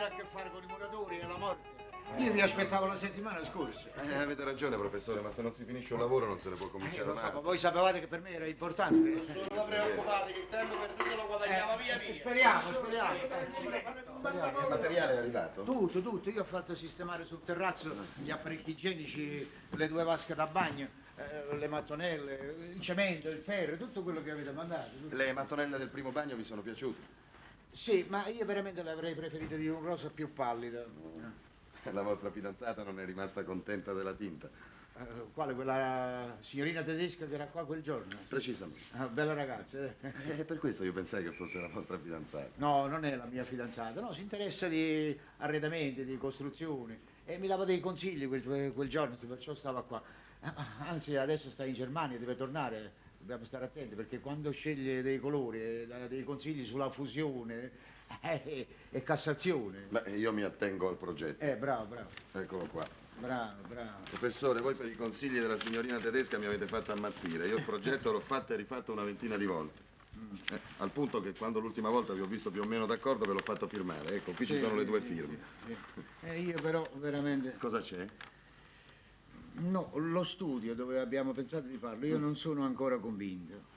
a che fare con i muratori e la morte. Io vi aspettavo la settimana scorsa. Eh, avete ragione, professore, ma se non si finisce un lavoro non se ne può Eh, cominciare lo un so, ma altro. voi sapevate che per me era importante. Non preoccupate che il tempo perduto lo guadagniamo via via. Speriamo, speriamo. Il materiale è arrivato? Tutto, tutto. Io ho fatto sistemare sul terrazzo gli apparecchi igienici, le due vasche da bagno, eh, le mattonelle, il cemento, il ferro, tutto quello che avete mandato. tutto. Le mattonelle del primo bagno vi sono piaciute? Sì, ma io veramente le avrei preferite di un rosa più pallido. La vostra fidanzata non è rimasta contenta della tinta. Eh, quale? Quella signorina tedesca che era qua quel giorno? Precisamente. Ah, bella ragazza. eh. E per questo io pensai che fosse la vostra fidanzata. No, non è la mia fidanzata, no, si interessa di arredamenti, di costruzioni e mi dava dei consigli quel, quel giorno, perciò stava qua. Anzi, adesso sta in Germania, deve tornare, dobbiamo stare attenti perché quando sceglie dei colori, e dà dei consigli sulla fusione eh, è Cassazione. Beh, io mi attengo al progetto. Bravo, bravo, Eccolo qua. bravo, bravo. Professore, voi per i consigli della signorina tedesca mi avete fatto ammattire. Io il progetto l'ho fatto e rifatto una ventina di volte. Al punto che quando l'ultima volta vi ho visto più o meno d'accordo ve l'ho fatto firmare. Ecco, qui ci Sì, sono le sì, due sì, firme. sì. E io però veramente... Cosa c'è? No, lo studio dove abbiamo pensato di farlo, io non sono ancora convinto.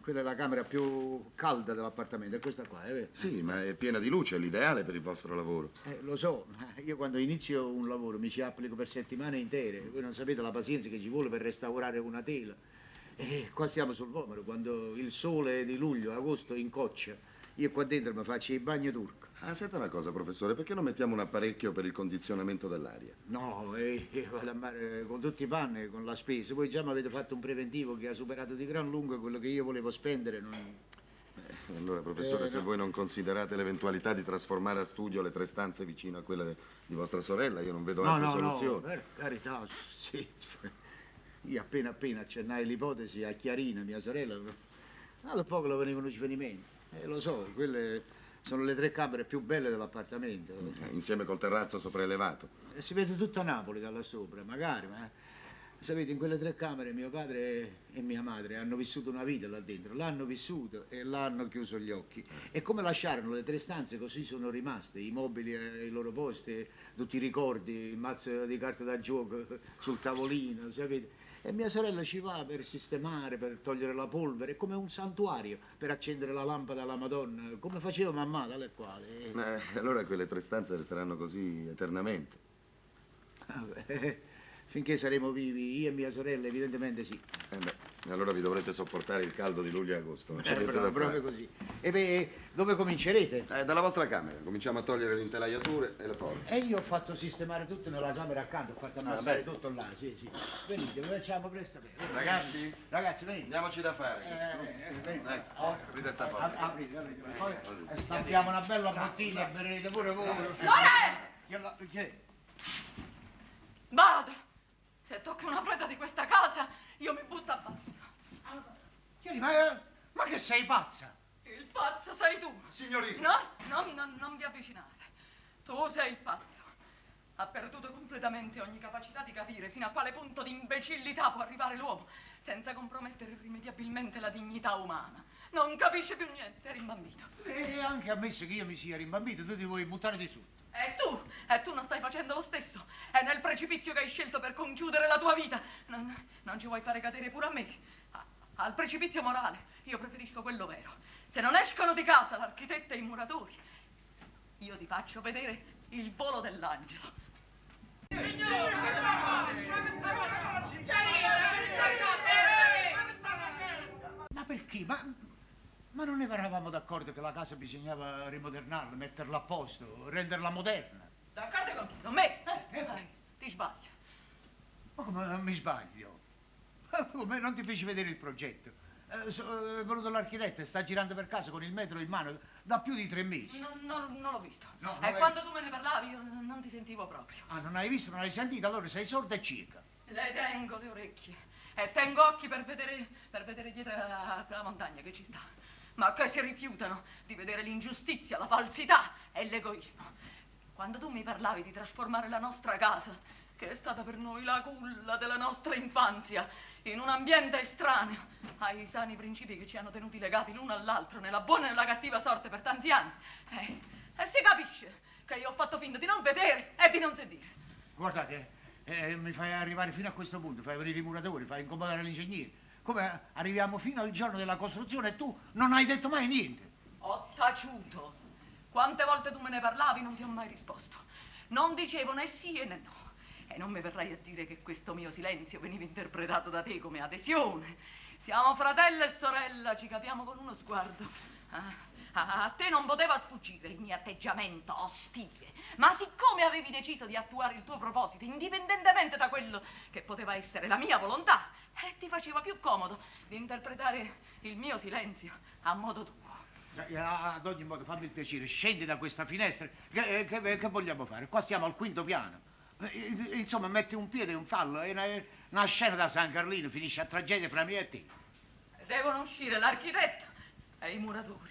Quella è la camera più calda dell'appartamento, è questa qua, è vero? Sì, ma è piena di luce, è l'ideale per il vostro lavoro. Lo so, ma io quando inizio un lavoro mi ci applico per settimane intere. Voi non sapete la pazienza che ci vuole per restaurare una tela. E qua siamo sul Vomero, quando il sole di luglio, agosto incoccia. Io qua dentro mi faccio il bagno turco. Ah, senta una cosa, professore, perché non mettiamo un apparecchio per il condizionamento dell'aria? No, io vado a mare con tutti i panni, con la spesa. Voi già mi avete fatto un preventivo che ha superato di gran lunga quello che io volevo spendere. Non... Allora, professore, Eh, se no. voi non considerate l'eventualità di trasformare a studio le tre stanze vicino a quella di vostra sorella, io non vedo No, altre no, no, soluzioni. per carità, sì. Io appena appena accennai l'ipotesi a Chiarina, mia sorella, ma dopo poco le venivano svenimenti. Lo so, quelle sono le tre camere più belle dell'appartamento. Insieme col terrazzo sopraelevato. E si vede tutta Napoli da là sopra, magari, ma sapete, in quelle tre camere mio padre e mia madre hanno vissuto una vita là dentro, l'hanno vissuto e l'hanno chiuso gli occhi. E come lasciarono le tre stanze, così sono rimaste, i mobili ai loro posti, tutti i ricordi, il mazzo di carte da gioco sul tavolino, sapete? E mia sorella ci va per sistemare, per togliere la polvere, come un santuario, per accendere la lampada alla Madonna, come faceva mamma, tale e quale. Allora quelle tre stanze resteranno così eternamente. Vabbè, finché saremo vivi, io e mia sorella, evidentemente sì. Eh beh, allora vi dovrete sopportare il caldo di luglio e agosto, non c'è niente Bravo, da fare. proprio così. E beh, dove comincerete? Dalla vostra camera, cominciamo a togliere le intelaiature e le porte. E io ho fatto sistemare tutto nella camera accanto, ho fatto ammassare Ah, beh. tutto là, sì, sì. Venite, lo facciamo presto bene. Ragazzi? Ragazzi, venite. Andiamoci da fare. Venite. Ecco, aprite sta porta. Aprite, aprite. Poi stampiamo una bella bottiglia e berrete pure voi. Lore! Chi è la- chi è? Vada! Se tocca una preda di questa casa, io mi butto a basso. Ah, Chiari, ma che sei pazza? Il pazzo sei tu. Signorina. No, no, no, non vi avvicinate. Tu sei il pazzo. Ha perduto completamente ogni capacità di capire fino a quale punto di imbecillità può arrivare l'uomo senza compromettere irrimediabilmente la dignità umana. Non capisce più niente, sei rimbambito. E anche ammesso che io mi sia rimbambito, tu ti vuoi buttare di sotto. E tu non stai facendo lo stesso. È nel precipizio che hai scelto per conchiudere la tua vita. Non ci vuoi fare cadere pure a me. Al precipizio morale, io preferisco quello vero. Se non escono di casa l'architetto e i muratori, io ti faccio vedere il volo dell'angelo. Ma perché? Ma non eravamo d'accordo che la casa bisognava rimodernarla, metterla a posto, renderla moderna? D'accordo con chi? Con me? Eh. Ti sbaglio. Ma come mi sbaglio? Come non ti feci vedere il progetto? È venuto l'architetto e sta girando per casa con il metro in mano da più di 3 mesi. No, no, non l'ho visto. No, non E l'hai quando visto. tu me ne parlavi io non ti sentivo proprio. Ah, non hai visto, non hai sentito? Allora sei sorda e cieca. Le tengo le orecchie e tengo occhi per vedere dietro la montagna che ci sta. Ma che si rifiutano di vedere l'ingiustizia, la falsità e l'egoismo. Quando tu mi parlavi di trasformare la nostra casa, che è stata per noi la culla della nostra infanzia, in un ambiente estraneo ai sani principi che ci hanno tenuti legati l'uno all'altro nella buona e nella cattiva sorte per tanti anni, e si capisce Che io ho fatto finta di non vedere e di non sentire. Guardate, mi fai arrivare fino a questo punto, fai venire i muratori, fai incomodare l'ingegnere. Come arriviamo fino al giorno della costruzione e tu non hai detto mai niente. Ho taciuto. Quante volte tu me ne parlavi non ti ho mai risposto. Non dicevo né sì e né no. E non mi verrai a dire che questo mio silenzio veniva interpretato da te come adesione. Siamo fratello e sorella, ci capiamo con uno sguardo. Ah, a te non poteva sfuggire il mio atteggiamento ostile, ma siccome avevi deciso di attuare il tuo proposito, indipendentemente da quello che poteva essere la mia volontà, ti faceva più comodo di interpretare il mio silenzio a modo tuo. Ad ogni modo, fammi il piacere, scendi da questa finestra. Che vogliamo fare? Qua siamo al quinto piano. Insomma, metti un piede e un fallo, è una scena da San Carlino, finisce a tragedia fra me e te. Devono uscire l'architetto e i muratori.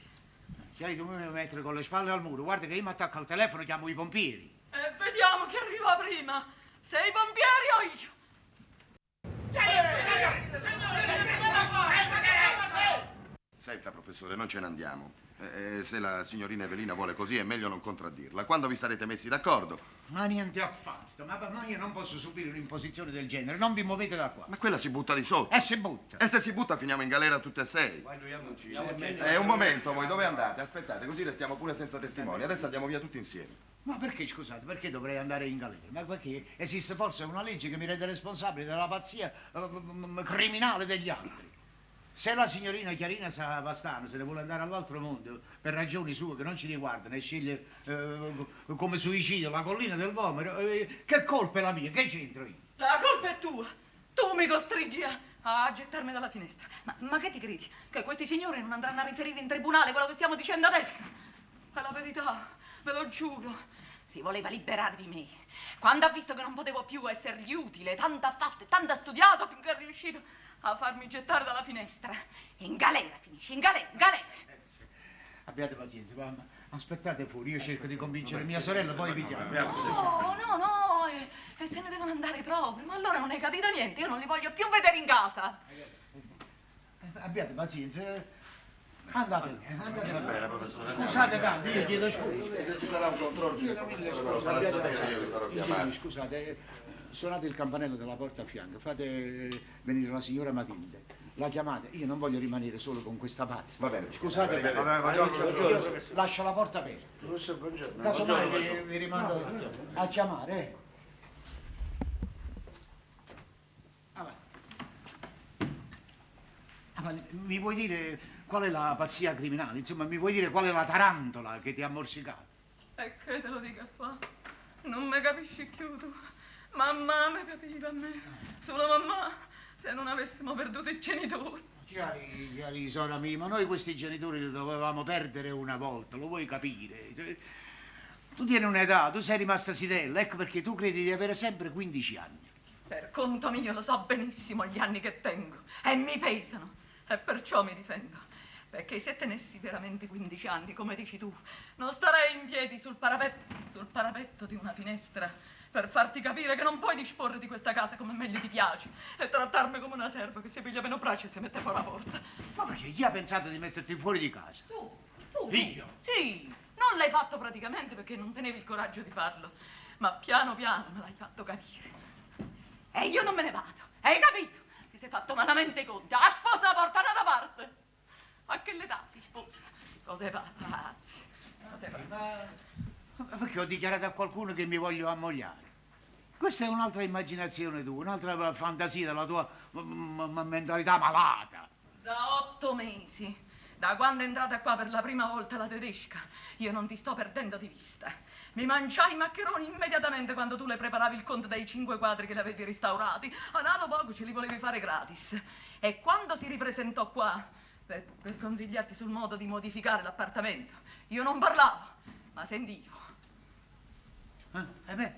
Chiari, tu mi devi mettere con le spalle al muro. Guarda che io mi attacco al telefono e chiamo i pompieri. E vediamo chi arriva prima. Se i pompieri o io. Senta, professore, noi ce ne andiamo. Se la signorina Evelina vuole così, è meglio non contraddirla. Quando vi sarete messi d'accordo? Ma niente affatto. Ma io non posso subire un'imposizione del genere. Non vi muovete da qua. Ma quella si butta di sotto. E si butta. E se si butta finiamo in galera tutte e sei. Un momento, voi dove andate? Aspettate, così restiamo pure senza testimoni. Adesso andiamo via tutti insieme. Ma perché, scusate, perché dovrei andare in galera? Ma perché esiste forse una legge che mi rende responsabile della pazzia criminale degli altri? Se la signorina Chiarina Savastano se ne vuole andare all'altro mondo per ragioni sue che non ci riguardano e sceglie come suicidio la collina del Vomero, che colpa è la mia? Che c'entro io? La colpa è tua! Tu mi costringi a gettarmi dalla finestra. Ma che ti credi? Che questi signori non andranno a riferire in tribunale quello che stiamo dicendo adesso? È la verità, ve lo giuro. Si voleva liberare di me. Quando ha visto che non potevo più essergli utile, tanto ha fatto e tanto ha studiato finché è riuscito a farmi gettare dalla finestra. In galera finisce, in galera, in galera. Abbiate pazienza, mamma. Aspettate fuori, io cerco di convincere mia sorella, poi vi chiamo. No, no, no, e se ne devono andare proprio. Ma allora non hai capito niente, io non li voglio più vedere in casa. Abbiate pazienza. Andate, andate. Va bene, professore. Scusate tanto, io chiedo scusa. Se ci sarà un controllo, Chiedo mille professore, scuse, ve lo farà abbiate sapere, io vi farò pazienza. chiamare. Scusate, suonate il campanello della porta a fianco, fate venire la signora Matilde. La chiamate, io non voglio rimanere solo con questa pazza. Va bene. Scusate, Arrivederci. Va bene, buongiorno, io professore. lascio la porta aperta. Professore, buongiorno. Casomai Buongiorno, vi rimando a chiamare. Ah, ma... Ah, ma mi vuoi dire qual è la pazzia criminale? Insomma, mi vuoi dire qual è la tarantola che ti ha morsicato? E che te lo dica fa? Non mi capisci più tu. Mamma mi capiva a me. Solo mamma, se non avessimo perduto i genitori. Chiari, chiari, sora mia, ma noi questi genitori li dovevamo perdere una volta, lo vuoi capire? Tu tieni un'età, tu sei rimasta zitella, ecco perché tu credi di avere sempre 15 anni. Per conto mio lo so benissimo gli anni che tengo e mi pesano e perciò mi difendo. Perché se tenessi veramente 15 anni, come dici tu, non starei in piedi sul parapetto di una finestra per farti capire che non puoi disporre di questa casa come meglio ti piace e trattarmi come una serva che si piglia meno brace e si mette fuori la porta. Ma perché chi ha pensato di metterti fuori di casa? Tu, tu, tu. Io? Sì, non l'hai fatto praticamente perché non tenevi il coraggio di farlo, ma piano piano me l'hai fatto capire. E io non me ne vado, hai capito? Ti sei fatto malamente i conti, la sposa la portano da parte. A che l'età si sposa? Cose pazze, cose pazze. Ma perché ho dichiarato a qualcuno che mi voglio ammogliare? Questa è un'altra immaginazione tua, un'altra fantasia della tua mentalità malata. Da 8 mesi, da quando è entrata qua per la prima volta la tedesca, io non ti sto perdendo di vista. Mi mangiai i maccheroni immediatamente quando tu le preparavi il conto dei 5 quadri che le avevi restaurati. A nato poco ce li volevi fare gratis. E quando si ripresentò qua per consigliarti sul modo di modificare l'appartamento, io non parlavo, ma sentivo. Ah, e beh?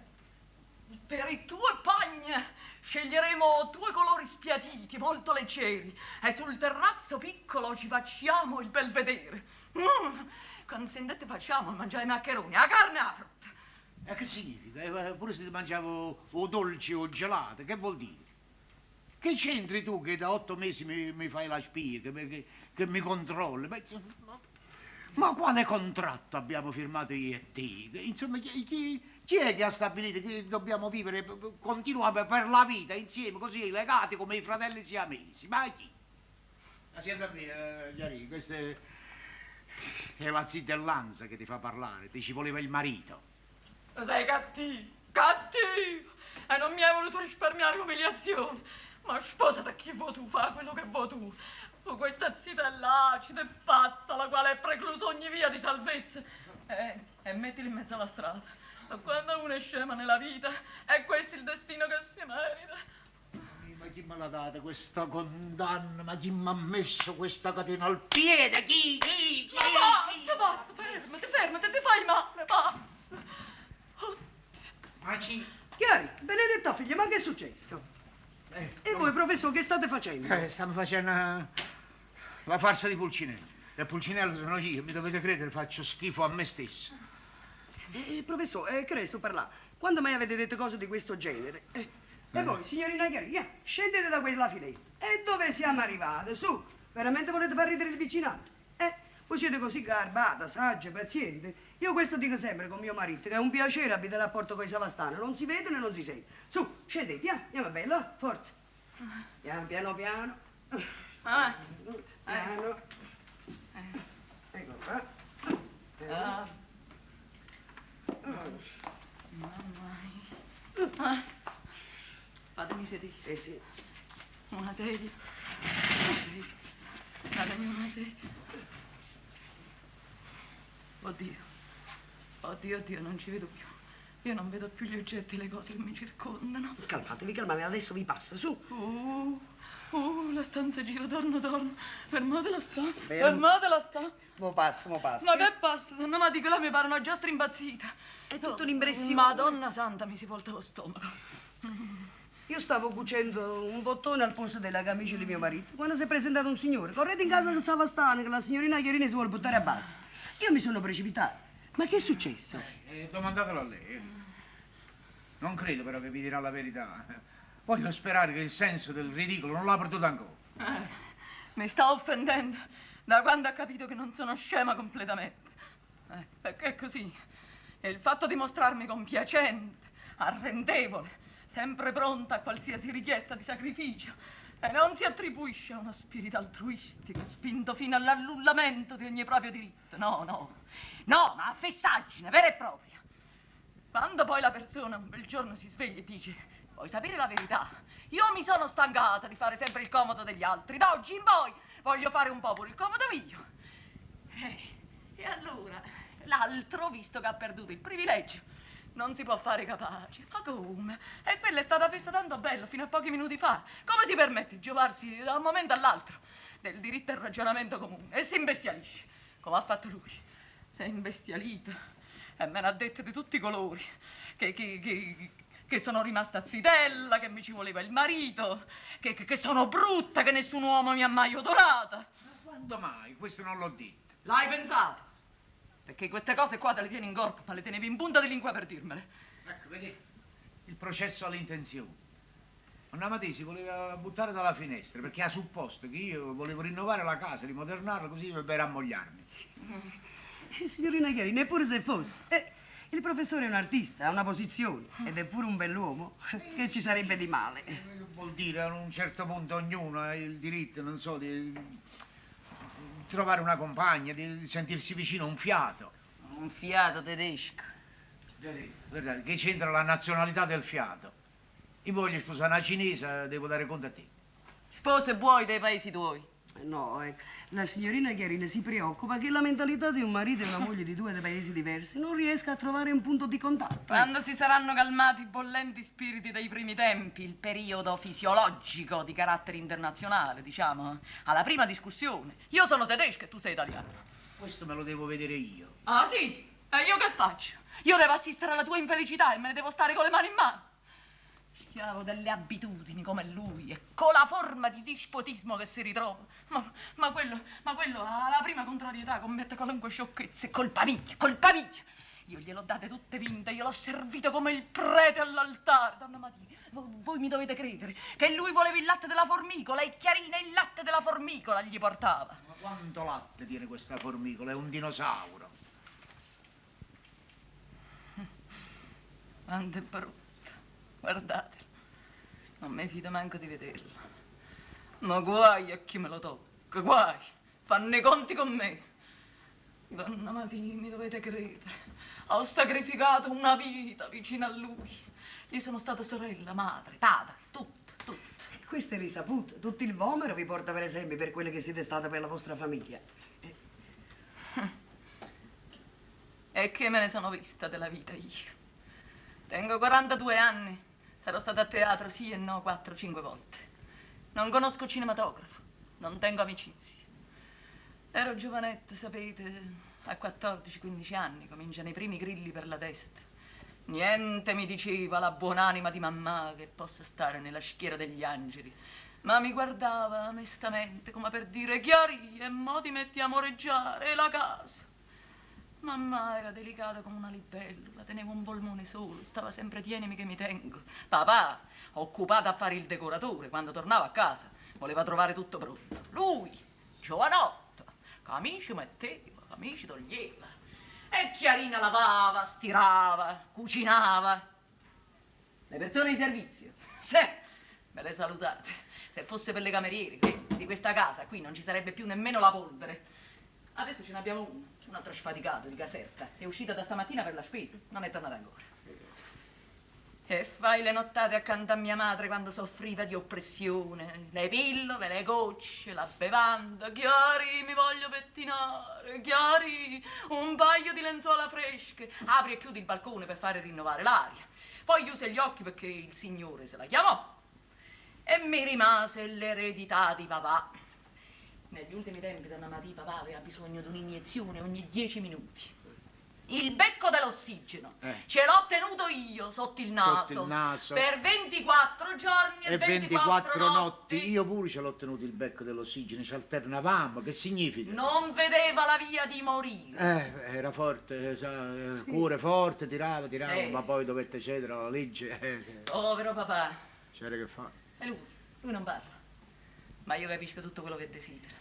Per i tuoi pagne sceglieremo 2 colori spiatiti, molto leggeri, e sul terrazzo piccolo ci facciamo il bel vedere. Consentite, facciamo mangiare i maccheroni, la carne e la frutta. E che significa? Pure se ti mangiavo o dolci o gelato, che vuol dire? Che c'entri tu che da 8 mesi mi fai la spia, che mi controlli? Ma, insomma, Ma quale contratto abbiamo firmato io e te? Insomma, chi, chi, chi è che ha stabilito che dobbiamo vivere continuamente per la vita insieme, così legati come i fratelli siamesi? Ma chi? Ma senta a me, Chiarì, questa è, è la zitellanza che ti fa parlare, ti ci voleva il marito. Sei cattivo, cattivo! E non mi hai voluto risparmiare umiliazioni. Ma sposati a chi vuoi tu, fa quello che vuoi tu. Oh, questa zitella acida e pazza, la quale è preclusa ogni via di salvezza. E, e mettili in mezzo alla strada. Ma quando uno è scema nella vita, è questo il destino che si merita. Ma chi me l'ha data questa condanna? Ma chi mi ha messo questa catena al piede? Chi? Chi? Chi? Ma pazzo, pazzo, fermati, fermati, ti fai male, pazzo. Oh, Ma chi? Chiari, benedetta figlia, ma che è successo? E voi, professore, che state facendo? Stiamo facendo la farsa di Pulcinello. E Pulcinello sono io, mi dovete credere, faccio schifo a me stesso. Professore, che resto per là? Quando mai avete detto cose di questo genere? E voi, signorina Chiari, via, scendete da quella finestra. E dove siamo arrivate? Su, veramente volete far ridere il vicinato? Voi siete così garbata, saggia, paziente. Io questo dico sempre con mio marito, che è un piacere abitare a Porto coi Savastano. Non si vedono e non si sente. Su, scendete, via, andiamo bella, forza. Piano, piano, piano. Ah. Piano. Ecco qua. Ah. Mamma mia. Ah. Fatemi sedere. Sì, sì. Una sedia. Una sedia. Datemi una sedia. Oddio. Oddio, oddio, non ci vedo più. Io non vedo più gli oggetti e le cose che mi circondano. Calmatevi, calmatevi, adesso vi passa, su. La stanza gira torno, torno. Fermate la stanza. Fermo. Fermate la stanza. Mo passa, mo passa. Ma che passa? No, ma dico, là mi pare una giostra impazzita. È tutta un'impressione. Madonna santa, mi si volta lo stomaco. Io stavo cucendo un bottone al posto della camicia di mio marito quando si è presentato un signore. Correte in casa del Savastano che la signorina Chiarini si vuole buttare a basso. Io mi sono precipitata. Ma che è successo? Domandatelo a lei. Non credo però che vi dirà la verità. Voglio sperare che il senso del ridicolo non l'ha perduto ancora. Mi sta offendendo da quando ha capito che non sono scema completamente. Perché è così. E il fatto di mostrarmi compiacente, arrendevole, sempre pronta a qualsiasi richiesta di sacrificio, e non si attribuisce a uno spirito altruistico spinto fino all'annullamento di ogni proprio diritto. No, no, no, ma a fessaggine vera e propria. Quando poi la persona un bel giorno si sveglia e dice: vuoi sapere la verità? Io mi sono stancata di fare sempre il comodo degli altri. Da oggi in poi voglio fare un po' pure il comodo mio. E allora l'altro, visto che ha perduto il privilegio, non si può fare capace. Ma come? E quella è stata fessa tanto bello fino a pochi minuti fa. Come si permette di giovarsi da un momento all'altro del diritto al ragionamento comune? E si imbestialisce, come ha fatto lui. Si è imbestialito e me ne ha detto di tutti i colori. Che sono rimasta zitella, che mi ci voleva il marito, che sono brutta, che nessun uomo mi ha mai odorata. Ma quando mai? Questo non l'ho detto. L'hai pensato? Perché queste cose qua te le tieni in corpo, ma le tenevi in punta di lingua per dirmele. Ecco, vedi? Il processo all'intenzione. Donna Matì si voleva buttare dalla finestra perché ha supposto che io volevo rinnovare la casa, rimodernarla, così per ammogliarmi. Signorina Chiari, neppure se fosse. Il professore è un artista, ha una posizione ed è pure un bell'uomo. Che ci sarebbe di male? Che vuol dire? A un certo punto ognuno ha il diritto, non so, di trovare una compagna, di sentirsi vicino a un fiato. Un fiato tedesco. Guardate, guardate, che c'entra la nazionalità del fiato? Io voglio sposare una cinese, devo dare conto a te. Sposa buoi dei paesi tuoi. No, la signorina Chiarina si preoccupa che la mentalità di un marito e una moglie di due paesi diversi non riesca a trovare un punto di contatto. Quando si saranno calmati i bollenti spiriti dei primi tempi, il periodo fisiologico di carattere internazionale, diciamo, alla prima discussione. Io sono tedesca e tu sei italiano. Questo me lo devo vedere io. Ah, sì? E io che faccio? Io devo assistere alla tua infelicità e me ne devo stare con le mani in mano. Schiavo delle abitudini come lui e con la forma di dispotismo che si ritrova. Ma quello alla prima contrarietà commette qualunque sciocchezza. È colpa mia, colpa mia. Io gliel'ho date tutte vinte, io l'ho servito come il prete all'altare. Donna Matì, voi mi dovete credere che lui voleva il latte della formicola e Chiarina il latte della formicola gli portava. Ma quanto latte tiene questa formicola? È un dinosauro. Quanto è brutta, guardatela. Non mi fido manco di vederla. Ma guai a chi me lo tocca, guai. Fanno i conti con me. Donna Matì, mi dovete credere. Ho sacrificato una vita vicino a lui. Gli sono stata sorella, madre, padre, tutto, tutto. E questo è risaputo. Tutto il Vomero vi porta per esempio per quello che siete stata per la vostra famiglia. E che me ne sono vista della vita io? Tengo 42 anni. Sarò stata a teatro sì e no 4-5 volte. Non conosco cinematografo, non tengo amicizie. Ero giovanetta, sapete, a 14-15 anni cominciano i primi grilli per la testa. Niente mi diceva la buonanima di mammà che possa stare nella schiera degli angeli, ma mi guardava mestamente come per dire Chiarì, e mo ti metti a amoreggiare la casa. Mamma era delicata come una libellula, teneva un polmone solo, stava sempre tienimi che mi tengo. Papà, occupato a fare il decoratore, quando tornava a casa, voleva trovare tutto pronto. Lui, giovanotto, camici metteva, camici toglieva. E Chiarina lavava, stirava, cucinava. Le persone di servizio, se me le salutate. Se fosse per le cameriere, che di questa casa qui non ci sarebbe più nemmeno la polvere. Adesso ce ne abbiamo uno, un altro sfaticato di Caserta. È uscita da stamattina per la spesa, non è tornata ancora. E fai le nottate accanto a mia madre quando soffriva di oppressione. Le pillole, le gocce, la bevanda. Chiari, mi voglio pettinare. Chiari, un paio di lenzuola fresche. Apri e chiudi il balcone per fare rinnovare l'aria. Poi chiuse gli occhi perché il signore se la chiamò. E mi rimase l'eredità di papà. Negli ultimi tempi, donna Matì, papà aveva bisogno di un'iniezione ogni 10 minuti. Il becco dell'ossigeno ce l'ho tenuto io sotto il naso. Sotto il naso. Per 24 giorni e E 24, 24 notti. Io pure ce l'ho tenuto il becco dell'ossigeno, ci alternavamo. Che significa? Non vedeva la via di morire. Era forte, sa, cuore forte, tirava, tirava, ma poi dovette cedere alla legge. Sì. Povero papà. C'era che fare. E lui non parla. Ma io capisco tutto quello che desidera.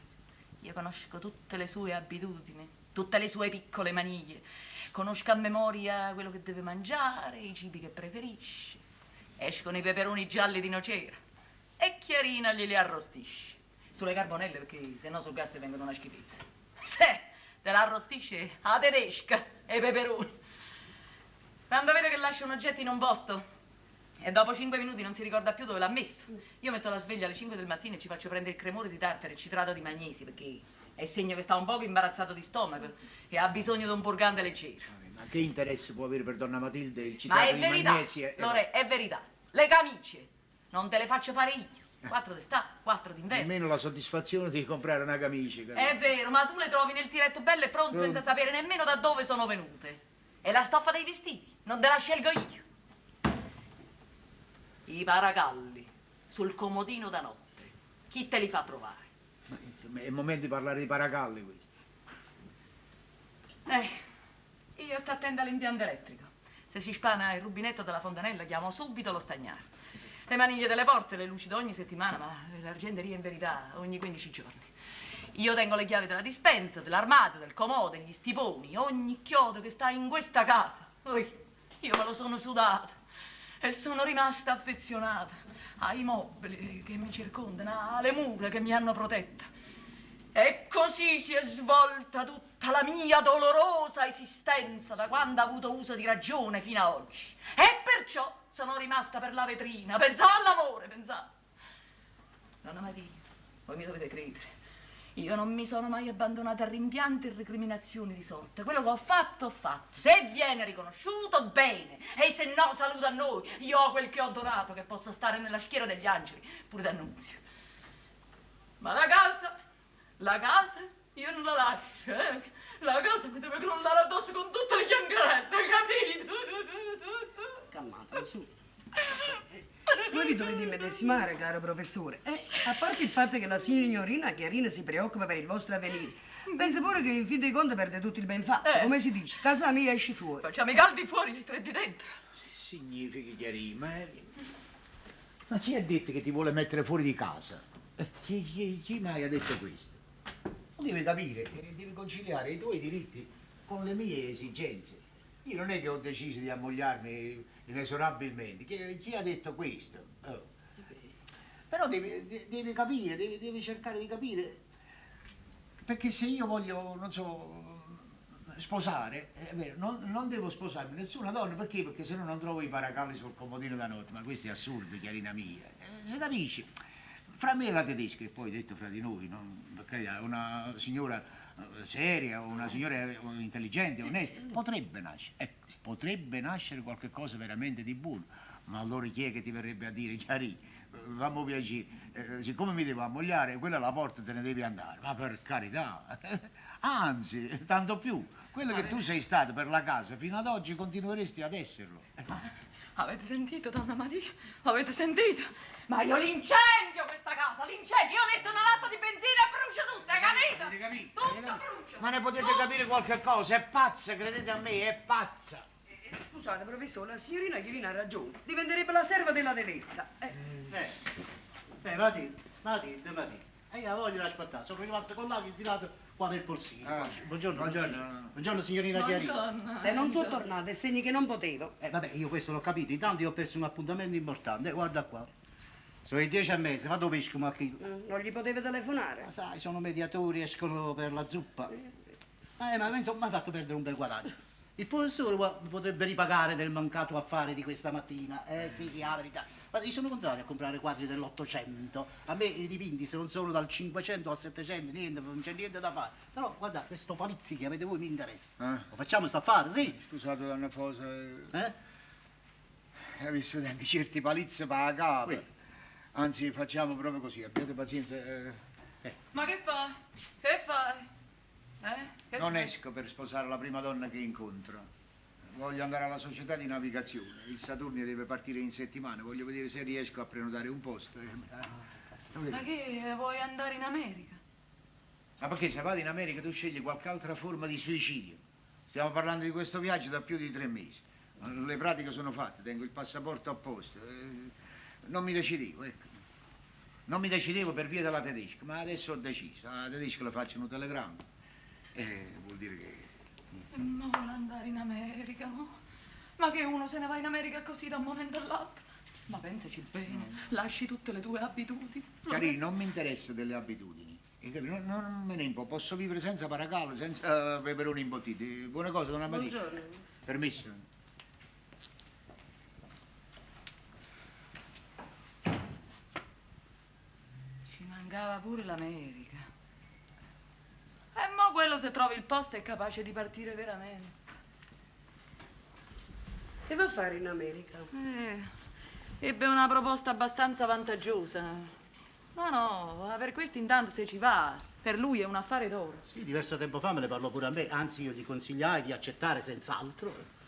Io conosco tutte le sue abitudini, tutte le sue piccole manie. Conosco a memoria quello che deve mangiare, i cibi che preferisce. Escono i peperoni gialli di Nocera e Chiarina glieli arrostisce. Sulle carbonelle, perché se no sul gas vengono una schifezza. Se, te l'arrostisce a tedesca e i peperoni. Quando vede che lascia un oggetto in un posto e dopo 5 minuti non si ricorda più dove l'ha messo, io metto la sveglia alle 5 del mattino e ci faccio prendere il cremore di tartare e citrato di magnesi, perché è segno che sta un poco imbarazzato di stomaco e ha bisogno di un purgante leggero. Ma che interesse può avere per donna Matilde il Ma citrato è di verità, magnesi? Lore, è verità. Le camicie non te le faccio fare io. 4 d'estate, 4 d'inverno. Nemmeno la soddisfazione di comprare una camicia, capito? È vero, ma tu le trovi nel tiretto belle e pronte senza sapere nemmeno da dove sono venute. E la stoffa dei vestiti, non te la scelgo io. I paragalli sul comodino da notte, chi te li fa trovare? Ma insomma, è il momento di parlare di paragalli questo. Io sto attenta all'impianto elettrico. Se si spana il rubinetto della fontanella chiamo subito lo stagnaro. Le maniglie delle porte le lucido ogni settimana, ma l'argenteria in verità ogni 15 giorni. Io tengo le chiavi della dispensa, dell'armadio, del comò, degli stiponi, ogni chiodo che sta in questa casa. Oi, io me lo sono sudata e sono rimasta affezionata ai mobili che mi circondano, alle mura che mi hanno protetta. E così si è svolta tutta la mia dolorosa esistenza da quando ho avuto uso di ragione fino ad oggi. E perciò sono rimasta per la vetrina. Pensavo all'amore, pensavo. Donna Maria, voi mi dovete credere. Io non mi sono mai abbandonata a rimpianti e recriminazioni di sorte. Quello che ho fatto, ho fatto. Se viene riconosciuto, bene. E se no, saluto a noi. Io ho quel che ho donato, che possa stare nella schiera degli angeli, pure d'Annunzio. Ma la casa, la casa, io non la lascio? La casa mi deve crollare addosso con tutte le chiancarelle, capito? Calmatevi, su. Voi vi dovete immedesimare, caro professore. A parte il fatto che la signorina Chiarina si preoccupa per il vostro avvenire, Pensa pure che in fin dei conti perde tutto il ben fatto. Come si dice, casa mia esci fuori. Facciamo i caldi fuori e i freddi dentro. Significa, Chiarì, ma chi ha detto che ti vuole mettere fuori di casa? Chi mai ha detto questo? Tu devi capire, devi conciliare i tuoi diritti con le mie esigenze. Io non è che ho deciso di ammogliarmi inesorabilmente. Chi ha detto questo? Oh. Però devi capire, devi cercare di capire. Perché se io voglio, non so, sposare, è vero, non devo sposarmi nessuna donna, perché? Perché se no non trovo i paracalli sul comodino da notte. Ma questo è assurdo, Chiarina mia. Se capisci? Fra me e la tedesca, e poi detto fra di noi, no? Per carità, una signora seria, una signora intelligente, onesta, potrebbe nascere, ecco, potrebbe nascere qualche cosa veramente di buono. Ma allora chi è che ti verrebbe a dire, Chiarì, fammi piacere, siccome mi devo ammogliare, quella è la porta, te ne devi andare. Ma per carità, anzi, tanto più, quello che tu sei stato per la casa fino ad oggi continueresti ad esserlo. Avete sentito, donna Maria? Avete sentito? Ma io l'incendio questa casa, l'incendio! Io metto una latta di benzina e brucio tutto, hai capito? Avete capito? Tutto Avete capito? brucia! Ma ne potete capire qualche cosa? È pazza, credete a me, è pazza! Scusate, professore, la signorina Chiarina ha ragione. Diventerebbe la serva della tedesca. Matilde, Matilde, Matilde. E io voglio aspettare, sono rimasto con l'ago infilato qua nel polsino. Ah, Buongiorno, buongiorno. buongiorno. Buongiorno, signorina Chiarina. Buongiorno. Se non sono tornata è segno che non potevo. Vabbè, io questo l'ho capito. Intanto io ho perso un appuntamento importante. Guarda qua. Sono le 10:30, vado pesco, ma chi? Non gli potevo telefonare. Ma sai, sono mediatori, escono per la zuppa. Ma insomma, mi ha fatto perdere un bel guadagno. Il professore mi potrebbe ripagare del mancato affare di questa mattina. Sì, sì, la verità. Ma io sono contrario a comprare quadri dell'800. A me i dipinti, se non sono dal 500 al 700, niente, non c'è niente da fare. Però, guarda, questo Palizzi che avete voi mi interessa. Eh? Lo facciamo sta affare, sì? Scusate, donna Fosa. Eh? Hai visto anche certi palizzi per la capa. Qui. Anzi, facciamo proprio così, abbiate pazienza. Ma che fai? Che fai? Che Non fai? esco per sposare la prima donna che incontro. Voglio andare alla società di navigazione. Il Saturnia deve partire in settimana. Voglio vedere se riesco a prenotare un posto. Ma che vuoi andare in America? Ma perché se vado in America tu scegli qualche altra forma di suicidio? Stiamo parlando di questo viaggio da più di 3 mesi. Le pratiche sono fatte, tengo il passaporto a posto. Non mi decidevo, ecco. Non mi decidevo per via della tedesca, ma adesso ho deciso. Alla tedesca le faccio un telegramma. Vuol dire che... E mo vuole andare in America, mo? Ma che uno se ne va in America così da un momento all'altro? Ma pensaci bene, lasci tutte le tue abitudini. Carino, non mi interessa delle abitudini. Non me ne importa, posso vivere senza paracallo, senza peperoni imbottiti. Buona cosa, donna Maria. Buongiorno. Permesso. Ci mancava pure l'America. E mo quello se trovi il posto è capace di partire veramente. Che va a fare in America? Ebbe una proposta abbastanza vantaggiosa. No, no, per questo intanto se ci va, per lui è un affare d'oro. Sì, diverso tempo fa me ne parlò pure a me, anzi io gli consigliai di accettare senz'altro.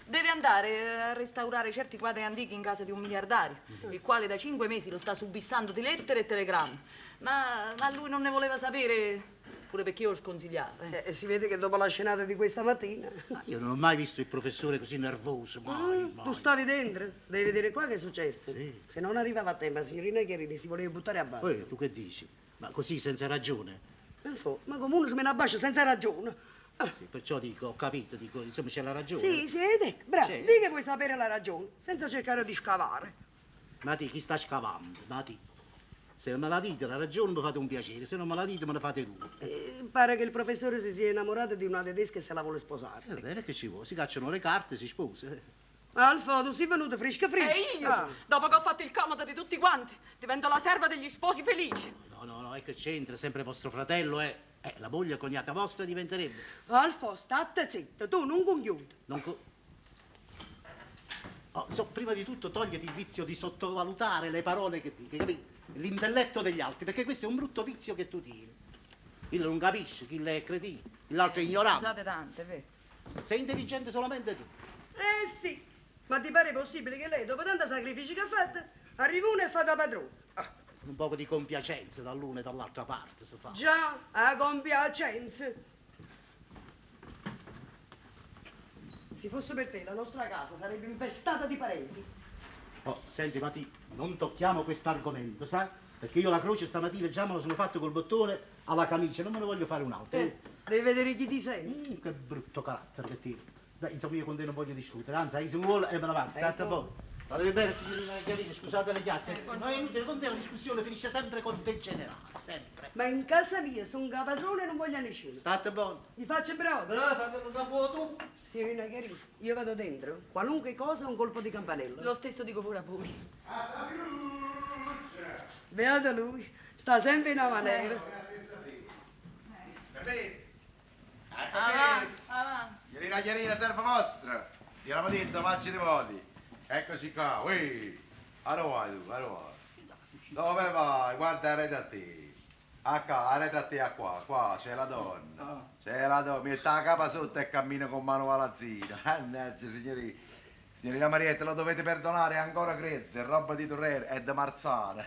Deve andare a restaurare certi quadri antichi in casa di un miliardario, il quale da 5 mesi lo sta subissando di lettere e telegrammi. Ma lui non ne voleva sapere, pure perché io lo sconsigliavo. Si vede che dopo la scenata di questa mattina... Ma io non ho mai visto il professore così nervoso, mai, mai. Tu stavi dentro? Devi vedere qua che è successo. Sì. Se non arrivava a tempo, la signorina Chiarini si voleva buttare a basso. Poi, tu che dici? Ma così senza ragione? Ma come uno si mena a basso senza ragione? Ah. Sì, perciò dico, ho capito, dico, insomma c'è la ragione. Sì, sì, ed ecco, bravo, Sì. di che vuoi sapere la ragione, senza cercare di scavare. Ma di chi sta scavando? Ma di. Se me la dite la ragione mi fate un piacere, se non me la dite me ne fate due. Pare che il professore si sia innamorato di una tedesca e se la vuole sposare. È vero che ci vuole, si cacciano le carte e si sposa. Alfo, tu sei venuto fresca fresca. E io, Ah. dopo che ho fatto il comodo di tutti quanti, divento la serva degli sposi felici. No, no, no, è che c'entra sempre vostro fratello, La moglie cognata vostra diventerebbe. Alfo, state zitto, tu non conchiudi. Non co- Oh, so, prima di tutto togliti il vizio di sottovalutare le parole che dici, capito? L'intelletto degli altri, perché questo è un brutto vizio che tu tieni. Quello non capisce, chi è cretino, l'altro è ignorante. Scusate tante, vero? Sei intelligente solamente tu. Eh sì, ma ti pare possibile che lei, dopo tanti sacrifici che ha fatto, arriva uno e fa da padrone? Ah. Un poco di compiacenza dall'una e dall'altra parte si fa. Già, a compiacenza. Se fosse per te, la nostra casa sarebbe infestata di parenti. Oh, senti Mati, non tocchiamo quest'argomento, sai? Perché io la croce stamattina già me la sono fatta col bottone alla camicia, non me ne voglio fare un altro. Eh. Devi vedere chi ti sente. Che brutto carattere che tieni. Beh, insomma, io con te non voglio discutere, anzi, hai se vuole e me la vado. State buono. State bene, signorina Chiarina, scusate le chiacchiere. Ma è inutile, con te la discussione finisce sempre con degenerare, sempre. Ma in casa mia sono padrone e non voglio nessuno. State buono. Mi faccio brodo. Fammelo da buono tu. Signorina Chiarina, io vado dentro. Qualunque cosa, un colpo di campanello. Lo stesso dico pure a voi. Beato lui, sta sempre in avanera. Permesso. Avanti, avanti. Signorina Chiarina, serva vostra. Tiriamo dentro, mangi di voti. Eccoci qua, ui. A dove vai tu? A dove vai? Dove vai? Guarda, arreta a te. A qua, arreta a te a qua, qua c'è la donna. C'è la donna, mette la capa sotto e cammina con mano valazzina. Mannaggia, signorina. Signorina Marietta, lo dovete perdonare, è ancora grezza, è roba di Torrere, è di Marzana.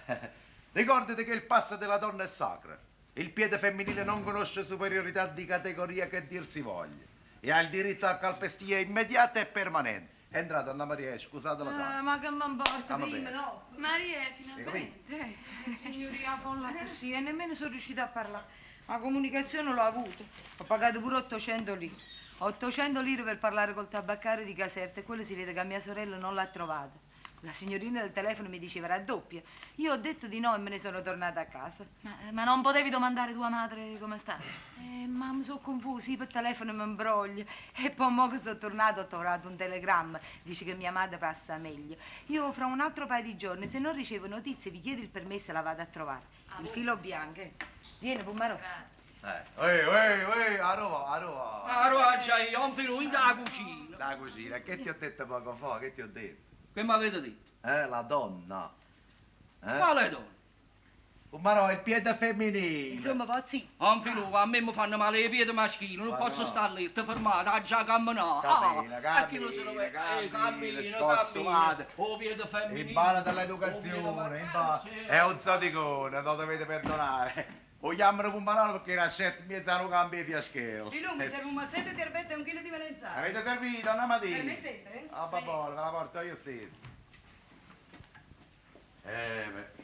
Ricordate che il passo della donna è sacro. Il piede femminile non conosce superiorità di categoria che dir si voglia. E ha il diritto a calpestia immediata e permanente. È entrata Anna Maria, scusatela tanto. Ma che mi importa, Ah, va prima, bene. no? Maria, finalmente. Signorina folla così, e nemmeno sono riuscita a parlare. La comunicazione l'ho avuta. Ho pagato pure 800 lire. 800 lire per parlare col tabaccario di Caserta e quello si vede che mia sorella non l'ha trovata. La signorina del telefono mi diceva raddoppia. Io ho detto di no e me ne sono tornata a casa. Ma non potevi domandare tua madre come sta? Ma mi sono confusa, io per telefono mi imbroglio. E poi mo che sono tornata ho trovato un telegramma. Dice che mia madre passa meglio. Io fra un altro paio di giorni, se non ricevo notizie, vi chiedo il permesso e la vado a trovare. Il filo bianco. eh. Vieni, Pumarò. Ehi, ehi, ehi, a dove, a dove? A dove già io, un filo in da cucina. La cucina, che ti ho detto poco fa? Che ti ho detto? Che mi avete detto? La donna. Eh? Quale donna? Ma no, il piede femminile. Insomma, Pozzi. Un filo, a me mi fanno male i piedi maschili, non Ma posso no. stare lì, ti fermate, a già camminare. Cammina, Ah, e chi lo se lo vede? cammina, Cammina, scostumate. cammina. O piede femminile. Impara dall'educazione, impara. È un zoticone, lo dovete perdonare. O chiamano Pumarolo perché era scelto in mezzo a un cambio di fiaschello. Di lui mi serve un mazzetto di erbette e un chilo di melanzane. Avete servito, Anna Matina? Permettete? Ah, va buono, ve la porto io stesso. Beh.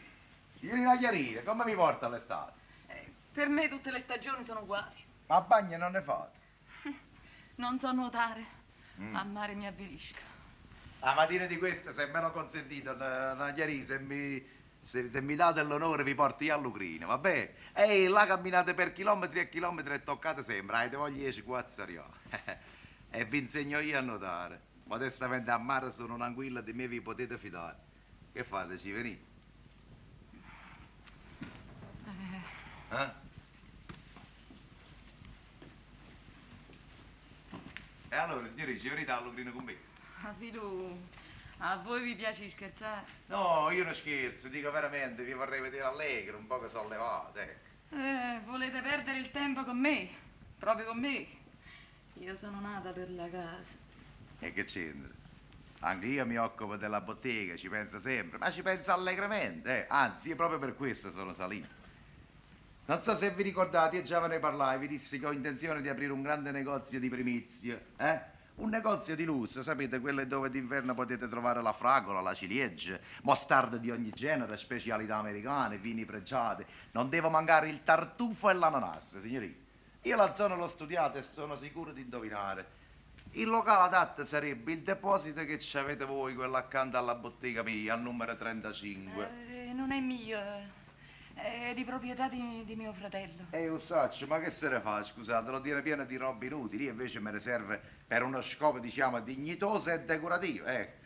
Signorina Chiarina, come vi porta all'estate? Per me tutte le stagioni sono uguali. Ma bagno non ne fate. Non so nuotare. A mare mi avvilisco. La mattina di questo, se me lo consentite, Anna Chiarina, se mi date l'onore vi porto io all'Ucrina, va bene? Ehi, là camminate per chilometri e chilometri e toccate sempre, avete voglia di sguazzare io. E vi insegno io a nuotare. Modestamente a mare sono un'anguilla, di me vi potete fidare. Che fate, ci venite? Eh? E allora, signori, ci venite all'Ucrina con me? Ah, Filù, a voi vi piace scherzare? No, io non scherzo, dico veramente, vi vorrei vedere allegro, un poco sollevato, ecco. Volete perdere il tempo con me? Proprio con me? Io sono nata per la casa. E che c'entra? Anche io mi occupo della bottega, ci penso sempre, ma ci penso allegramente, eh. Anzi, io proprio per questo sono salito. Non so se vi ricordate, io già ve ne parlai, vi dissi che ho intenzione di aprire un grande negozio di primizie, eh? Un negozio di lusso, sapete, quello dove d'inverno potete trovare la fragola, la ciliegia, mostarda di ogni genere, specialità americane, vini pregiati. Non devo mancare il tartufo e l'ananas, signorina. Io la zona l'ho studiata e sono sicuro di indovinare. Il locale adatto sarebbe il deposito che ci avete voi, quello accanto alla bottega mia, al numero 35. Non è mio, è di proprietà di mio fratello. Lo so, ma che se ne fa, scusate, lo tiene pieno di robe inutili, io invece me ne serve per uno scopo, diciamo, dignitoso e decorativo, ecco.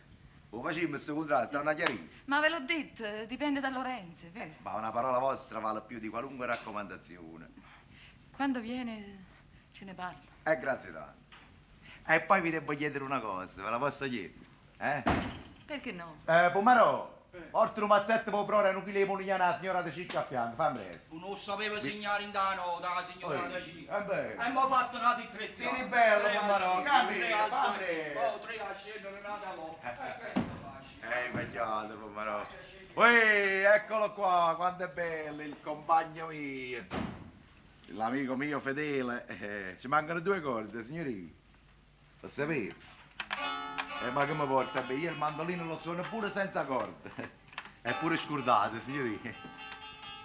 Lo facciamo questo contratto, una chiarina. Ma ve l'ho detto, dipende da Lorenzo, vero? Ma una parola vostra vale più di qualunque raccomandazione. Quando viene ce ne parlo. Grazie tanto. E poi vi devo chiedere una cosa, ve la posso chiedere? Eh? Perché no? Pomaro, Porta un mazzetto per prora e un chilo di mulignana alla signora De Cicca a fianco, fammi presto. Non sapeva segnare in da nota la signora Oi, De Cicca. eh beh. E mo fatto una di tre Si ribella, mamma, cammina, fammi presto. Oh, tre a scendere un'altra volta. E questo faccio. Impegnate, Pomarò. Uè, eccolo qua, quanto è bello il compagno mio. L'amico mio fedele. Ci mancano due corde, signori. Lo sapete? Ma che mi porta? Beh, io il mandolino lo suono pure senza corde. È pure scordate, signori.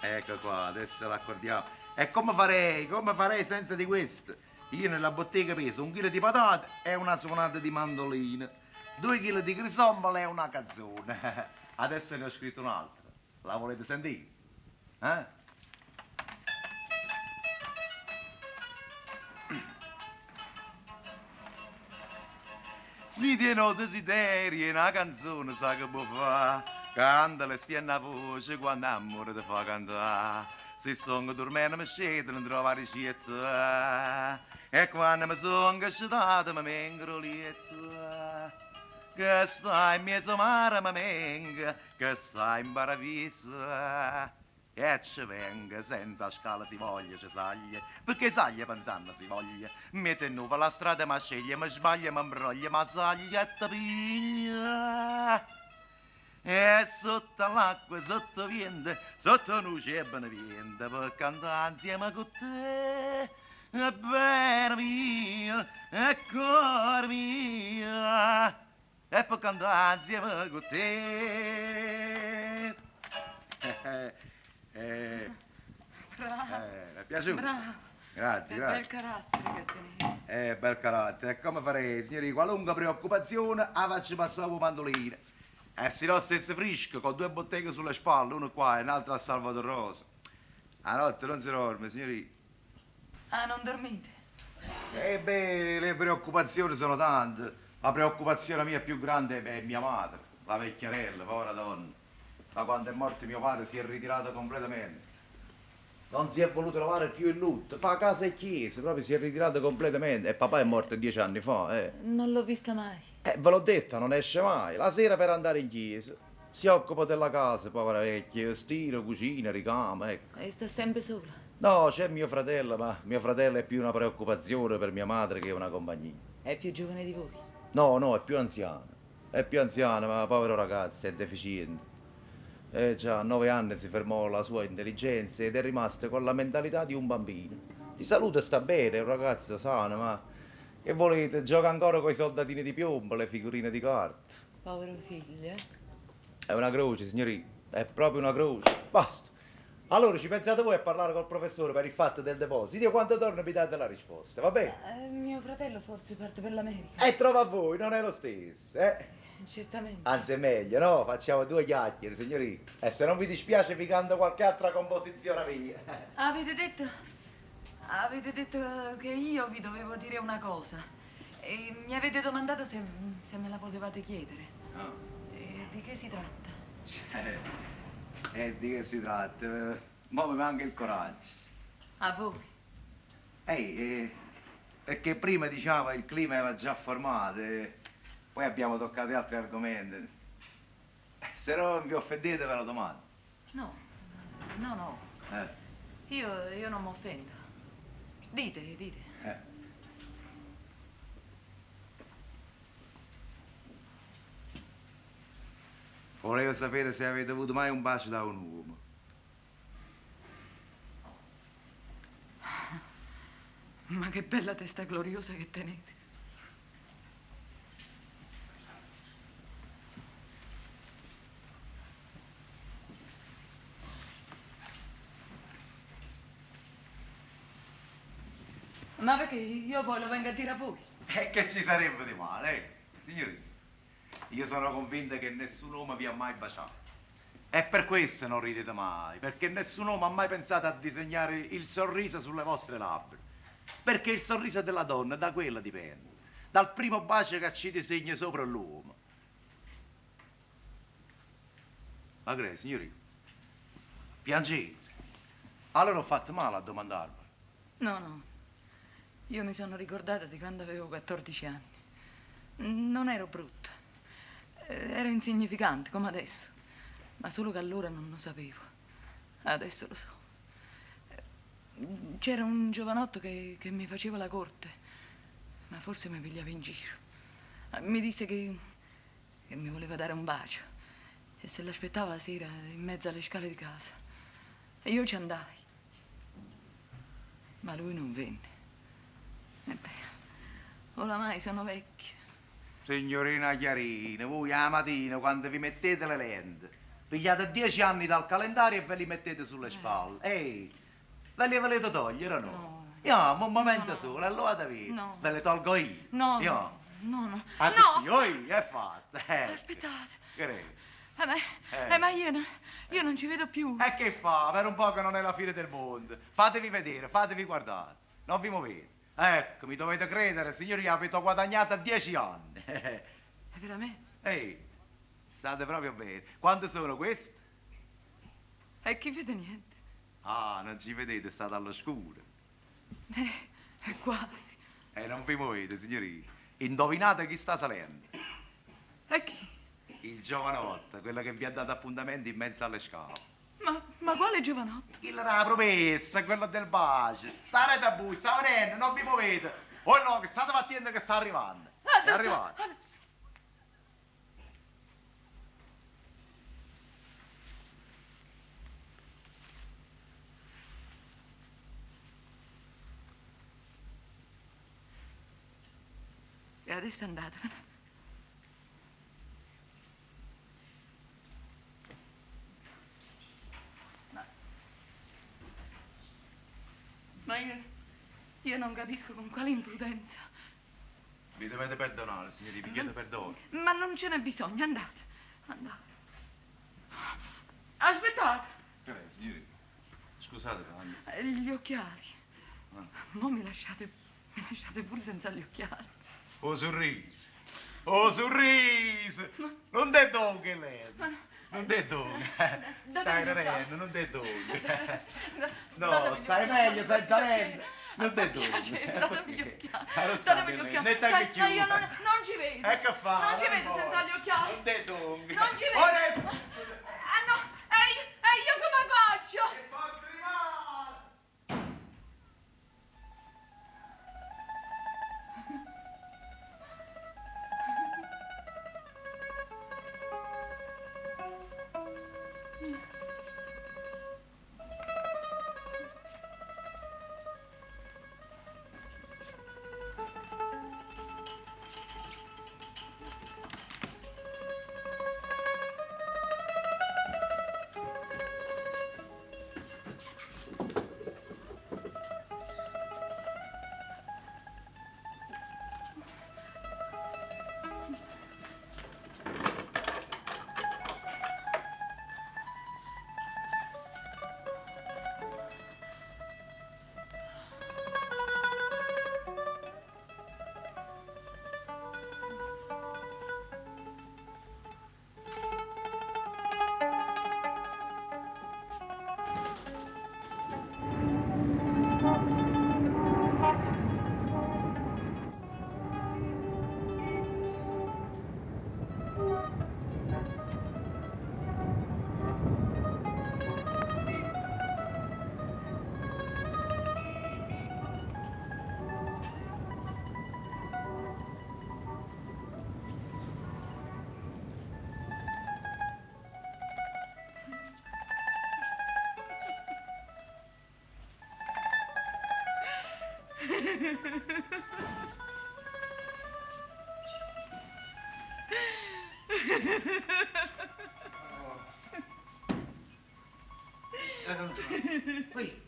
Ecco qua, adesso l'accordiamo. E come farei senza di questo? Io nella bottega peso 1 chilo di patate e una suonata di mandolino. 2 chili di crisombole e una canzone. Adesso ne ho scritto un'altra. La volete sentire? Eh? Si tiene desiderio una canzone sa che può fare. Cantala e stia una voce quando amore ti fa cantare. Se sono dormendo mi scendo non trovo ricetta. E quando mi sono scetato mi mengro lietto. Che stai in mezzo mare mi menga, che stai in paradiso. E ci venga senza scala si voglia, ci saglia, perché saglia pensando si voglia. Mezzo e nuova la strada ma sceglie, ma sbaglia, ma imbroglia, ma saglia e te piglia. E sotto l'acqua, sotto vento, sotto luce e benevento, per cantare insieme con te. E bene mio, e cuore mio, e per cantare insieme con te. Bravo. Mi è piaciuto? Bravo. Grazie, Che grazie. bel carattere che tenete. Bel carattere. E come farei, signori, qualunque preoccupazione, la faccio passare un mandolino. E si no stesse fresco, con 2 botteghe sulle spalle, uno qua e un altro a Salvatore Rosa. La notte non si dorme, signori. Ah, non dormite? Eh beh, le preoccupazioni sono tante. La preoccupazione mia più grande è mia madre, la vecchiarella, povera donna. Da quando è morto mio padre si è ritirato completamente. Non si è voluto lavare più il lutto, fa casa e chiesa, proprio si è ritirato completamente. E papà è morto 10 anni fa. Non l'ho vista mai. Ve l'ho detta, non esce mai. La sera per andare in chiesa. Si occupa della casa, povera vecchia, stiro, cucina, ricama, ecco. E sta sempre sola? No, c'è mio fratello, ma mio fratello è più una preoccupazione per mia madre che una compagnia. È più giovane di voi? No, no, è più anziano. È più anziano, ma povero ragazzo, è deficiente. Già, a 9 anni si fermò la sua intelligenza ed è rimasto con la mentalità di un bambino. Di salute sta bene, è un ragazzo sano, ma che volete? Gioca ancora coi soldatini di piombo, le figurine di carta. Povero figlio, eh? È una croce, signorina, è proprio una croce. Basta. Allora ci pensate voi a parlare col professore per il fatto del deposito. Io quando torno vi date la risposta, va bene? Mio fratello forse parte per l'America. E trova a voi, non è lo stesso, eh? Certamente. Anzi è meglio, no? Facciamo 2 chiacchiere, signorina. E se non vi dispiace vi canto qualche altra composizione mia. Avete detto che io vi dovevo dire una cosa. E mi avete domandato se me la potevate chiedere. Ah. E di che si tratta? E di che si tratta? Mo' mi manca il coraggio. A voi? Ehi, perché prima, diciamo, il clima era già formato e poi abbiamo toccato altri argomenti. Se non vi offendete ve lo domando. No, no, no. Io non mi offendo. Dite, dite. Volevo sapere se avete avuto mai un bacio da un uomo. Ma che bella testa gloriosa che tenete. Ma perché io poi lo vengo a dire a voi? E che ci sarebbe di male, eh? Signori, io sono convinta che nessun uomo vi ha mai baciato. E per questo non ridete mai, perché nessun uomo ha mai pensato a disegnare il sorriso sulle vostre labbra. Perché il sorriso della donna da quello dipende, dal primo bacio che ci disegna sopra l'uomo. Ma credi, signori, piangete. Allora ho fatto male a domandarvelo. No, no. Io mi sono ricordata di quando avevo 14 anni. Non ero brutta. Ero insignificante, come adesso. Ma solo che allora non lo sapevo. Adesso lo so. C'era un giovanotto che, che mi faceva la corte, ma forse mi pigliava in giro. Mi disse che, che mi voleva dare un bacio e se l'aspettava la sera in mezzo alle scale di casa. E io ci andai. Ma lui non venne. E beh, oramai sono vecchia. Signorina Chiarina, voi la mattina quando vi mettete le lenti, pigliate dieci anni dal calendario e ve li mettete sulle spalle. Ehi, ve li volete togliere o no? No. Io, ma un momento solo, allora via. No. Ve le tolgo io. No, Io. no, no. Ah, no! così, oi, è fatta. Eh. Aspettate. Che è? Eh, ma, Eh. ma io, io non ci vedo più. E che fa? Per un po' che non è la fine del mondo. Fatevi vedere, fatevi guardare. Non vi muovete. Ecco, mi dovete credere, signori, avete guadagnato dieci anni. È veramente? Ehi, state proprio bene. Quante sono queste? E chi vede niente? Ah, non ci vedete, state all'oscuro. È quasi. E non vi muovete, signorina. Indovinate chi sta salendo? E chi? Il giovanotto, quello che vi ha dato appuntamento in mezzo alle scale. Ma, ma quale giovanotto? Quello era la promessa, quello del bacio. Starete a buio, sta venendo, non vi muovete. Oh no, che state battendo che sta arrivando. Ah, È dove sta? arrivato. Ah, E adesso andatevene. Ma, ma io, io non capisco con quale imprudenza. Mi dovete perdonare, signori, vi chiedo perdono. Ma non ce n'è bisogno, andate. Andate. Aspettate, Che è, signori? Scusate, tanto. gli occhiali. Mo mi lasciate, mi lasciate pur senza gli occhiali. Oh sorriso, oh sorriso! Non te do che lei, non te do. Stai ridendo, non te do. No, Datemi gli stai occhiali, meglio senza per piacere. lente. Non te do. Per piacere, datemi gli occhiali. Ma lo Datemi gli sa che occhiali. lei- ne Dai, tagli ma io più. non, non ci vedo. E che fa? Non ci vedo senza gli occhiali. Non te do. Non ci vedo. Ora- Ah no, e io, e io come faccio? Qui.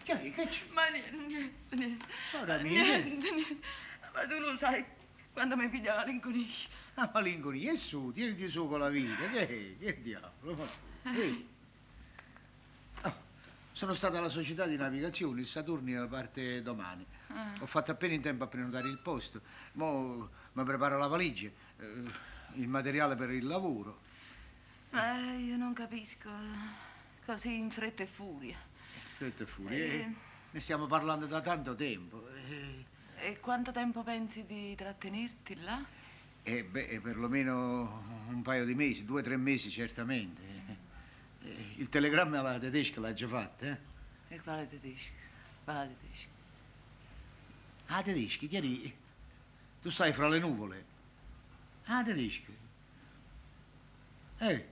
Che, che c'è? Ma niente, niente, niente. Sora mia, Niente, niente. Ma tu lo sai, quando mi piglia la malinconia. La malinconia è su, tieniti su con la vita, che, che diavolo. ma- Ehi. Oh, sono stata alla società di navigazione, il Saturnia parte domani. Ho fatto appena in tempo a prenotare il posto. Mo mi preparo la valigia, eh, il materiale per il lavoro. Ma io non capisco. Così in fretta e furia. Fretta e furia. eh, Ne stiamo parlando da tanto tempo. eh. E quanto tempo pensi di trattenerti là? Eh, beh, perlomeno un paio di mesi, due o tre mesi certamente. Il telegramma alla tedesca l'ha già fatto, eh? E quale tedesca? Quale tedesca? Ah, tedeschi, chiarì. Tu stai fra le nuvole. Ah, tedeschi. Eh.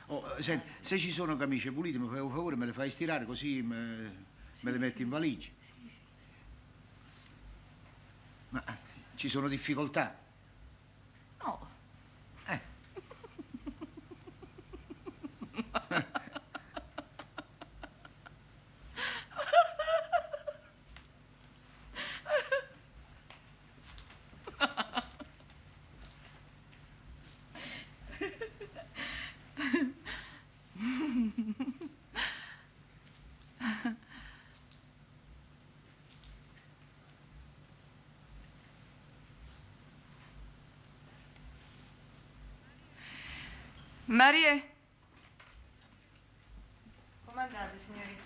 Oh, senti, se ci sono camicie pulite, mi fai un favore, me le fai stirare così me, me le metti in valigia. Sì, sì. Ma ci sono difficoltà? No. Eh. Marie, Come andate, signorina?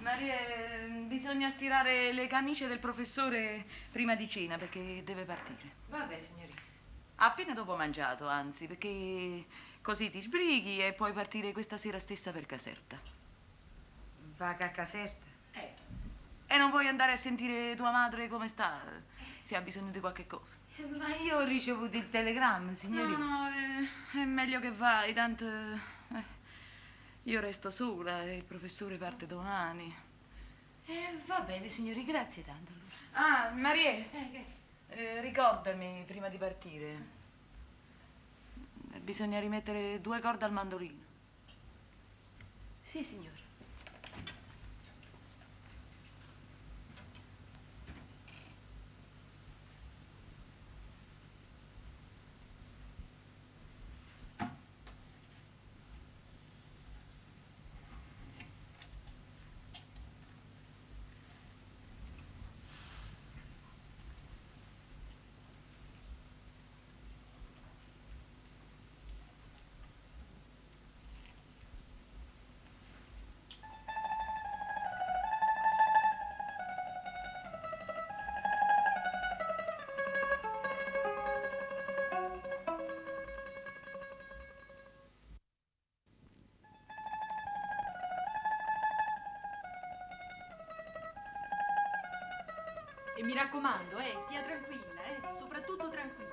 Marie, bisogna stirare le camicie del professore prima di cena perché deve partire. Vabbè, signorina. Appena dopo mangiato, anzi, perché così ti sbrighi e puoi partire questa sera stessa per Caserta. Va a Caserta. Eh. E non vuoi andare a sentire tua madre come sta? Se ha bisogno di qualche cosa. Ma io ho ricevuto il telegramma, signorina. No, no, è meglio che vai, tanto io resto sola e il professore parte domani. Va bene, signori, grazie tanto allora. Ah, Marie, Che? ricordami prima di partire. Bisogna rimettere due corde al mandolino. Sì, signora. E mi raccomando, stia tranquilla, soprattutto tranquilla.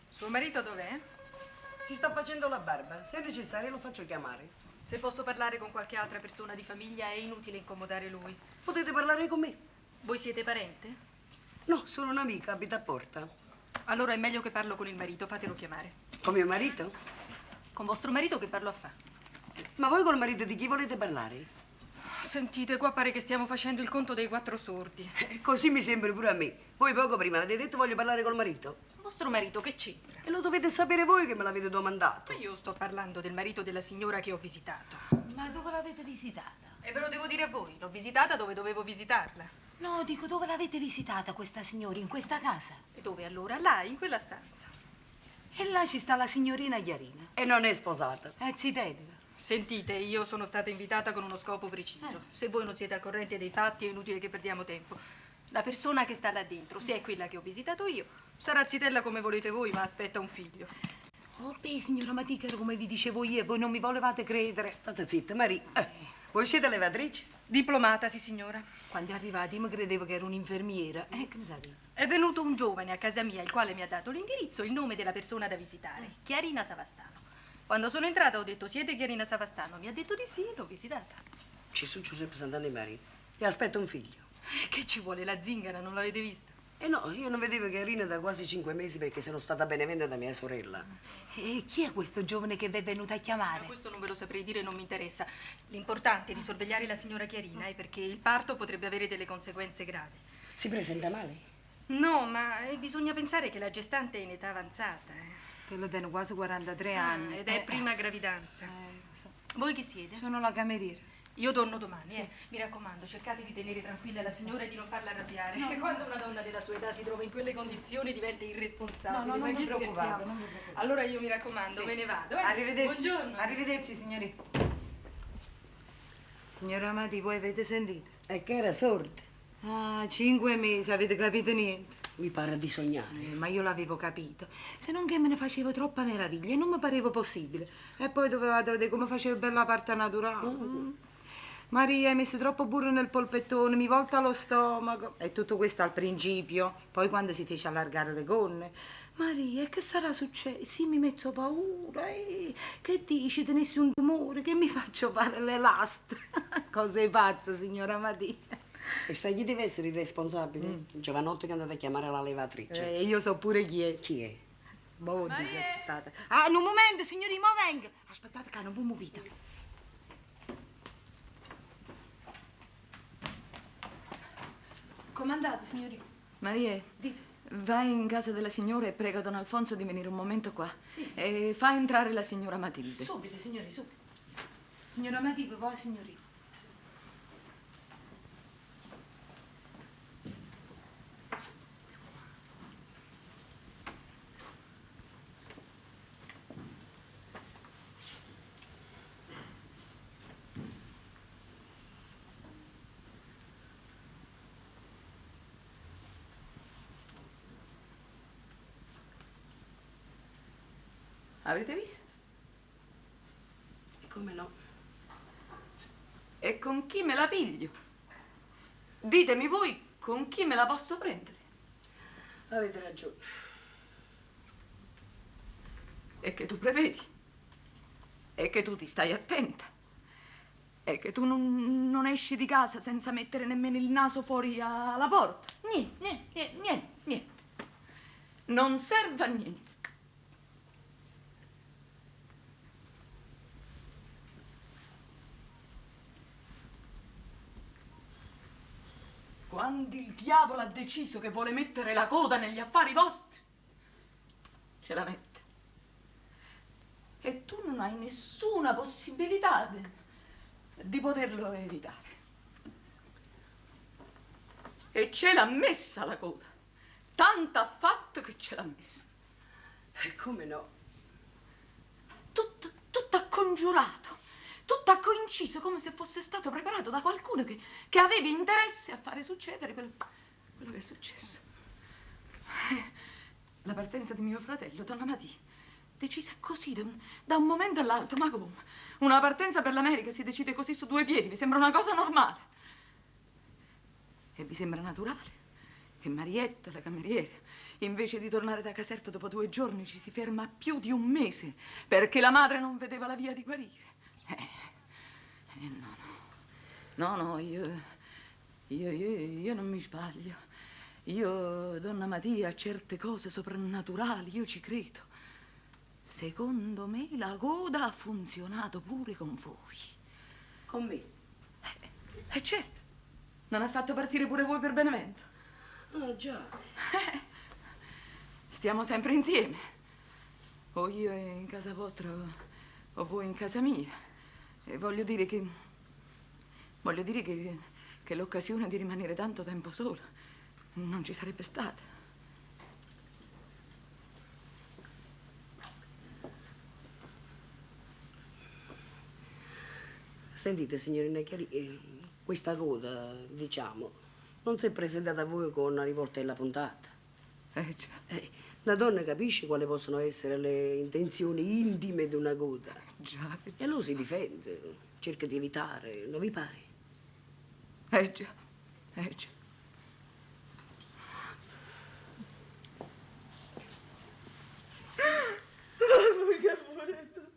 Suo marito dov'è? Si sta facendo la barba. Se è necessario lo faccio chiamare. Se posso parlare con qualche altra persona di famiglia è inutile incomodare lui. Potete parlare con me. Voi siete parente? No, sono un'amica, abita a Porta. Allora è meglio che parlo con il marito, fatelo chiamare. Con mio marito? Con vostro marito che parlo a fa? Ma voi col marito di chi volete parlare? Sentite, qua pare che stiamo facendo il conto dei quattro sordi. Così mi sembra pure a me. Voi poco prima avete detto voglio parlare col marito. Vostro marito che c'entra? E lo dovete sapere voi che me l'avete domandato. Ma io sto parlando del marito della signora che ho visitato. Ma dove l'avete visitata? E ve lo devo dire a voi, l'ho visitata dove dovevo visitarla. No, dico, dove l'avete visitata questa signora? In questa casa? E dove allora? Là, in quella stanza. E là ci sta la signorina Chiarina. E non è sposata. È zitella. Sentite, io sono stata invitata con uno scopo preciso. Se voi non siete al corrente dei fatti è inutile che perdiamo tempo. La persona che sta là dentro, se è quella che ho visitato io, sarà zitella come volete voi, ma aspetta un figlio. Oh, beh, signora Matica, era come vi dicevo io e voi non mi volevate credere. State zitta, Maria. Voi siete levatrice? Diplomata, sì, signora. Quando è arrivata io mi credevo che era un'infermiera. Che ne sapevo? È venuto un giovane a casa mia, il quale mi ha dato l'indirizzo e il nome della persona da visitare, Chiarina Savastano. Quando sono entrata ho detto, siete Chiarina Savastano? Mi ha detto di sì, l'ho visitata. Ci su Giuseppe Sant'Anna e Maria. E aspetta un figlio. Che ci vuole la zingara, non l'avete vista? Eh no, io non vedevo Chiarina da quasi 5 mesi perché sono stata beneventa da mia sorella. E chi è questo giovane che vi è venuto a chiamare? Ma questo non ve lo saprei dire, non mi interessa. L'importante è di sorvegliare la signora Chiarina, è perché il parto potrebbe avere delle conseguenze gravi. Si presenta male? No, ma bisogna pensare che la gestante è in età avanzata. Che lo tiene quasi 43 anni. Ed è prima gravidanza. Lo so. Voi chi siete? Sono la cameriera. Io torno domani, eh. Mi raccomando, cercate di tenere tranquilla la signora e di non farla arrabbiare. No, no. Quando una donna della sua età si trova in quelle condizioni diventa irresponsabile. No, no, Ma non vi che preoccupate, scherziamo? non vi preoccupate. Allora io mi raccomando, Sì. me ne vado. Eh. Arrivederci. Buongiorno. Arrivederci, signori. Signora Amati, voi avete sentito? E che era sorda. Ah, 5 mesi, avete capito niente. Mi pare di sognare. Ma io l'avevo capito. Se non che me ne facevo troppa meraviglia e non mi pareva possibile. E poi dovevate vedere come facevo bella parte naturale. Maria, hai messo troppo burro nel polpettone, mi volta lo stomaco. E tutto questo al principio. Poi quando si fece allargare le gonne. Maria, e che sarà successo? Sì, mi metto paura. Che dici? Tenessi un tumore? Che mi faccio fare le lastre? Cose pazze, signora Maria. E sai chi deve essere il responsabile? Il giovanotto che è andato a chiamare la levatrice. Io so pure chi è. Chi è? Boh, aspettate. Ah, un momento, signori, mo vengo. Aspettate che non vi muovete. Comandate, signori. Marie, vai in casa della signora e prega don Alfonso di venire un momento qua. Sì, sì. E fa entrare la signora Matilde. Subito, signori, subito. Signora Matilde, va, signori. Avete visto? E come no? E con chi me la piglio? Ditemi voi con chi me la posso prendere. Avete ragione. E che tu prevedi. E che tu ti stai attenta. E che tu non esci di casa senza mettere nemmeno il naso fuori alla porta. Niente, niente, niente, niente. Non serve a niente. Quando il diavolo ha deciso che vuole mettere la coda negli affari vostri, ce la mette. E tu non hai nessuna possibilità di poterlo evitare. E ce l'ha messa la coda. Tanto ha fatto che ce l'ha messa. E come no? Tutto ha congiurato, tutto ha coinciso come se fosse stato preparato da qualcuno che aveva interesse a fare succedere quello che è successo. La partenza di mio fratello, donna Matì, decisa così da un momento all'altro, ma come? Una partenza per l'America si decide così su due piedi, vi sembra una cosa normale? E vi sembra naturale che Marietta, la cameriera, invece di tornare da Caserta dopo 2 giorni ci si ferma più di un mese perché la madre non vedeva la via di guarire? No, no. No, no, io non mi sbaglio. Io, donna Mattia, a certe cose soprannaturali, io ci credo. Secondo me la coda ha funzionato pure con voi. Con me? Certo. Non ha fatto partire pure voi per Benevento? Ah, già. Stiamo sempre insieme. O io in casa vostra o voi in casa mia. E voglio dire che... Voglio dire che l'occasione di rimanere tanto tempo sola non ci sarebbe stata. Sentite, signorina Chiarì, questa coda, diciamo, non si è presentata a voi con una rivoltella puntata. Già. La donna capisce quali possono essere le intenzioni intime di una coda. Già. E allora si difende, cerca di evitare, non vi pare? Già, già. Ma che volete?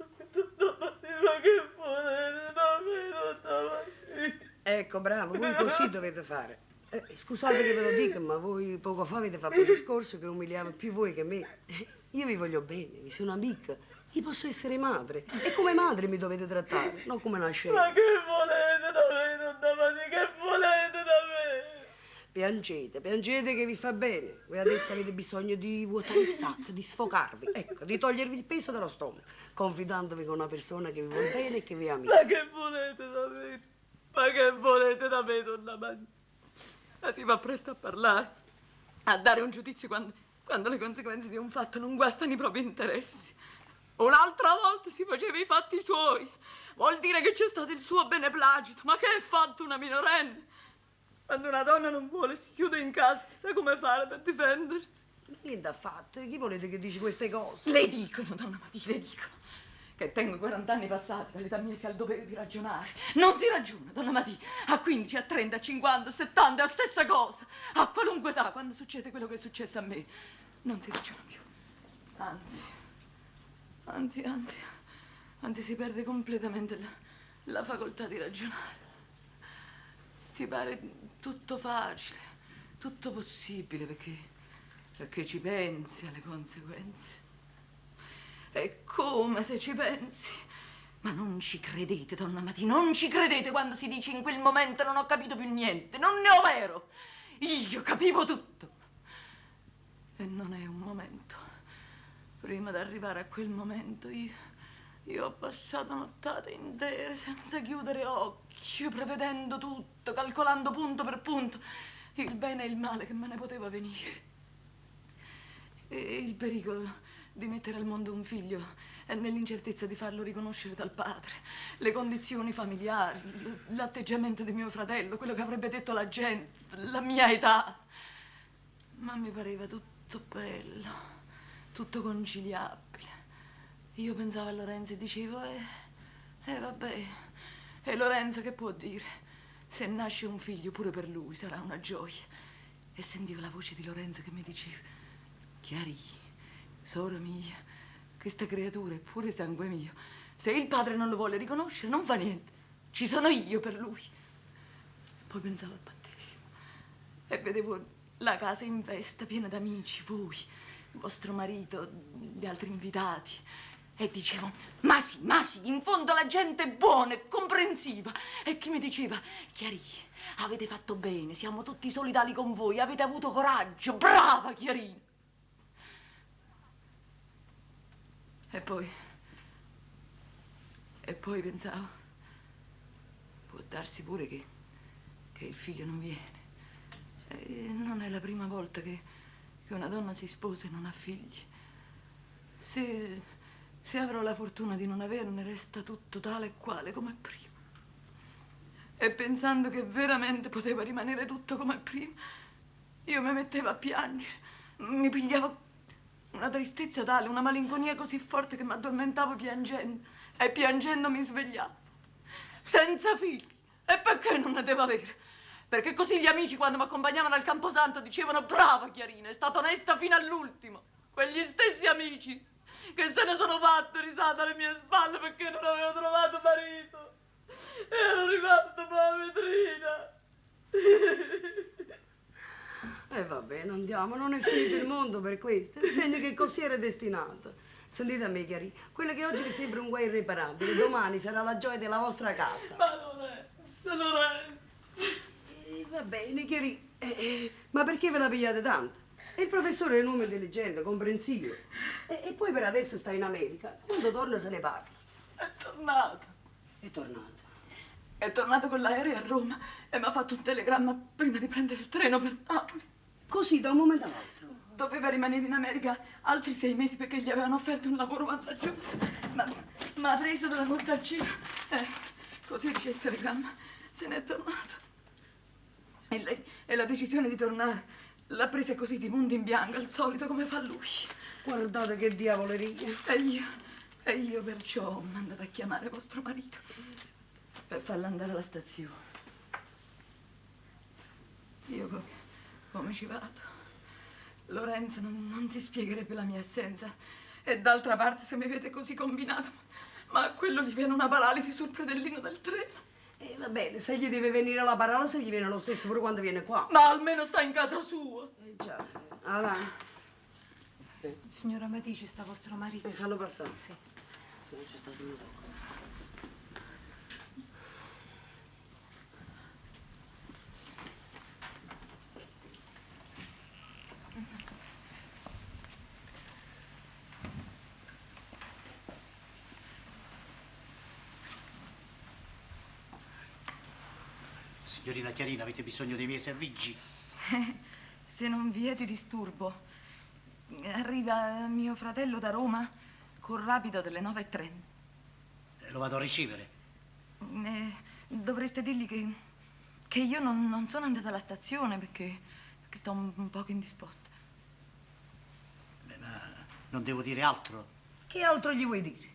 Ma che volete da me, donna Mattia? Ecco, bravo, voi così dovete fare. Scusate che ve lo dico, ma voi poco fa avete fatto un discorso che umiliava più voi che me. Io vi voglio bene, vi sono amica, io posso essere madre. E come madre mi dovete trattare, non come una scema. Ma che volete da me, donna Mattia? Che volete da me? Piangete, piangete che vi fa bene. Voi adesso avete bisogno di vuotare il sacco, di sfocarvi, ecco, di togliervi il peso dallo stomaco, confidandovi con una persona che vi vuol bene e che vi ama. Ma che volete da me? Ma che volete da me, donna Maria? Ma si fa presto a parlare, a dare un giudizio quando, quando le conseguenze di un fatto non guastano i propri interessi. Un'altra volta si faceva i fatti suoi. Vuol dire che c'è stato il suo beneplacito. Ma che è fatto una minorenne? Quando una donna non vuole, si chiude in casa e sa come fare per difendersi. Niente affatto. Chi volete che dici queste cose? Le dicono, donna Matilde, le dicono che tengo 40 anni passati, dall'età mia si ha il dovere di ragionare. Non si ragiona, donna Matilde, a 15, a 30, a 50, a 70, è la stessa cosa. A qualunque età, quando succede quello che è successo a me, non si ragiona più. Anzi, anzi, anzi, anzi si perde completamente la, la facoltà di ragionare. Ti pare tutto facile, tutto possibile perché, perché ci pensi alle conseguenze. È come se ci pensi. Ma non ci credete, donna Mati, non ci credete quando si dice in quel momento non ho capito più niente. Non ne ho vero. Io capivo tutto. E non è un momento. Prima di arrivare a quel momento io, io ho passato nottate intere senza chiudere occhio, prevedendo tutto, calcolando punto per punto il bene e il male che me ne poteva venire. E il pericolo di mettere al mondo un figlio e nell'incertezza di farlo riconoscere dal padre, le condizioni familiari, l'atteggiamento di mio fratello, quello che avrebbe detto la gente, la mia età. Ma mi pareva tutto bello, tutto conciliabile. Io pensavo a Lorenzo e dicevo, eh, eh vabbè, e Lorenzo che può dire? Se nasce un figlio pure per lui sarà una gioia. E sentivo la voce di Lorenzo che mi diceva, Chiarì, sora mia, questa creatura è pure sangue mio. Se il padre non lo vuole riconoscere, non fa niente. Ci sono io per lui. E poi pensavo al battesimo e vedevo la casa in festa, piena d'amici, voi, vostro marito, gli altri invitati. E dicevo, ma sì, ma sì, in fondo la gente è buona e comprensiva. E chi mi diceva, Chiarì, avete fatto bene, siamo tutti solidali con voi, avete avuto coraggio, brava Chiarina. E poi, e poi pensavo, può darsi pure che, che il figlio non viene. E non è la prima volta che, che una donna si sposa e non ha figli. Se, se avrò la fortuna di non averne, resta tutto tale e quale come prima. E pensando che veramente poteva rimanere tutto come prima, io mi mettevo a piangere, mi pigliavo una tristezza tale, una malinconia così forte che mi addormentavo piangendo e piangendo mi svegliavo. Senza figli. E perché non ne devo avere? Perché così gli amici quando mi accompagnavano al Camposanto dicevano brava Chiarina, è stata onesta fino all'ultimo. Quegli stessi amici che se ne sono fatte risate alle mie spalle perché non avevo trovato marito. Ero rimasta una vetrina. E va bene, andiamo, non è finito il mondo per questo. È il segno che così era destinato. Sentite a me, Chiarì, quello che oggi vi sembra un guai irreparabile, domani sarà la gioia della vostra casa. Ma Lorenzo, Lorenzo. Va bene, Chiarì, ma perché ve la pigliate tanto? E il professore è un uomo intelligente, comprensivo. E poi per adesso sta in America. Quando torna se ne parla. È tornato. È tornato. È tornato con l'aereo a Roma e mi ha fatto un telegramma prima di prendere il treno per Napoli. Così, da un momento all'altro. Doveva rimanere in America altri 6 mesi perché gli avevano offerto un lavoro vantaggioso. Ma, ma ha preso della nostalgia. Così dice il telegramma. Se n'è tornato. E, lei, e la decisione di tornare l'ha presa così di punto in bianco, al solito, come fa lui. Guardate che diavoleria. E io perciò ho mandato a chiamare vostro marito per farlo andare alla stazione. Io come, come ci vado? Lorenzo non, non si spiegherebbe la mia assenza. E d'altra parte, se mi vede così combinato, ma a quello gli viene una paralisi sul predellino del treno. E va bene, se gli deve venire la paralisi, gli viene lo stesso pure quando viene qua. Ma almeno sta in casa sua. Già, avanti. Signora Matici, sta vostro marito. Fallo passare. Sì. Se non c'è stato un poco. Signorina Chiarina, avete bisogno dei miei servigi? Se non vi è di disturbo, arriva mio fratello da Roma col rapido delle 9.30. Lo vado a ricevere. Eh, dovreste dirgli che io non sono andata alla stazione perché sto un poco indisposta. Beh, ma non devo dire altro. Che altro gli vuoi dire?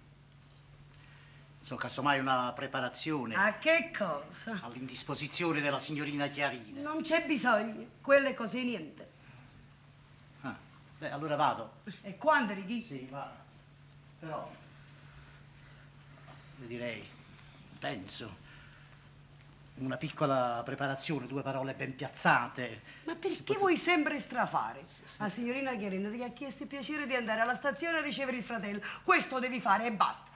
So, casomai una preparazione. A che cosa? All'indisposizione della signorina Chiarina. Non c'è bisogno, quelle è così niente. Ah, beh, allora vado. E quando righi? Sì, ma però io direi, penso, una piccola preparazione, due parole ben piazzate. Ma perché vuoi sempre strafare? La signorina Chiarina ti ha chiesto il piacere di andare alla stazione a ricevere il fratello. Questo devi fare e basta.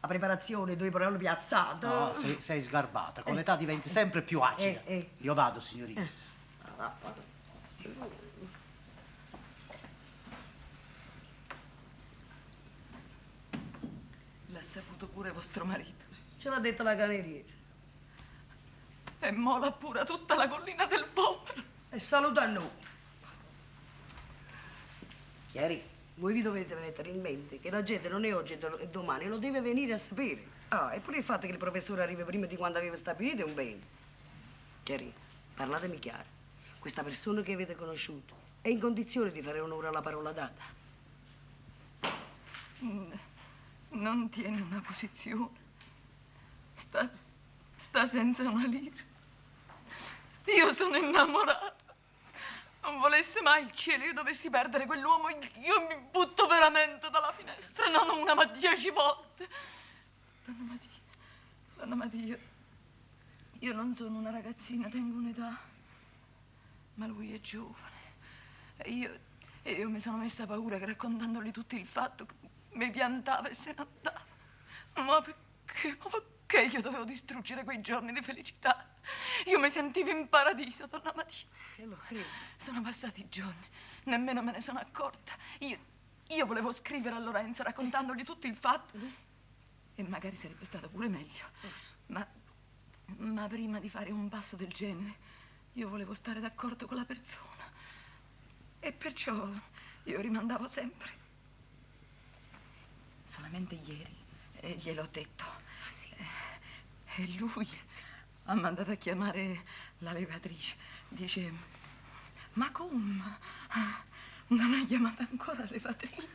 La preparazione, due parole piazzate. No, sei sgarbata, con l'età diventi sempre più acida. Io vado, signorina. L'ha saputo pure vostro marito. Ce l'ha detto la cameriera. E mo l'appura tutta la collina del Vomero. E saluta a noi. Chiari, voi vi dovete mettere in mente che la gente non è oggi e domani, lo deve venire a sapere. Ah, e pure il fatto che il professore arrivi prima di quando aveva stabilito è un bene. Chiari, parlatemi chiaro. Questa persona che avete conosciuto è in condizione di fare onore alla parola data? Non tiene una posizione. Sta senza una lira. Io sono innamorata. Non volesse mai il cielo io dovessi perdere quell'uomo, io mi butto veramente dalla finestra, non una ma 10 volte. Donna Maria, donna Maria, io non sono una ragazzina, tengo un'età, ma lui è giovane. E io mi sono messa paura che raccontandogli tutto il fatto mi piantava e se ne andava. Ma perché, ma perché io dovevo distruggere quei giorni di felicità? Io mi sentivo in paradiso, donna Maria. Lo credo. Sono passati giorni, nemmeno me ne sono accorta. Io volevo scrivere a Lorenzo raccontandogli tutto il fatto. E magari sarebbe stato pure meglio. Ma prima di fare un passo del genere, io volevo stare d'accordo con la persona. E perciò io rimandavo sempre. Solamente ieri gliel'ho detto. Ah, sì. E lui ha mandato a chiamare la levatrice. Dice, ma come? Non ha chiamato ancora la levatrice?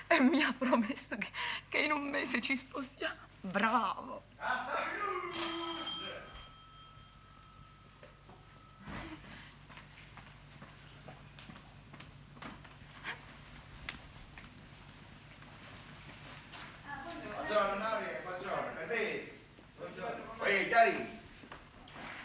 E mi ha promesso che in un mese ci sposiamo. Bravo! Buongiorno, Nauri, buongiorno, permesso. Buongiorno. Ehi, Chiarino.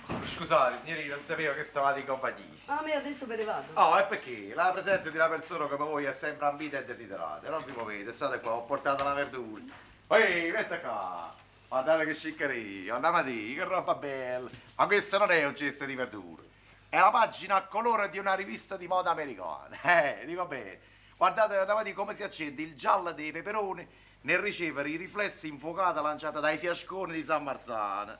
Oh, scusate, signorina, non sapevo che stavate in compagnia. A me adesso ve ne vado. Oh, e perché? La presenza di una persona come voi è sempre ambita e desiderata. Non vi muovete, state qua, ho portato la verdura. Ehi, metta qua. Guardate che sciccheria, andiamo di, che roba bella. Ma questo non è un cesto di verdure. È la pagina a colore di una rivista di moda americana. Dico bene. Guardate, andiamo di come si accende il giallo dei peperoni nel ricevere i riflessi infuocata lanciata dai fiasconi di San Marzano.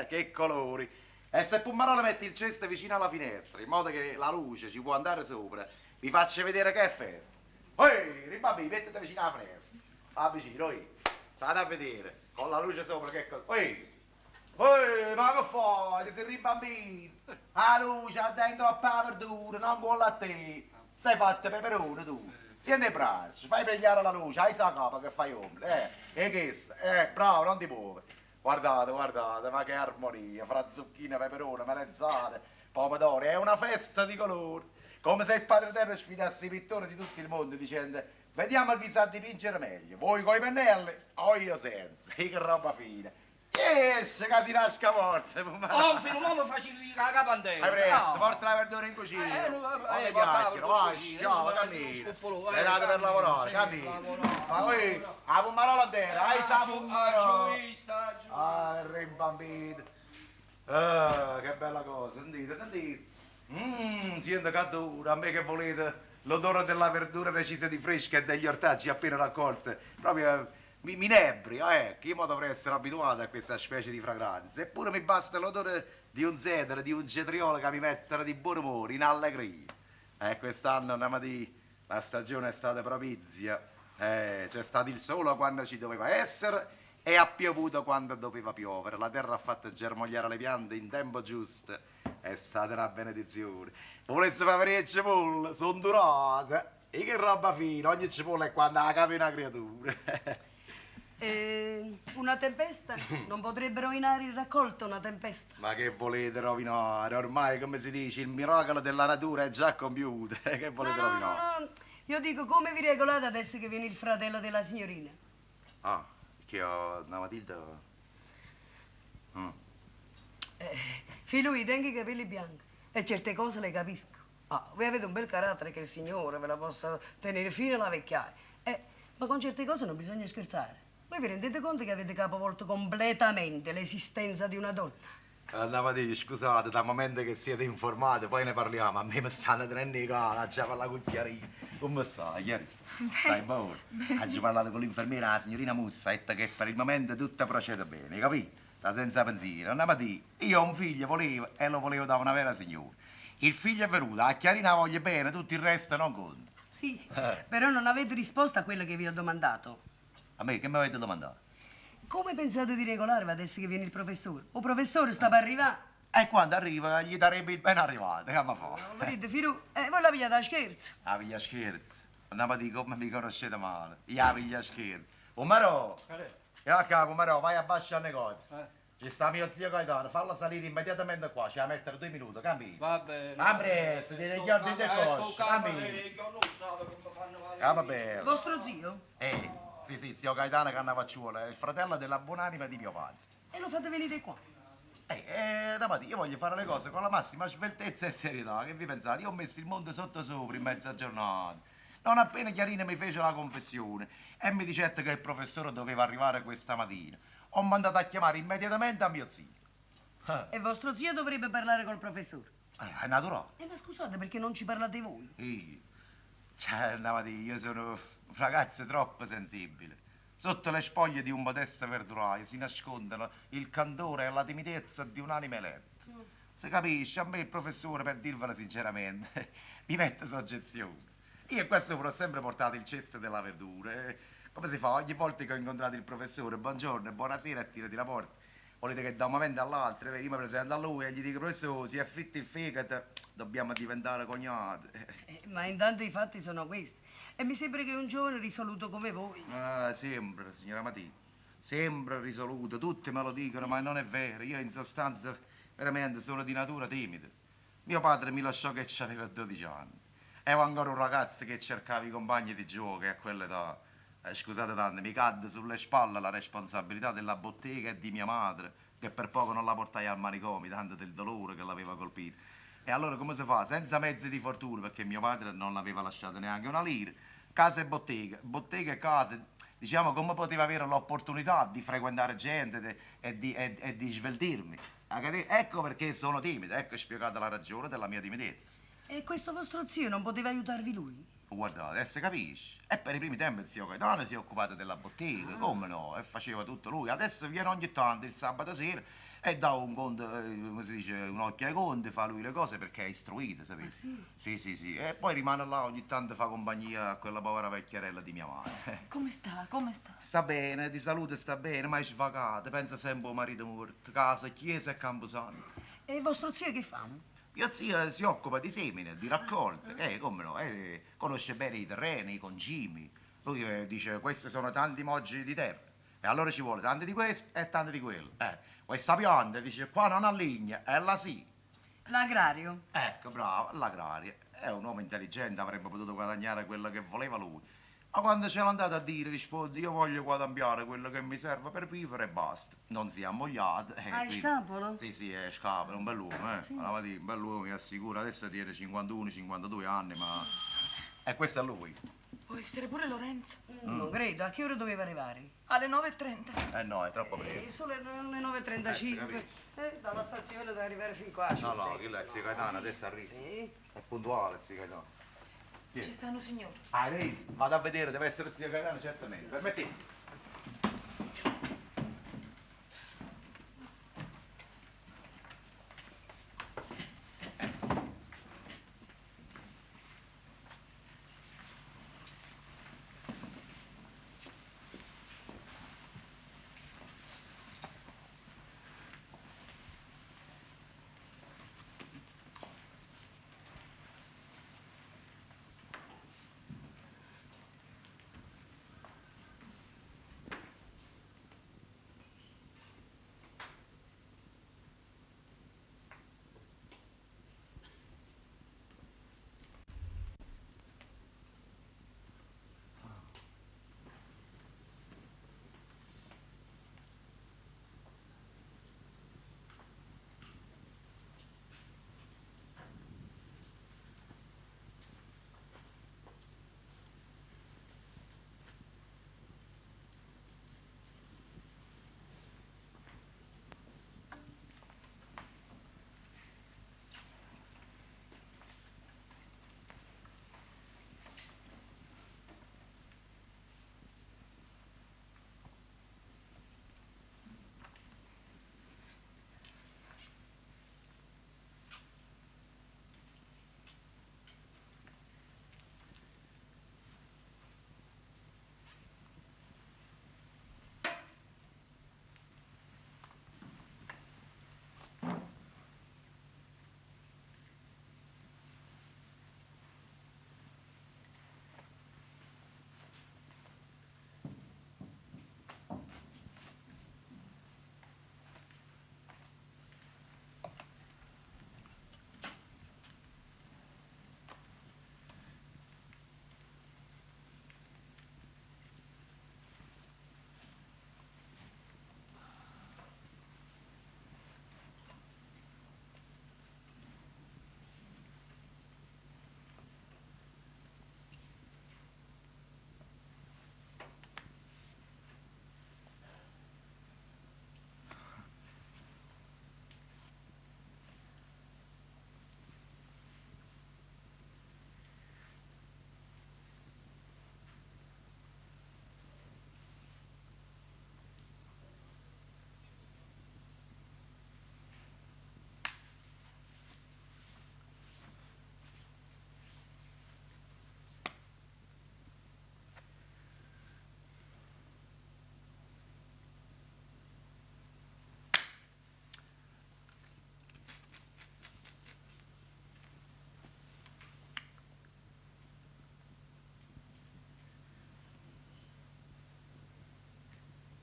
Che colori! E se Pumarola mette il cesto vicino alla finestra, in modo che la luce ci può andare sopra, vi faccio vedere che effetto. Ehi, ribambini, mettete vicino alla finestra. Va vicino, oi. State a vedere, con la luce sopra che cosa. Ehi! Ehi, ma che fai? Ti sei ribambino? La luce dentro a la verdura, non con la te. Sei fatta peperone tu. Tieni le braccia, fai pigliare la luce, alza la capa che fai ombra, E che bravo, non ti muovi. Guardate, guardate, ma che armonia, fra zucchine, peperone, melanzane, pomodori, è una festa di colori. Come se il Padre Eterno sfidasse i pittori di tutto il mondo dicendo vediamo chi sa dipingere meglio, voi coi pennelli o io senza, che roba fine. Yes, che si nasca forza. Oh, fino mo mi facevi la capa in terra. Fai presto, porta la verdura in cucina. Porta chiacchiera, vai, schiava, cammina. Sei nato per lavorare, cammina. Ma qui, la pomarola a terra, alza la pomarola. Ah, rimbambito. Ah, che bella cosa, sentite, sentite. Sento che dura, a me che volete l'odore della verdura recisa di fresca e degli ortaggi appena raccolti. Proprio Mi, mi inebrio, ecco, io mo dovrei essere abituato a questa specie di fragranza, eppure mi basta l'odore di un cedro, di un cetriolo che mi mettono di buon umore, in allegria. E quest'anno, andiamo di, la stagione è stata propizia. C'è stato il sole quando ci doveva essere e ha piovuto quando doveva piovere. La terra ha fatto germogliare le piante in tempo giusto. È stata una benedizione. Volesse fare vedere le cipolle, sono durate. E che roba fine, ogni cipolla è quando la capi una creatura. Una tempesta? Non potrebbe rovinare il raccolto, una tempesta. Ma che volete rovinare? Ormai, come si dice, il miracolo della natura è già compiuto. Che volete No, no, rovinare? no, no. Io dico, come vi regolate adesso che viene il fratello della signorina? Ah, che ho una Matilda. Filui, tengo i capelli bianchi e certe cose le capisco. Ah, voi avete un bel carattere che il signore ve la possa tenere fino alla vecchiaia. Ma con certe cose non bisogna scherzare. Voi vi rendete conto che avete capovolto completamente l'esistenza di una donna? Andiamo a dire, scusate, dal momento che siete informate, poi ne parliamo. A me mi stanno tenendo i cani, già parla con Chiarina. Come stai, Chiarina? Stai buono? Ho già parlato con l'infermiera, la signorina Muzza, ha detto che per il momento tutto procede bene, capito? Sta senza pensiero. Andiamo a dire, io ho un figlio, volevo, e lo volevo da una vera signora. Il figlio è venuto, a Chiarina voglio bene, tutto il resto non conta. Sì, però non avete risposto a quello che vi ho domandato. A me che mi avete domandato? Come pensate di regolarvi adesso che viene il professore? O professore sta per arrivare. E quando arriva gli darebbe il ben arrivato, che mi fa? No, vedete, Firu, voi la pigliate a scherzo. La piglia a scherzo. Andiamo a dire come mi conoscete male. Io la piglia a scherzo. Pomarò! E a capo, Pomarò, vai a basso al negozio. Ci sta mio zio Gaetano, fallo salire immediatamente qua, ci va a mettere 2 minuti, cammina. Va bene. Va presto, ti gli ordini del coscio, cammina. Ah, va bene. Vostro zio? Sì, sì, zio Gaetano Cannavacciuolo, è il fratello della buonanima di mio padre. E lo fate venire qua? Ramati, io voglio fare le cose con la massima sveltezza e serietà. Che vi pensate? Io ho messo il mondo sotto sopra in mezza giornata. Non appena Chiarina mi fece la confessione e mi dicette che il professore doveva arrivare questa mattina, ho mandato a chiamare immediatamente a mio zio. E vostro zio dovrebbe parlare col professore? È naturale. Ma scusate, perché non ci parlate voi? Io? Cioè, Ramati, io sono un ragazzo troppo sensibile. Sotto le spoglie di un modesto verduraio si nascondono il candore e la timidezza di un'anima eletta. Se capisce, a me il professore, per dirvelo sinceramente, mi mette soggezione. Io questo ho sempre portato il cesto della verdura. Come si fa? Ogni volta che ho incontrato il professore, buongiorno, buonasera, e tirati la porta. Volete che da un momento all'altro, io mi presento a lui e gli dico, professore, si è fritto il fegato, dobbiamo diventare cognati. Ma intanto i fatti sono questi. E mi sembra che un giovane risoluto come voi. Ah, sembra, signora Matilde, sembra risoluto, tutti me lo dicono, ma non è vero. Io in sostanza veramente sono di natura timida. Mio padre mi lasciò che c'aveva 12 anni. Ero ancora un ragazzo che cercava i compagni di gioco e a quell'età, scusate tanto, mi cadde sulle spalle la responsabilità della bottega e di mia madre, che per poco non la portai al manicomio, tanto del dolore che l'aveva colpita. E allora come si fa? Senza mezzi di fortuna, perché mio padre non l'aveva lasciato neanche una lira, casa e bottega, bottega e casa, diciamo come poteva avere l'opportunità di frequentare gente e di sveltirmi. Ecco perché sono timido, ecco spiegata la ragione della mia timidezza. E questo vostro zio non poteva aiutarvi lui? Guardate, adesso capisci. E per i primi tempi il zio Gaetano si è occupato della bottega, come no? E faceva tutto lui. Adesso viene ogni tanto il sabato sera e dà un conto, come si dice, un occhio ai conti, fa lui le cose perché è istruito, sapete? Ah, sì? Sì, sì, sì. E poi rimane là, ogni tanto fa compagnia a quella povera vecchiarella di mia madre. Come sta? Come sta? Sta bene, di salute sta bene, ma è svagata, pensa sempre al marito morto, casa, chiesa e camposanto. E vostro zio che fa? Mio zio si occupa di semine, di raccolte, come no, conosce bene i terreni, i concimi. Lui dice, questi sono tanti moggi di terra, e allora ci vuole tanti di questo e tanti di quello. Questa pianta, dice, qua non ha ligna, è la sì. L'agrario? Ecco, bravo, l'agrario. È un uomo intelligente, avrebbe potuto guadagnare quello che voleva lui. Ma quando ce l'ha andato a dire, risponde, io voglio guadagnare quello che mi serve per vivere e basta. Non si è ammogliato. Ah, è scapolo? Sì, sì, è scapolo, è un bell'uomo, eh. Sì. Allora, un bell'uomo, mi assicuro, adesso tiene 51, 52 anni, ma... E questo è lui. Può essere pure Lorenzo. Non credo, a che ora doveva arrivare? Alle 9:30. Eh no, è troppo presto. Solo alle 9:35. Dalla stazione deve arrivare fin qua. No, no, quello è il zio Gaetano, adesso arriva. Sì. È puntuale il zio Gaetano. Ci stanno signori. Ah, lei vado a vedere, deve essere zio Gaetano, certamente. Permettete.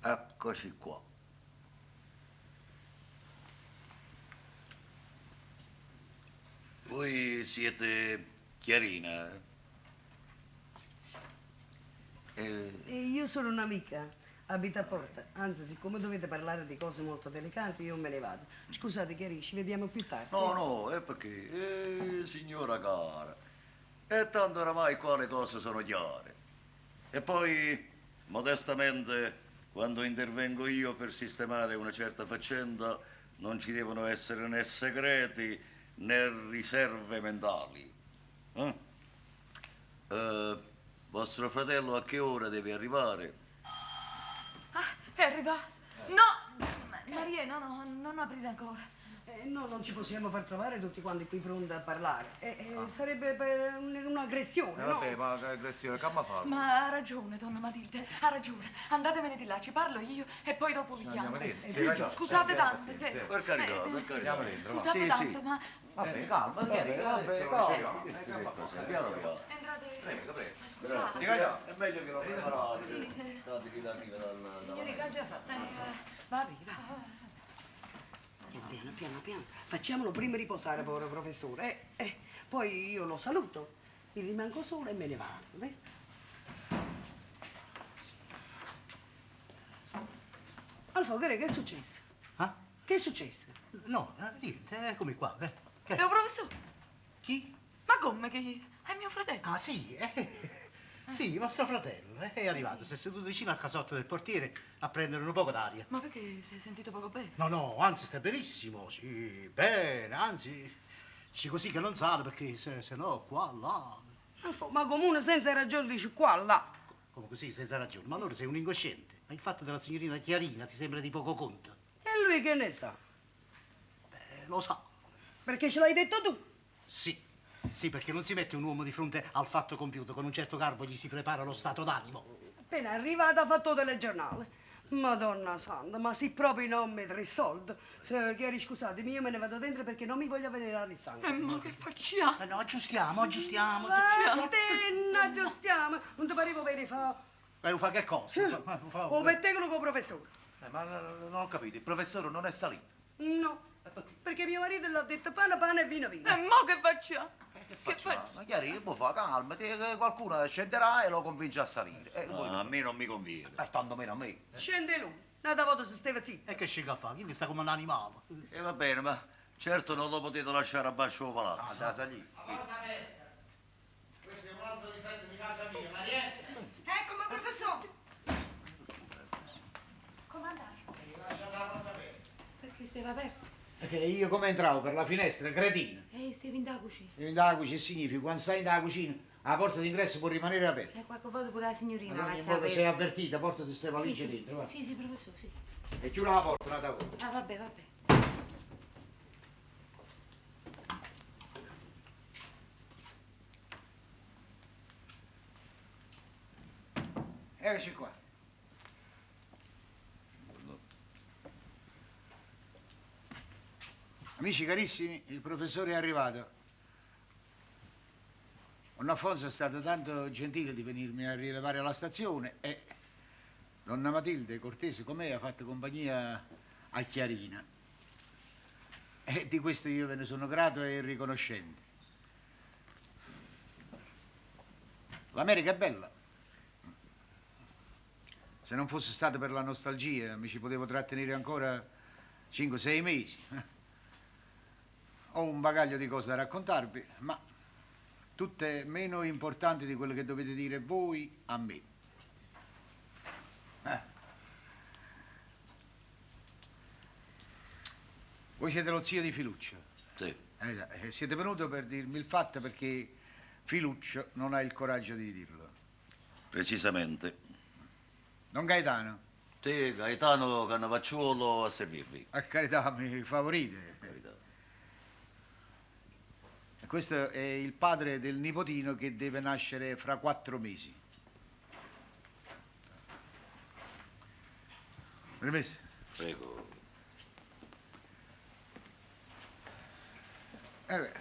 Eccoci qua. Voi siete Chiarina? Eh... Io sono un'amica, abito a Porta. Anzi, siccome dovete parlare di cose molto delicate, io me ne vado. Scusate, Chiarì, ci vediamo più tardi. No, no, è perché, signora cara, e tanto oramai qua le cose sono chiare. E poi, modestamente, quando intervengo io per sistemare una certa faccenda, non ci devono essere né segreti né riserve mentali. Eh? Vostro fratello a che ora deve arrivare? Ah, è arrivato. No, Maria, no, no, non aprire ancora. No, non ci possiamo far trovare tutti quanti qui pronti a parlare. Sarebbe per un'aggressione, no? Vabbè, ma che aggressione, che fa? Ma ha ragione, donna Matilde, ha ragione. Andatevene di là, ci parlo io e poi dopo vi chiamo. Scusate tanto. Per carità, per carità. Scusate tanto, ma... Vabbè, calma, vabbè, calma. Piano piano. Entrate... Prego, prego. Scusate. È meglio che lo preparate. Sì, sì. Tanto che arriva dal... Signori, che ha già fatto? Va, va. Piano, piano, piano. Facciamolo prima riposare, povero professore. Poi io lo saluto, mi rimango sola e me ne vado. Alfo, che è successo? Ah? Che è successo? No, niente, eccomi qua. Che? È un professore? Chi? Ma come che? È mio fratello. Ah, sì, Sì, vostro fratello è arrivato, si è seduto vicino al casotto del portiere a prendere un poco d'aria. Ma perché si è sentito poco bene? No, no, anzi sta benissimo, sì, bene, anzi, dice così che non sale perché se no qua, là. Alfo, ma comune senza ragione dici qua, là. Come così, senza ragione? Ma allora sei un incosciente. Ma il fatto della signorina Chiarina ti sembra di poco conto? E lui che ne sa? Beh, lo sa. Perché ce l'hai detto tu? Sì. Sì, perché non si mette un uomo di fronte al fatto compiuto, con un certo garbo gli si prepara lo stato d'animo. Appena arrivata ha fatto telegiornale. Madonna santa, ma sì proprio nome tre soldi. Se, Chiari, scusatemi, io me ne vado dentro perché non mi voglio avvelenare il sangue. E ma che facciamo? No, aggiustiamo, aggiustiamo. Vattene, aggiustiamo. Non ti pareva vero fa? Ma fa che cosa? O pettegolo con il professore. Ma non ho capito, il professore non è salito. No, perché mio marito l'ha detto pane, pane e vino, vino. E mo che facciamo? Che facciamo? Ma Chiari, che può fare? Calma, qualcuno scenderà e lo convince a salire. No, a me non mi conviene. Tanto meno a me. Scende lui, un'altra volta si stava zitto. E che scende a fare? Chi sta come un animale. E va bene, ma certo non lo potete lasciare a basso palazzo. Ah, da salì. La porta aperta. Questo è un altro difetto di casa mia, Marietta. Eccomi, professore. Come andare? Lasciate la porta aperta. Perché stava aperta? Perché io come entravo per la finestra, cretino. Stavi in da cucina. In da cucina significa, quando stai in da cucina, la porta d'ingresso può rimanere aperta. E qualche volta pure la signorina ma la ogni volta sei avvertita, portati queste valigie sì, dentro, va. Sì, sì, professore, sì. E chiudo la porta un'altra volta. Ah, vabbè, vabbè. Eccoci qua. Amici carissimi, il professore è arrivato. Don Alfonso è stato tanto gentile di venirmi a rilevare alla stazione e donna Matilde, cortese com'è, ha fatto compagnia a Chiarina. E di questo io ve ne sono grato e riconoscente. L'America è bella. Se non fosse stato per la nostalgia, mi ci potevo trattenere ancora 5-6 mesi. Ho un bagaglio di cose da raccontarvi, ma tutte meno importanti di quelle che dovete dire voi a me. Voi siete lo zio di Filuccio? Sì. Siete venuto per dirmi il fatto perché Filuccio non ha il coraggio di dirlo. Precisamente. Don Gaetano? Sì, Gaetano Cannavacciuolo a servirvi. A carità, mi favorite. Carità. Questo è il padre del nipotino che deve nascere fra 4 mesi. Permesso? Prego. Beh.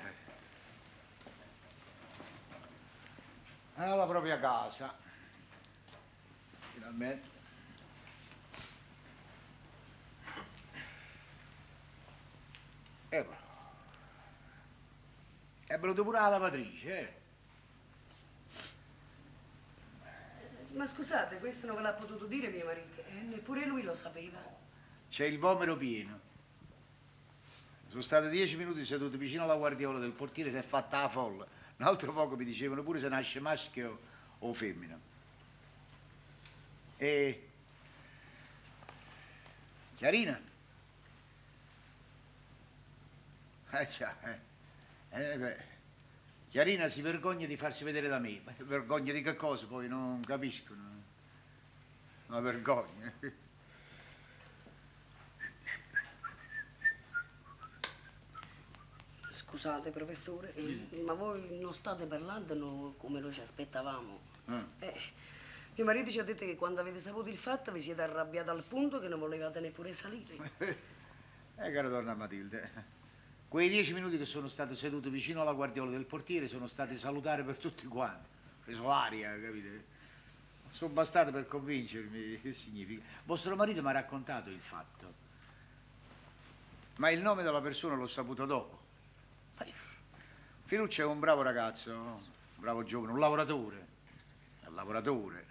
Alla propria casa. Finalmente. Eh, è venuta pure 'a lavatrice, eh? Ma scusate, questo non ve l'ha potuto dire mio marito, e neppure lui lo sapeva. C'è il vomero pieno. Sono stato 10 minuti seduto vicino alla guardiola del portiere, si è fatta la folla. Un altro poco mi dicevano pure se nasce maschio o femmina. E... Chiarina? Eh già, eh. Beh. Chiarina si vergogna di farsi vedere da me. Ma vergogna di che cosa poi? Non capisco. No? Una vergogna. Scusate, professore, ma voi non state parlando no, come noi ci aspettavamo. Mio marito ci ha detto che quando avete saputo il fatto vi siete arrabbiati al punto che non volevate neppure salire. Cara donna Matilde, quei 10 minuti che sono stato seduto vicino alla guardiola del portiere sono stati salutari per tutti quanti. Ho preso l'aria, capite? Sono bastate per convincermi che significa. Vostro marito mi ha raccontato il fatto, ma il nome della persona l'ho saputo dopo. Finuccio è un bravo ragazzo, un bravo giovane, un lavoratore. Un lavoratore.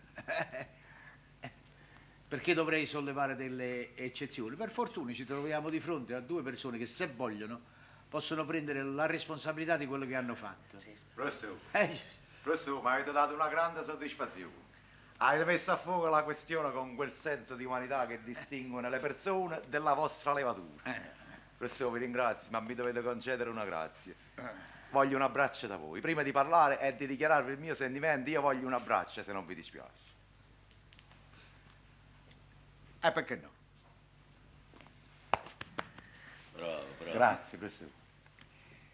Perché dovrei sollevare delle eccezioni? Per fortuna ci troviamo di fronte a due persone che, se vogliono, possono prendere la responsabilità di quello che hanno fatto. Professore, professore, mi avete dato una grande soddisfazione. Avete messo a fuoco la questione con quel senso di umanità che distingue le persone della vostra levatura. Professore, vi ringrazio, ma mi dovete concedere una grazia. Voglio un abbraccio da voi. Prima di parlare e di dichiararvi il mio sentimento, io voglio un abbraccio, se non vi dispiace. Perché no? Bravo, bravo. Grazie, professore.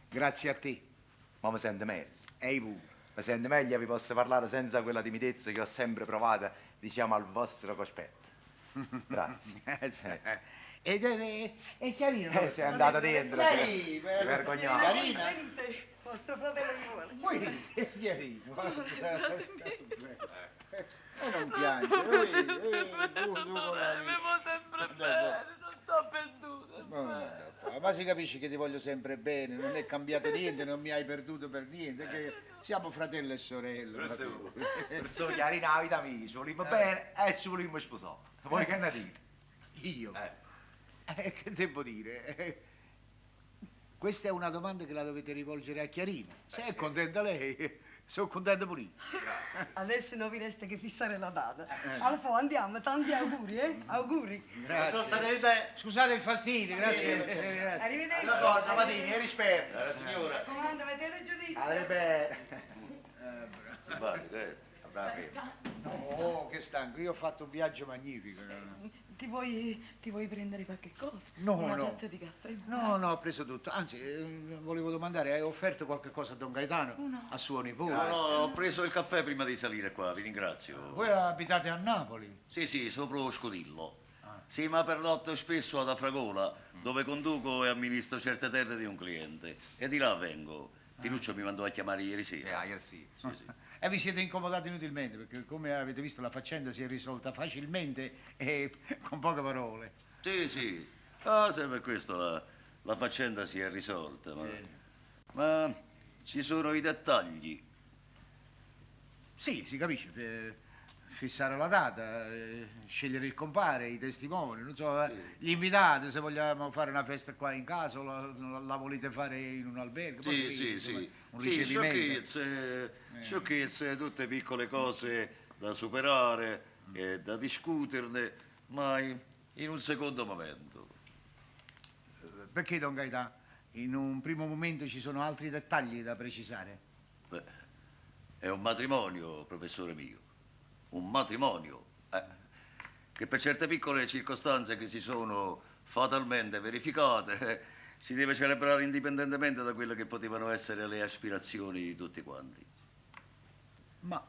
Grazie a te. Ma mi sento meglio. Ehi pure. Mi sento meglio e vi posso parlare senza quella timidezza che ho sempre provata, diciamo, al vostro cospetto. Grazie. E Chiarina? Si è andata dentro, si Chiarina, è vergognata. Chiarina. Venite, vostro fratello vi vuole. Ui, Chiarina, guarda. E non piangere, tu, tu con la Mi vuoi sempre bene, non sto perduta. Ma, ma si capisce che ti voglio sempre bene, non è cambiato niente, non mi hai perduto per niente, che siamo fratello e sorella. Professore, Chiarina, la vita mia, ci vogliamo bene e ci vogliamo sposare. Voi che ne dite? Io? Che devo dire? Questa è una domanda che la dovete rivolgere a Chiarina. Se è contenta lei, sono contento pure io. Adesso non vi resta che fissare la data. Alfo, andiamo, tanti auguri, eh? Auguri. Grazie. State bene. Scusate il fastidio, grazie. Grazie. Arrivederci. Alla prossima, Matini, e rispetto. Cara signora. Comando, vedete il giudizio. Arrivederci. Simpatico, eh? Bravi. Oh, che stanco, io ho fatto un viaggio magnifico. Ti vuoi prendere qualche cosa? No, Una no. tazza di caffè? No, no, ho preso tutto. Anzi, volevo domandare, hai offerto qualche cosa a Don Gaetano? No. A suo nipote? No, no, ho preso il caffè prima di salire qua, vi ringrazio. Voi abitate a Napoli? Sì, sì, sopra lo Scodillo. Sì, ma per notte spesso ad Afragola, dove conduco e amministro certe terre di un cliente. E di là vengo. Finuccio mi mandò a chiamare ieri sera. Ieri sì. Sì, sì. E vi siete incomodati inutilmente, perché come avete visto la faccenda si è risolta facilmente e con poche parole. Sì, sì. Ah, se per questo la faccenda si è risolta. Ma, Sì. ma ci sono i dettagli. Sì, si capisce. Fissare la data, scegliere il compare, i testimoni, non so, gli invitati, se vogliamo fare una festa qua in casa o la volete fare in un albergo. Sì, poi sì, insomma, sì. Un Sì, ricevimento. sciocchezze, tutte piccole cose da superare e da discuterne, ma in un secondo momento. Perché, Don Gaetano? In un primo momento ci sono altri dettagli da precisare. Beh, è un matrimonio, professore mio. Un matrimonio, che per certe piccole circostanze che si sono fatalmente verificate, si deve celebrare indipendentemente da quelle che potevano essere le aspirazioni di tutti quanti. Ma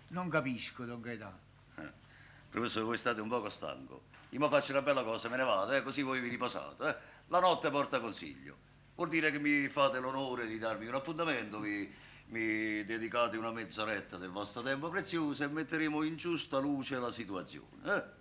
non capisco, Don Gaetano. Professore, voi state un poco stanco. Io mi faccio una bella cosa, me ne vado, così voi vi riposate. La notte porta consiglio. Vuol dire che mi fate l'onore di darmi un appuntamento, mi dedicate una mezz'oretta del vostro tempo prezioso e metteremo in giusta luce la situazione.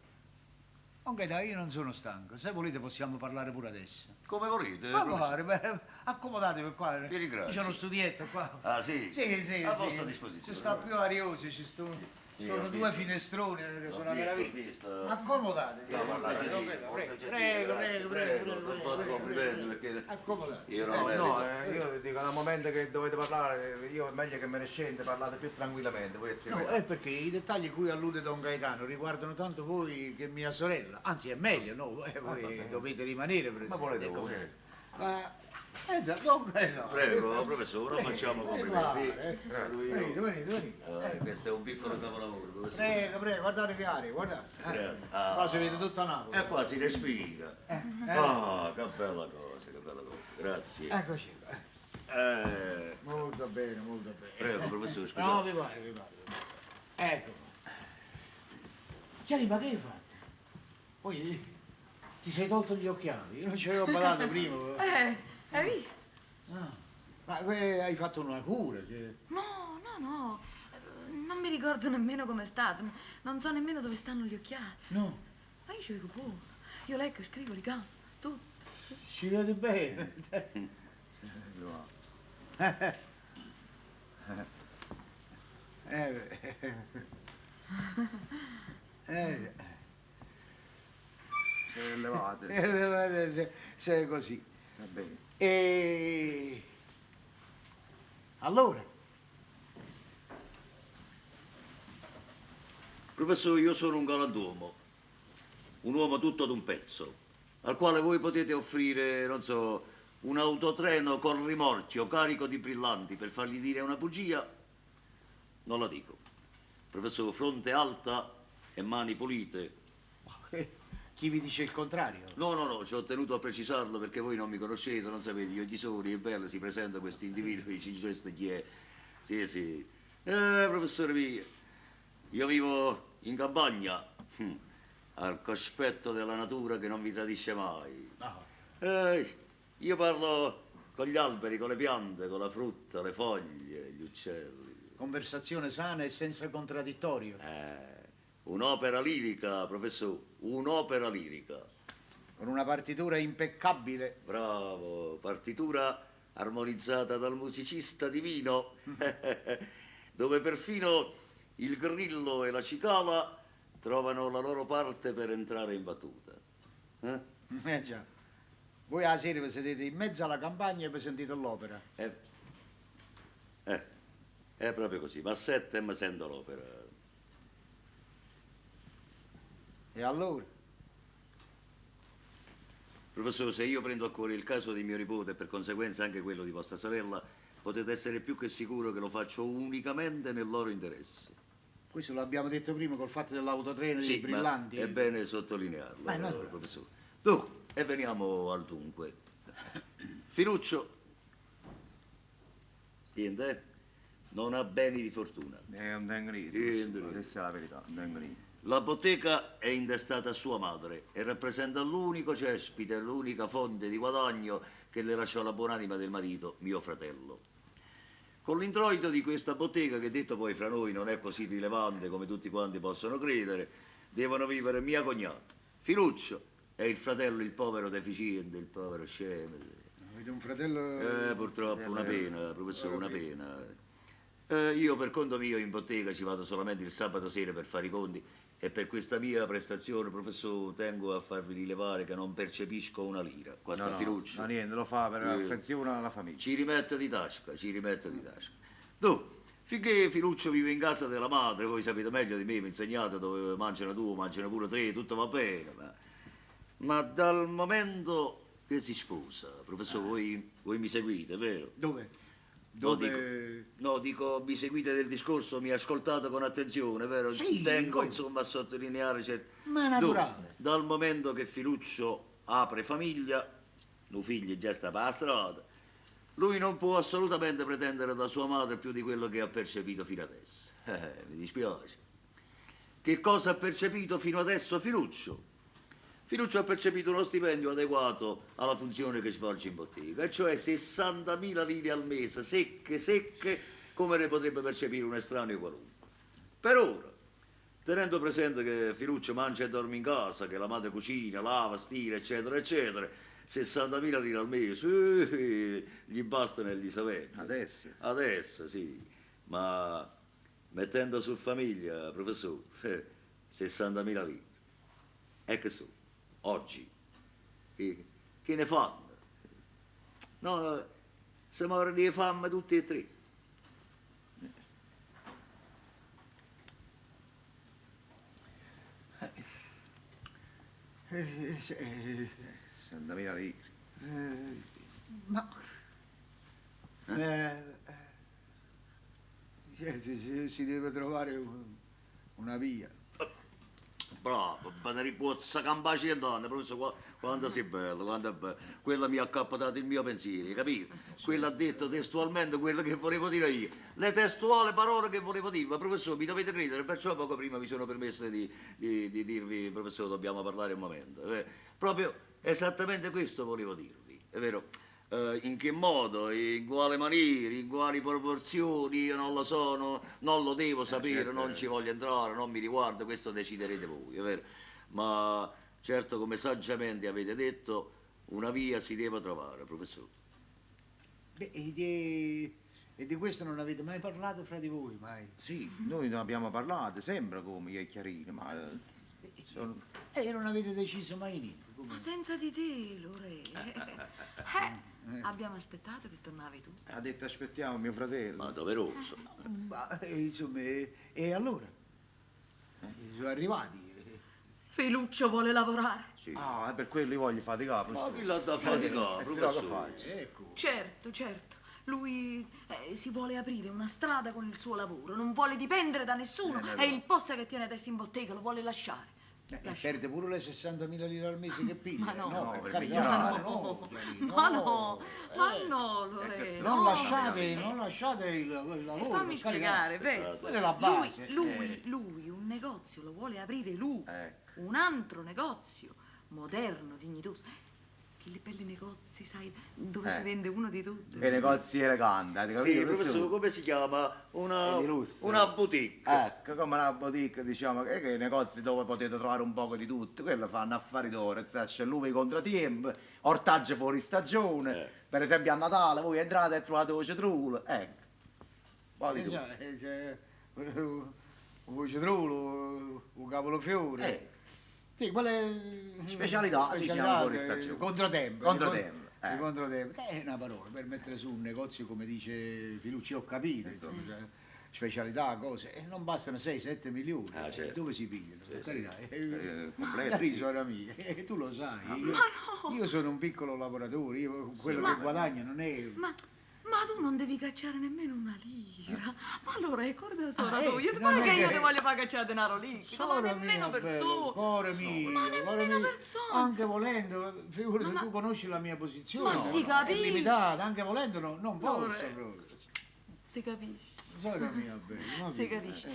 Don Gaetà, io non sono stanco, se volete possiamo parlare pure adesso. Come volete. Ma pare, beh, accomodatevi qua. Vi ringrazio. C'è uno studietto qua. Ah, sì? Sì, sì, A sì. vostra disposizione. Si sta più ariosi, ci sto... Sì, sono ho due visto. finestroni che Ho sono una visto, meraviglia. ho visto. Accomodatevi. Sì, molto Prego, gentile, prego, molto prego, gentile, prego, grazie, prego, prego, prego, non fate complimenti perché Accomodatevi. io non No, merito. no, io dico dal momento che dovete parlare, io è meglio che me ne scende, parlate più tranquillamente. Voi No, è perché i dettagli cui allude Don Gaetano riguardano tanto voi che mia sorella. Anzi, è meglio, no? Voi dovete rimanere presenti. Ma volete ecco. voi? Ma, Don Gaetano. Prego, professore, non facciamo complimenti. Prego, Sono io. venite, venite, venite. Questo è un piccolo capolavoro, professore. Prego, prego, guardate che aria, guardate. Grazie. Qua si vede tutta Napoli. E qua si respira. Ah, che bella cosa, che bella cosa. Grazie. Eccoci qua. Molto bene, molto bene. Prego, professore, scusate. No, vi pare, vi pare. Ecco. Chiari, ma che hai fatto? Poi ti sei tolto gli occhiali, io non ci avevo badato prima. Hai visto? No. Ma hai fatto una cura? Cioè. No, no, no. Non mi ricordo nemmeno com'è stato. Non so nemmeno dove stanno gli occhiali. No. Ma io ci vedo poco. Io leggo, scrivo, ricamo, tutto. Ci vede bene. Se levate. Levate, se è così. Sta bene. E allora? Professore, io sono un galantuomo, un uomo tutto d'un pezzo, al quale voi potete offrire, non so, un autotreno con rimorchio carico di brillanti per fargli dire una bugia. Non la dico. Professore, fronte alta e mani pulite. Chi vi dice il contrario? No, no, no, ci ho tenuto a precisarlo perché voi non mi conoscete, non sapete io chi sono, è bello, si presenta questo individuo, dice questo chi è. Sì, sì. Professore mio, io vivo in campagna, al cospetto della natura che non vi tradisce mai. No. Io parlo con gli alberi, con le piante, con la frutta, le foglie, gli uccelli. Conversazione sana e senza contraddittorio. Un'opera lirica, professore, un'opera lirica. Con una partitura impeccabile. Bravo, partitura armonizzata dal musicista divino, dove perfino il grillo e la cicala trovano la loro parte per entrare in battuta. Eh? Eh già. Voi alla sera vi sedete in mezzo alla campagna e vi sentite l'opera. È proprio così, ma a 7 mi sento l'opera. E allora? Professore, se io prendo a cuore il caso di mio nipote e per conseguenza anche quello di vostra sorella, potete essere più che sicuro che lo faccio unicamente nel loro interesse. Questo l'abbiamo detto prima col fatto dell'autotreno sì, dei brillanti. Ma è bene sottolinearlo, Ma è naturale. professore. Dunque, e veniamo al dunque. Firuccio, niente, non ha beni di fortuna. Non tengo niente, Niente. questa è la verità, non tengo niente. La bottega è intestata a sua madre e rappresenta l'unico cespite, l'unica fonte di guadagno che le lasciò la buonanima del marito, mio fratello. Con l'introito di questa bottega, che detto poi fra noi non è così rilevante come tutti quanti possono credere, devono vivere mia cognata, Firuccio, e il fratello, il povero deficiente, il povero scemo. Avete un fratello... Purtroppo una pena, professore, una pena. Io per conto mio in bottega ci vado solamente il sabato sera per fare i conti e per questa mia prestazione, professore, tengo a farvi rilevare che non percepisco una lira. Qua sta No, no, Firuccio. No, niente, lo fa per affezione alla famiglia. Ci rimette di tasca, ci rimette di tasca. Dunque, finché Firuccio vive in casa della madre, voi sapete meglio di me, mi insegnate dove mangiano due, mangiano pure tre, tutto va bene. Ma dal momento che si sposa, professore, voi mi seguite, vero? Dove? No, Dove... dico, mi seguite nel discorso, mi ascoltate con attenzione, vero? Sì, Tengo, come? insomma, a sottolineare... Ma è naturale. Dunque, dal momento che Firuccio apre famiglia, un figlio già sta per la strada, lui non può assolutamente pretendere da sua madre più di quello che ha percepito fino adesso. Mi dispiace. Che cosa ha percepito fino adesso Firuccio? Firuccio ha percepito uno stipendio adeguato alla funzione che svolge in bottega, e cioè 60.000 lire al mese, secche, secche, come ne potrebbe percepire un estraneo qualunque. Per ora, Tenendo presente che Filuccio mangia e dorme in casa, che la madre cucina, lava, stira, eccetera, eccetera, 60.000 lire al mese, gli bastano e gli savetta. Adesso? Adesso, sì. Ma mettendo su famiglia, professore, 60.000 lire. E che so, oggi, che ne fanno? No, no, si muore di fame tutti e tre. Se, 60.000 lire. Ma... si deve trovare una via. Bravo, pozza campare 100 anni, professore, quanto sei bello, quanto è bello. Quella mi ha accappatato il mio pensiero, capito? Quella ha detto testualmente quello che volevo dire io. Le testuali parole che volevo dire. Ma professore, mi dovete credere, perciò poco prima mi sono permesso di dirvi, professore, dobbiamo parlare un momento. Proprio esattamente questo volevo dirvi, è vero? In che modo, in quale maniera, in quali proporzioni, io non lo so, non lo devo sapere, certo. Non ci voglio entrare, non mi riguarda, questo deciderete voi, è vero? Ma certo, come saggiamente avete detto, una via si deve trovare, professore. Beh, e di questo non avete mai parlato fra di voi, mai? Sì, noi ne abbiamo parlato, sembra come io e Chiarino, ma... Sono... E non avete deciso mai niente? Come? Ma senza di te, Lore. Abbiamo aspettato che tornavi tu. Ha detto aspettiamo mio fratello. Ma doveroso. Ma insomma, e allora? Sono arrivati. Filuccio vuole lavorare. Sì. Ah, per quello io voglio faticare. Ma chi l'ha da faticare, professore? Ecco. Certo, certo. Lui si vuole aprire una strada con il suo lavoro, non vuole dipendere da nessuno. E il posto che tiene adesso in bottega lo vuole lasciare. Perde pure le 60.000 lire al mese che piglia. Ma no, no, per carità, ma no, no, no, ma no, Lorena. Non lasciate, non lasciate il lavoro. Fammi spiegare, vero? Quella è la base. Lui un negozio lo vuole aprire lui. Ecco. Un altro negozio, moderno, dignitoso. Che belli negozi, sai, dove si vende uno di tutto. E negozi eleganti, hai capito? Sì, professore, come si chiama? Una boutique. Ecco, come una boutique, diciamo, che i negozi dove potete trovare un poco di tutto. Quello fanno affari d'oro, c'è l'uva i contrattempi, ortaggi fuori stagione. Per esempio a Natale voi entrate e trovate il cetrulo, ecco. Un po' di tutto. Il cetrulo, il cavolofiore. Sì, quelle specialità, diciamo, fuori stagione. Controtempo. Controtempo. Controtempo. È una parola per mettere su un negozio, come dice Filucci, ho capito, insomma, cioè, specialità, cose, e non bastano 6-7 milioni. Ah, certo. Dove si pigliano? Sì, per carità. Sì. Sora mia, tu lo sai. Ma no. Io sono un piccolo lavoratore, io, quello che guadagno non è... Ma tu non devi cacciare nemmeno una lira. Ma allora è corda sora tua. Io pare che io ti voglio far cacciare denaro liquido, ma nemmeno per solo. Cuore mio, ma nemmeno per solo. Anche volendo, figurati, tu conosci la mia posizione. Ma si capisce. È limitata, anche volendo no, non posso proprio. Si capisce. Sora mia bella. Si capisce.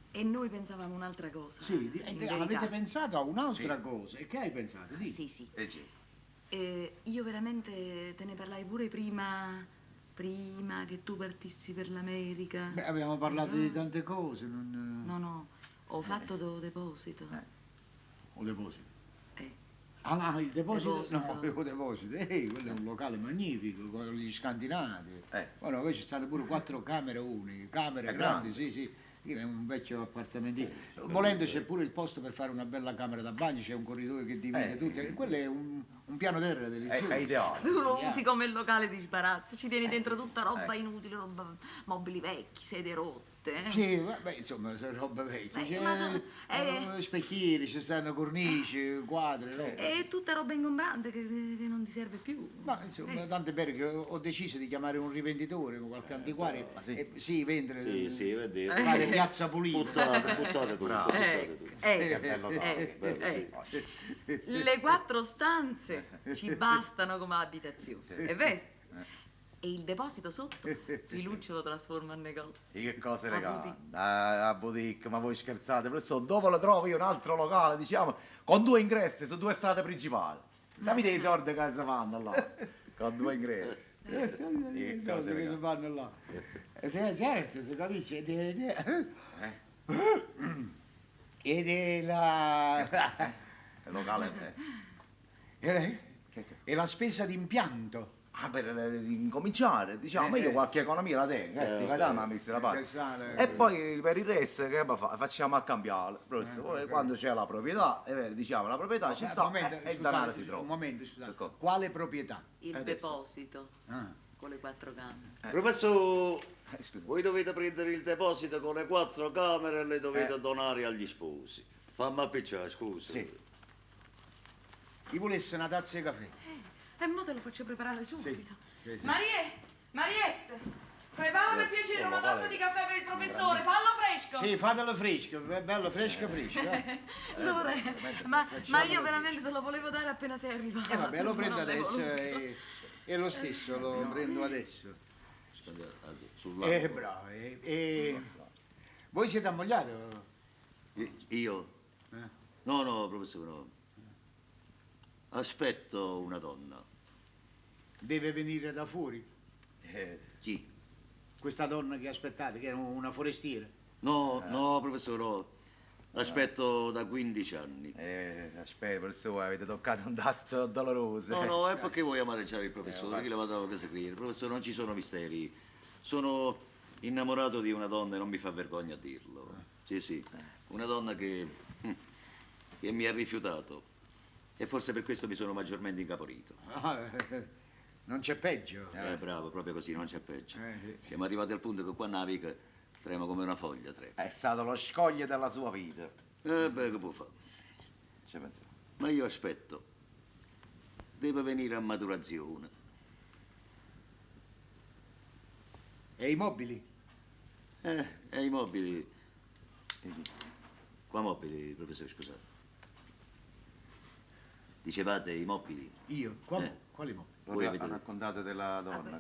E noi pensavamo un'altra cosa. Sì, avete pensato a un'altra cosa. E che hai pensato? Dì. Sì, sì. Io veramente te ne parlai pure prima. Prima che tu partissi per l'America. Beh, abbiamo parlato di tante cose, non... No, no, ho fatto do deposito. Un deposito? Ah, no, il deposito? No, il deposito. Quello è un locale magnifico, con gli scantinati. Ora, poi ci stanno pure 4 camere uniche, camere grandi, sì, sì. È un vecchio appartamentino. Volendo c'è pure il posto per fare una bella camera da bagno, c'è un corridoio che divide tutto. Quello è un piano terra delizioso. È ideale. Tu lo usi come il locale di sbarazzo, ci tieni dentro tutta roba inutile, roba, mobili vecchi, sedie rotte. Sì, beh, insomma, roba vecchia. C'è specchieri, ci stanno cornici, quadri, roba. È tutta roba ingombrante che non ti serve più. Ma insomma, tanto è vero che ho deciso di chiamare un rivenditore, qualche antiquario, e sì, vendere. Sì, sì, vendere. Fare piazza pulita. Buttate, buttate tutto, buttate tutto. Le 4 stanze ci bastano come abitazione, è vero? E il deposito sotto, Filuccio lo trasforma in negozio. Sì, che cosa elegante. A boutique, ma voi scherzate, professore, dove lo trovo io un altro locale, diciamo, con 2 ingressi su 2 strade principali. Sapete i soldi che si fanno là? Con 2 ingressi. I soldi che si fanno là. Certo, si capisce. Ed è la... Il locale è... È la spesa d'impianto. Ah, per incominciare, diciamo, io qualche economia la tengo, sì, Gaetano mi ha messo da parte. E poi per il resto che facciamo a cambiare, professore, quando c'è la proprietà, è vero, diciamo, la proprietà ci sta e il denaro si trova. Un momento, scusate, quale proprietà? Il deposito, con le 4 camere. Professore, voi dovete prendere il deposito con le 4 camere e le dovete donare agli sposi. Fammi appicciare, scusa. Sì. Io volessi una tazza di caffè. E mo te lo faccio preparare subito. Sì, sì. Mariette, prepara per piacere una tazza di caffè per il professore, fallo fresco. Sì, fatelo fresco, bello fresco fresco. Lore, ma io veramente te lo volevo dare appena sei arrivato. Vabbè, lo prendo adesso e lo stesso lo prendo adesso. Bravo. Voi siete ammogliati? Io? No, no, professore, no. Aspetto una donna. Deve venire da fuori? Chi? Questa donna che aspettate, che è una forestiera. No, no, professore, no. Aspetto da 15 anni. Aspetta, professore, avete toccato un tasto doloroso. No, no, è perché vuoi amareggiare il professore, che le vado a scrivere. Professore, non ci sono misteri. Sono innamorato di una donna e non mi fa vergogna a dirlo. Sì, sì, una donna che mi ha rifiutato. E forse per questo mi sono maggiormente incaporito. Ah, non c'è peggio. Bravo, proprio così, non c'è peggio. Sì. Siamo arrivati al punto che qua naviga, trema come una foglia, trema. È stato lo scoglio della sua vita. Beh, che può fare? Ci penso. Ma io aspetto. Deve venire a maturazione. E i mobili? E i mobili. Qua mobili, professore, scusate. Dicevate i mobili? Io? Quali mobili? Voi avete raccontato della donna.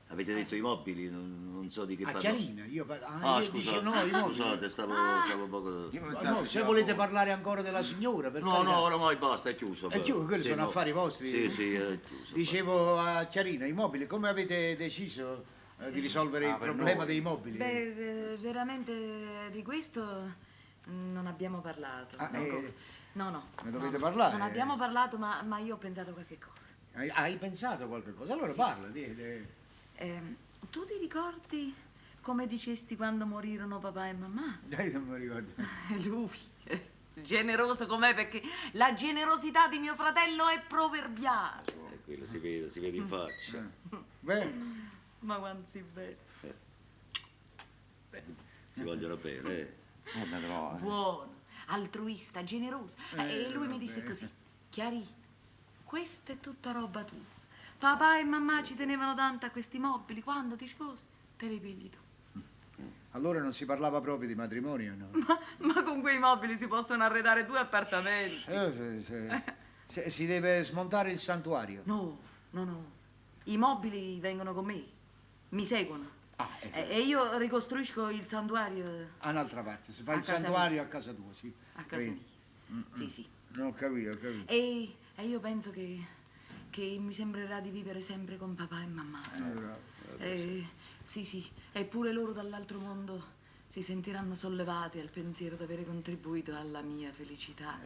Avete detto i mobili, non so di che parlo. A Chiarina, io parlo. Ah, scusate, no, i mobili. Scusate, stavo poco... No, se volete parlare ancora della signora, per No, carità. no, oramai basta, è chiuso. È chiuso, quelli sì, sono no. affari vostri. Sì, sì, è chiuso. Dicevo a Chiarina, i mobili, come avete deciso di risolvere il problema dei mobili? Beh, veramente di questo non abbiamo parlato. No, no. Ne dovete parlare. Non abbiamo parlato, ma io ho pensato qualche cosa. Hai pensato qualche cosa? Allora parla. Tu ti ricordi come dicesti quando morirono papà e mamma? Dai, non mi ricordo. Lui, generoso com'è, perché la generosità di mio fratello è proverbiale. Quello si vede in faccia. Beh. Ma quanto si vede. Si vogliono bene, eh? Buono, altruista, generoso. E lui mi disse così: Chiarì, questa è tutta roba tua. Papà e mamma ci tenevano tanto a questi mobili, quando ti sposi te li pigli tu. Allora non si parlava proprio di matrimonio, no? Ma con quei mobili si possono arredare 2 appartamenti. Si deve smontare il santuario. No, no, no. I mobili vengono con me, mi seguono. E io ricostruisco il santuario. A un'altra parte, si fa il santuario a casa tua, sì. A casa mia. Sì, sì. No, ho capito, ho capito. E io penso che mi sembrerà di vivere sempre con papà e mamma. Sì, sì, eppure loro dall'altro mondo si sentiranno sollevati al pensiero di avere contribuito alla mia felicità.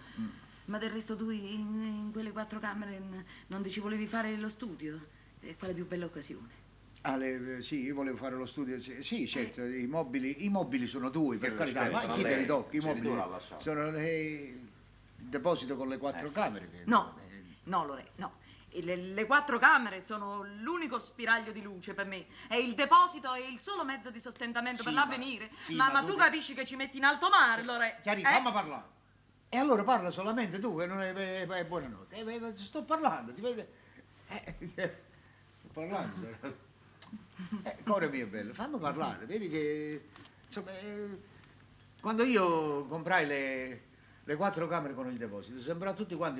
Ma del resto tu in quelle 4 camere non ti ci volevi fare lo studio? E quale più bella occasione? Ah, sì, io volevo fare lo studio, sì, certo, i mobili sono tuoi, per carità, ma chi te li tocca? I mobili sono il deposito con le 4 camere. No, no, Lore, no. Le 4 camere sono l'unico spiraglio di luce per me e il deposito è il solo mezzo di sostentamento per l'avvenire. Sì, ma tu capisci che ci metti in alto mare, sì. Lore. Chiarì, fammi parlare. E allora parla solamente tu, che non è buonanotte. Sto parlando, ti vede? Sto parlando. Cuore mio bello, fammi parlare, vedi che insomma, quando io comprai le 4 camere con il deposito, sembrava tutti quanti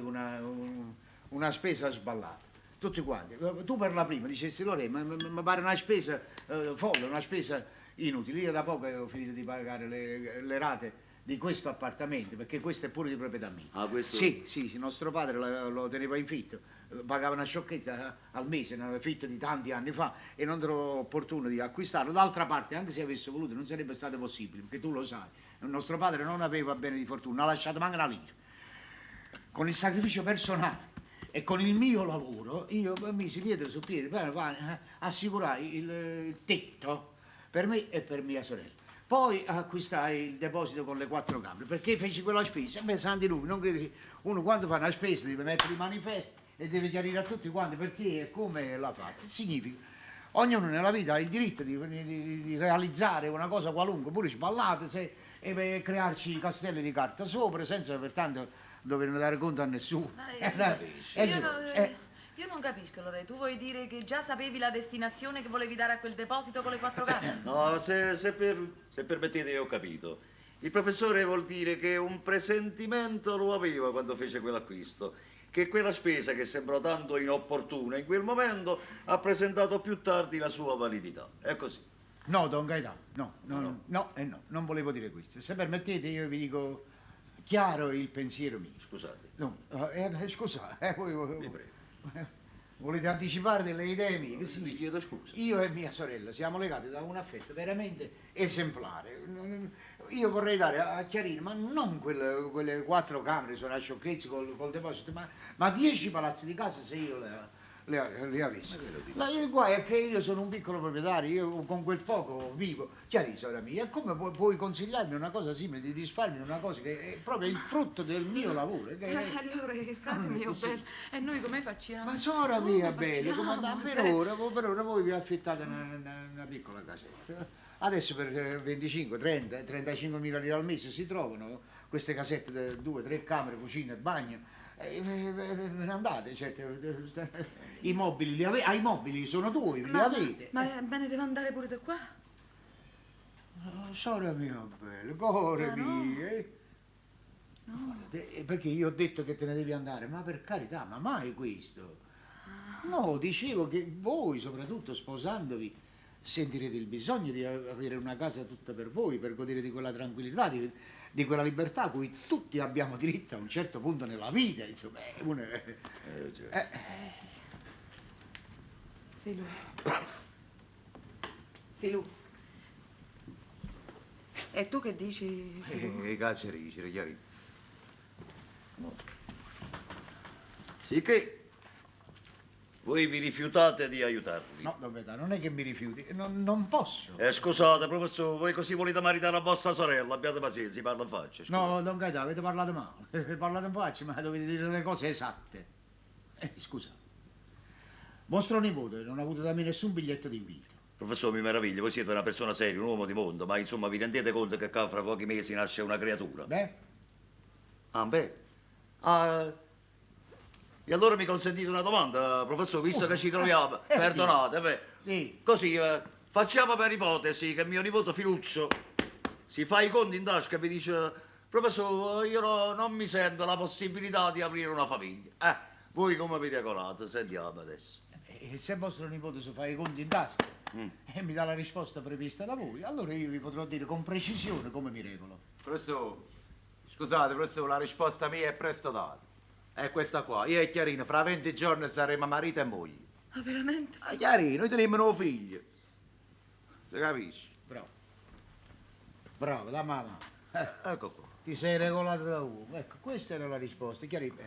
una spesa sballata, tutti quanti. Tu per la prima dicesti, Lore, ma mi pare una spesa folle, una spesa inutile. Io da poco ho finito di pagare le rate di questo appartamento, perché questo è pure di proprietà mia. Ah, questo- Sì, sì, nostro padre lo teneva in fitto, pagava una sciocchezza al mese, un affitto di tanti anni fa e non trovò opportuno di acquistarlo. D'altra parte, anche se avesse voluto, non sarebbe stato possibile, perché tu lo sai, nostro padre non aveva bene di fortuna, non ha lasciato manco una lira. Con il sacrificio personale e con il mio lavoro, io misi piede su piede, assicurai il tetto per me e per mia sorella. Poi acquistai il deposito con le 4 camere. Perché feci quella spesa? Beh, santi lupi, non credo che uno quando fa una spesa deve mettere i manifesti e deve chiarire a tutti quanti perché e come l'ha fatta. Significa, ognuno nella vita ha il diritto di realizzare una cosa qualunque, pure sballata, e crearci castelli di carta sopra, senza pertanto dover dare conto a nessuno. Ma, io non capisco, Lore, tu vuoi dire che già sapevi la destinazione che volevi dare a quel deposito con le 4 camere? No, se permettete io ho capito. Il professore vuol dire che un presentimento lo aveva quando fece quell'acquisto, che quella spesa che sembrò tanto inopportuna in quel momento ha presentato più tardi la sua validità. È così. No, don Gaetano, no, non volevo dire questo. Se permettete io vi dico chiaro il pensiero mio. Scusate. No, scusate, Vi prego. Volete anticipare delle idee mie? No, sì. Vi chiedo scusa. Io e mia sorella siamo legati da un affetto veramente esemplare. Io vorrei dare a chiarire, ma non quelle 4 camere, sono una sciocchezza col deposito, ma 10 palazzi di casa se io le avessi. Il guaio è che io sono un piccolo proprietario, io con quel poco vivo. Chiarì, sorella mia, come puoi consigliarmi una cosa simile, di disfarmi una cosa che è proprio il frutto del mio lavoro? Che è... Allora, frate mio bello, e noi come facciamo? Ma sora mia bella, come per ora voi vi affittate una piccola casetta. Adesso per 25, 30, 35 mila lire al mese si trovano queste casette, 2, 3 camere, cucina e bagno. Ve ne andate, certo. I mobili, i mobili sono tuoi, li avete. Ma me ne devo andare pure da qua? Oh, sora mia bella, cuore mio. No. Guarda, perché io ho detto che te ne devi andare, ma per carità, ma mai questo. No, dicevo che voi, soprattutto sposandovi, sentirete il bisogno di avere una casa tutta per voi, per godere di quella tranquillità, di quella libertà a cui tutti abbiamo diritto a un certo punto nella vita, insomma. Sì. Filù. Filù. E tu che dici, Filù? Caccia ricere, chiarito. Sì che voi vi rifiutate di aiutarvi. No, don Gaetano, non è che mi rifiuti, non posso. Scusate, professore, voi così volete maritare la vostra sorella, abbiate pazienza, si parla in faccia. Scusate. No, don Gaetano, avete parlato male, avete parlato in faccia, ma dovete dire le cose esatte. Scusa, vostro nipote non ha avuto da me nessun biglietto d'invito. Professore, mi meraviglia, voi siete una persona seria, un uomo di mondo, ma insomma vi rendete conto che qua fra pochi mesi nasce una creatura? Beh? Ah, beh. Ah... E allora mi consentite una domanda, professore, visto che ci troviamo, perdonate, beh, sì. Così facciamo per ipotesi che mio nipote Filuccio si fa i conti in tasca e vi dice: professore, io non mi sento la possibilità di aprire una famiglia. Voi come vi regolate? Sentiamo adesso. E se vostro nipote si fa i conti in tasca e mi dà la risposta prevista da voi, allora io vi potrò dire con precisione come mi regolo. Professore, scusate, professore, la risposta mia è presto data. È questa qua, io e Chiarino fra 20 giorni saremo marito e moglie. Ma veramente? Ah, Chiarino, noi teniamo un figlio. Si capisce? Bravo. Bravo, da mamma. Ecco qua. Ti sei regolato da uomo. Ecco, questa era la risposta. Chiarino.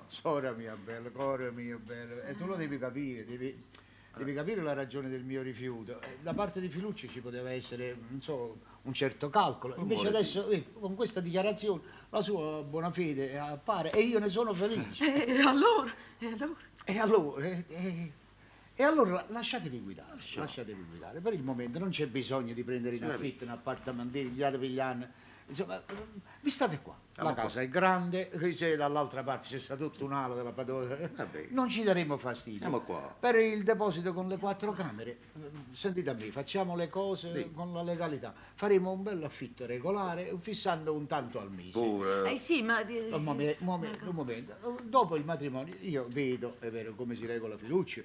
Sora mia bella, cuore mio bello. E tu lo devi capire, devi capire la ragione del mio rifiuto. Da parte di Filucci ci poteva essere, non so, un certo calcolo. Invece adesso, con questa dichiarazione, la sua buona fede appare e io ne sono felice. E allora? E allora? E allora lasciatevi guidare, lasciatevi guidare. Per il momento non c'è bisogno di prendere in affitto un appartamentino, datevi gli anni. Insomma, vi state qua. La casa è grande, dall'altra parte c'è sta tutta un'ala della padrona. Non ci daremo fastidio. Siamo qua. Per il deposito con le 4 camere, sentite a me, facciamo le cose con la legalità. Faremo un bel affitto regolare, fissando un tanto al mese. Pure. Sì, ma... Un momento. Dopo il matrimonio, io vedo, è vero, come si regola Filuccio,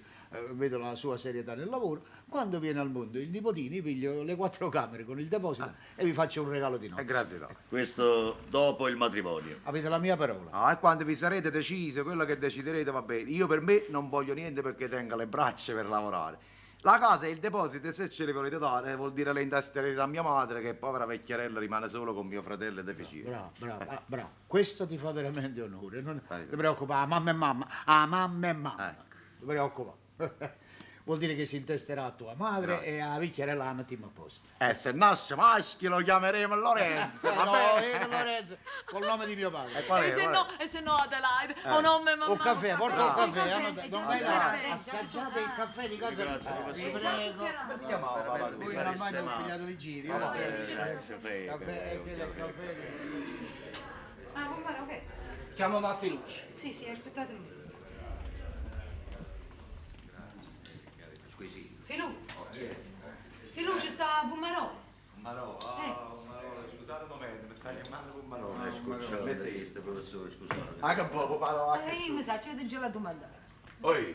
vedo la sua serietà nel lavoro. Quando viene al mondo il nipotino, io piglio le 4 camere con il deposito e vi faccio un regalo di nozze. Grazie. no. Questo dopo il matrimonio. Avete la mia parola. Ah, e quando vi sarete decisi, quello che deciderete va bene. Io per me non voglio niente perché tengo le braccia per lavorare. La casa e il deposito, se ce li volete dare, vuol dire le intasterete a mia madre, che povera vecchiarella rimane solo con mio fratello deficiente. Bravo, bravo, ah, bravo. Questo ti fa veramente onore. Non ti preoccupare, mamma e mamma. Ah, mamma e mamma. Ecco. Ti preoccupare. Vuol dire che si intesterà a tua madre e alla vecchiarella la mettiamo a posto. E se nasce maschio lo chiameremo Lorenzo, va No, bene? Lorenzo, col nome di mio padre. E qual è? E se Qual è? no, e se no Adelaide, o nome mamma. Un caffè, porta un caffè. caffè, Non già vai il là. caffè, già Assaggiate il caffè di casa. Grazie, Vi professore. prego. Come si chiamava papà? Veramente mi Voi oramai fareste non male. pigliate i giri. Grazie, Caffè, Fede. quello è il caffè. Ah, compare, ok. Chiamo Maffilucci. Sì, sì, aspettate un minuto. Squisito. Filù. Filù, ci sta Bummarò. Marò, ah, Marò, scusate un momento, mi stai chiamando con Marò. Eh, scocciante questo, professore, scusate. Anche un po', papà, anche Io mi sa, c'è già la domanda. Oi,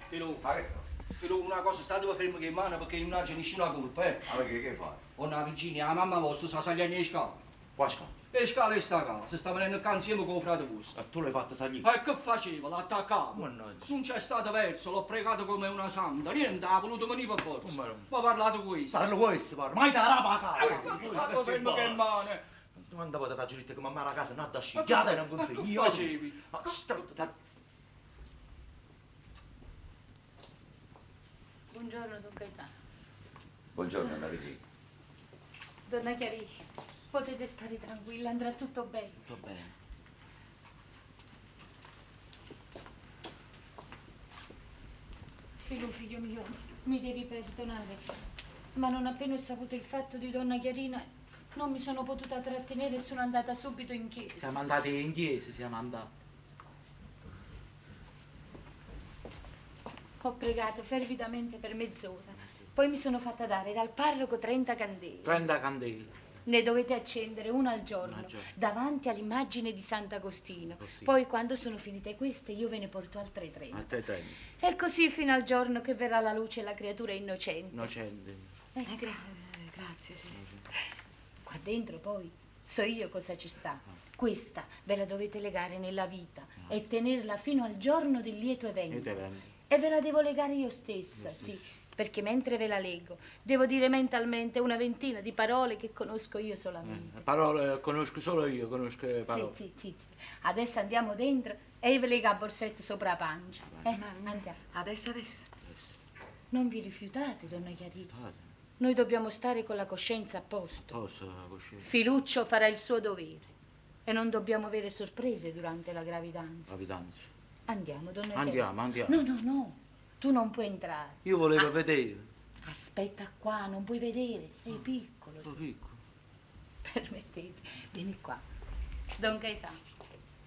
Filù, ma che so? Filù, una cosa, state fermo che in mano perché non c'è nessuna colpa, eh. Ma perché che fai? Ho una vicina, la mamma vostra sta salendo le scale. Qua scala. Le scale sta casa, sta venendo qua insieme con il frate vostro. Ma tu l'hai fatta salire? E che faceva? L'attaccava. Mannaggia. Non c'è stato verso, l'ho pregato come una santa. Niente, ha voluto venire per forza. Come no? Ma ha parlato questo. Parlo questo, parlo. Ma te la paga! Stato fermo che in mano. Quando poi ti detto che mamma a casa non da Ma che scigliata e non ma che consiglio. facevi? Ma sta- Buongiorno, Don Gaetano. Buongiorno, Anna Regina. Donna Chiarì, potete stare tranquilla, andrà tutto bene. Tutto bene. Figlio, figlio mio, mi devi perdonare, ma non appena ho saputo il fatto di donna Chiarina, non mi sono potuta trattenere e sono andata subito in chiesa. Siamo andati in chiesa, siamo andati. Ho pregato fervidamente per mezz'ora, poi mi sono fatta dare dal parroco 30 candele. 30 candele. Ne dovete accendere una al giorno, Una al giorno. davanti all'immagine di Sant'Agostino. Agostino. Poi quando sono finite queste io ve ne porto altre 30. A te 30. E così fino al giorno che verrà alla luce la creatura innocente. Innocente. Ecco. Grazie, sì. Qua dentro poi so io cosa ci sta. Questa ve la dovete legare nella vita e tenerla fino al giorno del lieto evento. Lieto evento. E ve la devo legare io stessa, sì, perché mentre ve la leggo devo dire mentalmente una ventina di parole che conosco io solamente. Parole conosco solo io, conosco le parole. Sì, sì, sì, sì. Adesso andiamo dentro e io ve lega a borsetto sopra la pancia. Andiamo. Adesso, adesso. Non vi rifiutate, donna Chiarina. Noi dobbiamo stare con la coscienza a posto. Posso, coscienza. Filuccio farà il suo dovere e non dobbiamo avere sorprese durante la gravidanza. Gravidanza. Andiamo, donna Chiarina. Andiamo, andiamo. No, no, no, tu non puoi entrare. Io volevo vedere. Aspetta qua, non puoi vedere, sei piccolo. Sono piccolo. Permettete, vieni qua. Don Gaetano,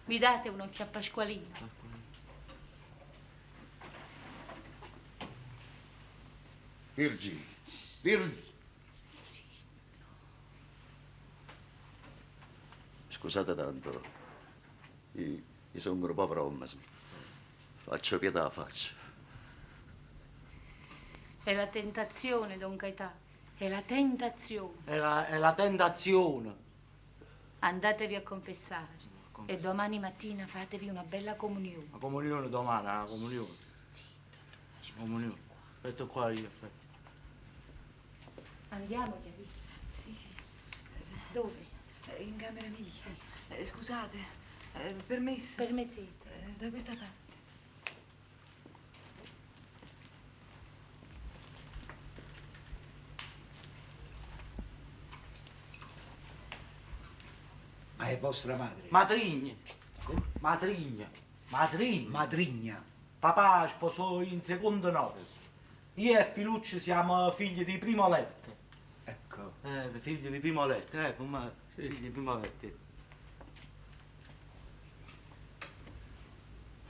mi date un occhio a Pasqualino? Virgil. Virgil. Scusate tanto, io, io sono un povero uomo, faccio pietà, faccio. È la tentazione, Don Gaetano, è la tentazione. È la tentazione. Andatevi a confessare e domani mattina fatevi una bella comunione. La comunione domani, la comunione. La comunione. Aspetta qua io, aspetta. Andiamo, Chiarina. Sì, sì. Dove? In camera mia. Scusate, permesso? Permettete. Da questa parte. Ma è vostra madre? Matrigna. Matrigna. Matrigna. Madrigna. Papà sposò in secondo nozze. Io e Filuccio siamo figli di primo letto. Ecco. Figli di primo letto, figli di primo letto.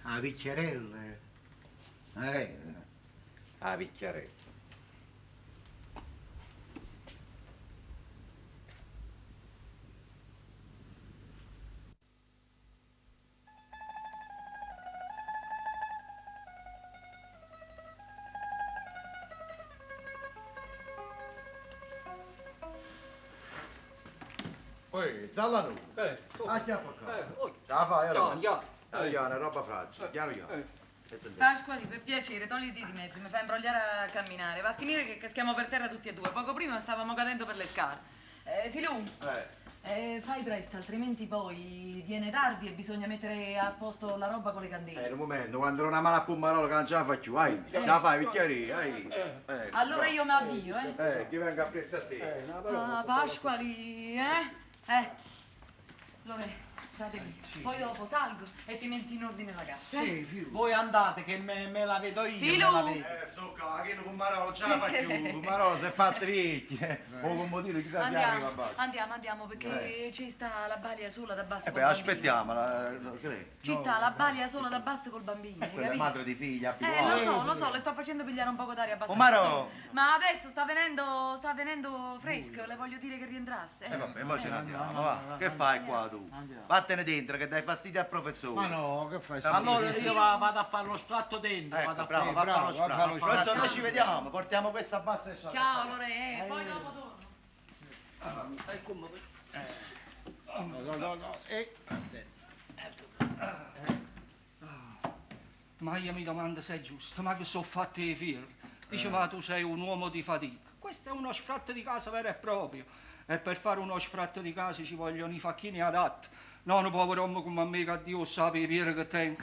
Ah, vecchiarella. Eh. Ah, vecchiarella. Poi, Zallanù. Eh, su. Acchiappa qua. Oh. Ce la fai, allora? Piano, piano. Piano, piano, è roba fragile. Piano, piano. Pasquali, per piacere, togliti di mezzo, mi fai imbrogliare a camminare. Va a finire che caschiamo per terra tutti e due. Poco prima stavamo cadendo per le scale. Filù, fai presto, altrimenti poi viene tardi e bisogna mettere a posto la roba con le candele. Un momento, quando non ha mano a Pumarola che non ce la fa più, vai. Ce la fai, picchiarì, vai. Allora bravo. io mi avvio, eh. Che venga appresso a te. Ah, Pasquali, eh? Lore, datemi. Poi dopo salgo e ti metti in ordine la casa. eh? Sì, Filù. Voi andate che me la vedo io. Filù! Me la vedo. Socca, che non Pumarola non ce la fa più. Pumarola si è fatta vecchia. O con motivo chissà se arriva a Andiamo, basso. andiamo, andiamo, perché ci sta la balia sola da basso Eh col beh, bambino. aspettiamola, che è? Ci sta la balia sola da basso col bambino, hai Quella è capito? madre di figlia, abituata. Lo so, le sto facendo pigliare un poco d'aria abbastanza. Omaro! Ma adesso sta venendo fresco, le voglio dire che rientrasse. Eh vabbè, mo ce ne andiamo, va. Che fai qua tu? Vattene dentro che dai fastidio al professore. Ma no, che fai? Allora io vado a fare lo sfratto dentro. Ecco, vado a bravo, fare- va a fare lo bravo, va a fare lo sfratto. sfratto. Professore, noi ci vediamo, portiamo questa bassa e Ciao Lore, poi dopo torno. No, no, no, no. Ma io mi domando se è giusto, ma che sono fatti i figli? Dice, ma tu sei un uomo di fatica. Questo è uno sfratto di casa vero e proprio. E per fare uno sfratto di casa ci vogliono i facchini adatti. Non un povero uomo come me che Dio sa i piedi che tengo.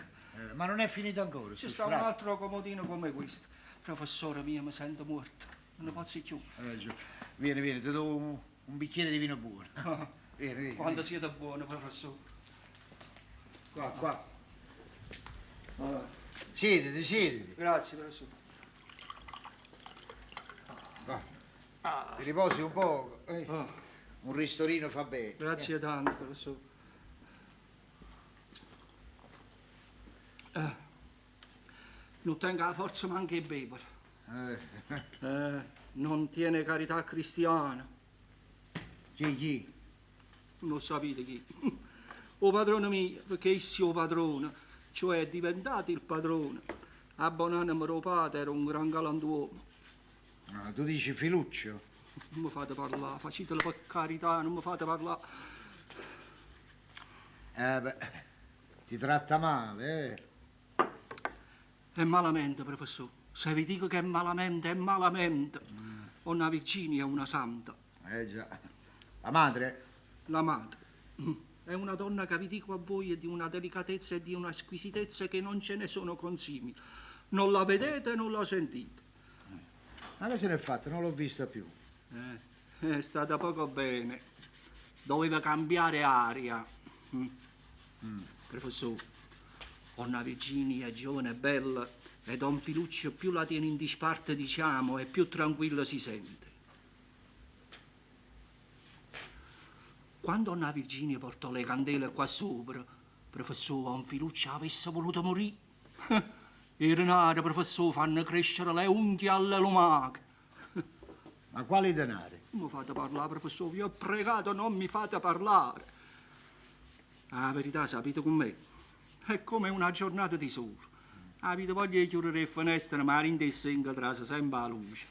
Ma non è finito ancora. Ci sto sta un sfratto. altro comodino come questo. Professore mio, mi sento morto. Non ne posso più. Allora, giù. Vieni, vieni, ti do un bicchiere di vino buono. Vieni, vieni. Quando siete buono, professore. Qua, qua. Siediti, siediti. Grazie, professore. Va. Ti riposi un poco. Un ristorino fa bene. Grazie tanto, professore. Non tengo la forza manco di bevere. Non tiene carità cristiana. Chi, chi? Non sapete chi. O padrone mio, perché essi è o padrone, cioè è diventato il padrone. A Bonanima mio padre era un gran galantuomo. Ah, tu dici Filuccio? Non mi fate parlare, facetelo per carità, non mi fate parlare. Beh, ti tratta male, eh? È malamente, professore. Se vi dico che è malamente, è malamente. Onna Virginia è una santa. Eh già. La madre? La madre. È una donna che vi dico a voi è di una delicatezza e di una squisitezza che non ce ne sono consimili. Non la vedete e non la sentite. Ma che se n'è fatta? Non l'ho vista più. È stata poco bene. Doveva cambiare aria. Professore, Onna Virginia è giovane e bella e Don Filuccio più la tiene in disparte, diciamo, e più tranquillo si sente. Quando Onna Virginia portò le candele qua sopra, professore, Don Filuccio avesse voluto morire. I denari, professore, fanno crescere le unghie alle lumache. Ma quali denari? Non mi fate parlare, professore, vi ho pregato, non mi fate parlare. La verità, sapete com'è? È come una giornata di sole. Avete voglia di chiudere le finestre, ma in testa trase sempre la luce.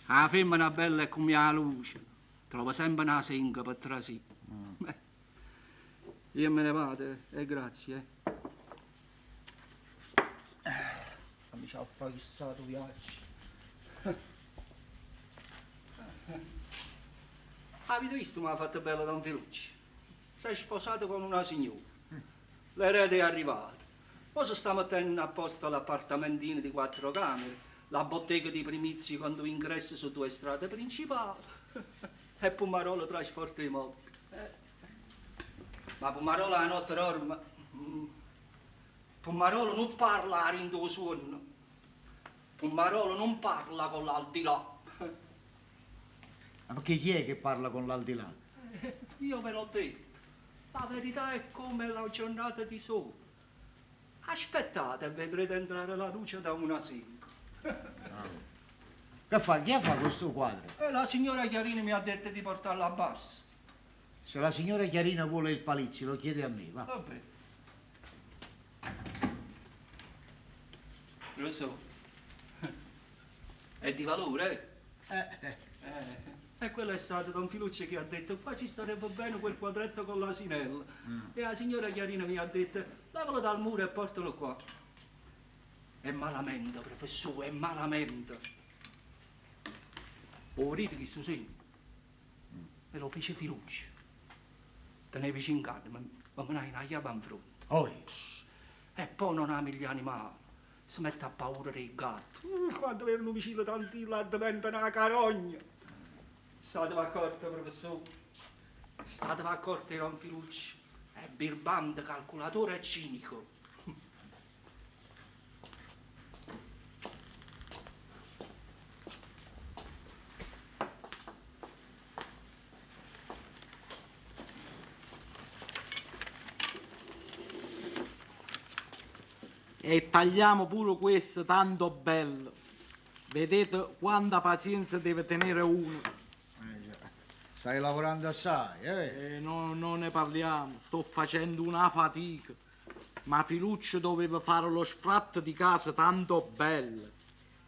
La femmina bella è come la luce. Trova sempre una senga per trasire. Beh, io me ne vado, e grazie. Mi ci ha fissato viaggio. Avete visto come ha fatto bella Don Filucci? Si è sposato con una signora. L'erede è arrivato. Poi si sta mettendo a posto l'appartamentino di 4 camere, la bottega di primizi con 2 ingressi su 2 strade principali e Pumarola trasporta i mobili. Ma Pumarola la notte dorme. Pumarola non parla in tuo sonno. Pumarola non parla con l'aldilà. Ma perché chi è che parla con l'aldilà? Io ve l'ho detto. La verità è come la giornata di sole. Aspettate e vedrete entrare la luce da una sera. Che fa? Chi fa questo quadro? E la signora Chiarini mi ha detto di portarla a basso. Se la signora Chiarina vuole il Palizzi, lo chiede a me, va. Va bene. Lo so. È di valore, eh? E quello è stato Don Filuccio che ha detto qua ci starebbe bene quel quadretto con l'asinello. E la signora Chiarina mi ha detto levalo dal muro e portalo qua. È malamente, professore, è malamente. 'O vedite chistu segno? Me lo fece Filuccio. Tenevo cinch'anni, me menaje na chiava 'nfronte. E poi non ama gli animali, si mette appaura d' 'e gatte. Quando vede nu vicino tantillo addeventa na carogna. Stateve accorto, professore. Stateve accorto 'e don Filuccio. È birbante, calcolatore e cinico. E tagliamo pure questo tanto bello. Vedete quanta pazienza deve tenere uno. Stai lavorando assai, eh? Eh, no, non ne parliamo, sto facendo una fatica. Ma Filuccio doveva fare lo sfratto di casa tanto bello.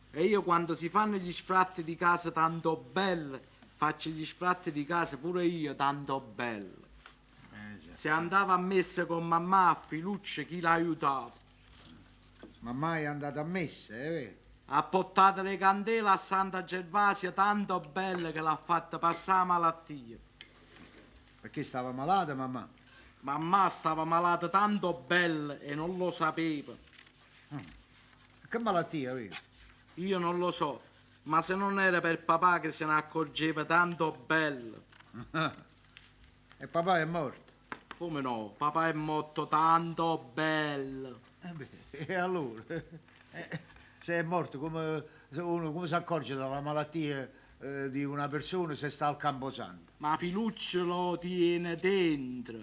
E io quando si fanno gli sfratti di casa tanto belli, faccio gli sfratti di casa pure io tanto bello. Se andava a messa con mammà a Filuccio chi l'aiutava? Mammà è andata a messa, è vero? Ha portato le candele a Santa Gervasia tanto belle che l'ha fatta passare la malattia. Perché stava malata mammà? Mammà stava malata tanto bella e non lo sapeva. Che malattia aveva? Io non lo so, ma se non era per papà che se ne accorgeva tanto bello. E papà è morto? Come no? Papà è morto tanto bello. Eh beh, e allora? Se è morto, come, se uno come si accorge dalla malattia di una persona se sta al Camposanto? Ma Filuccio lo tiene dentro.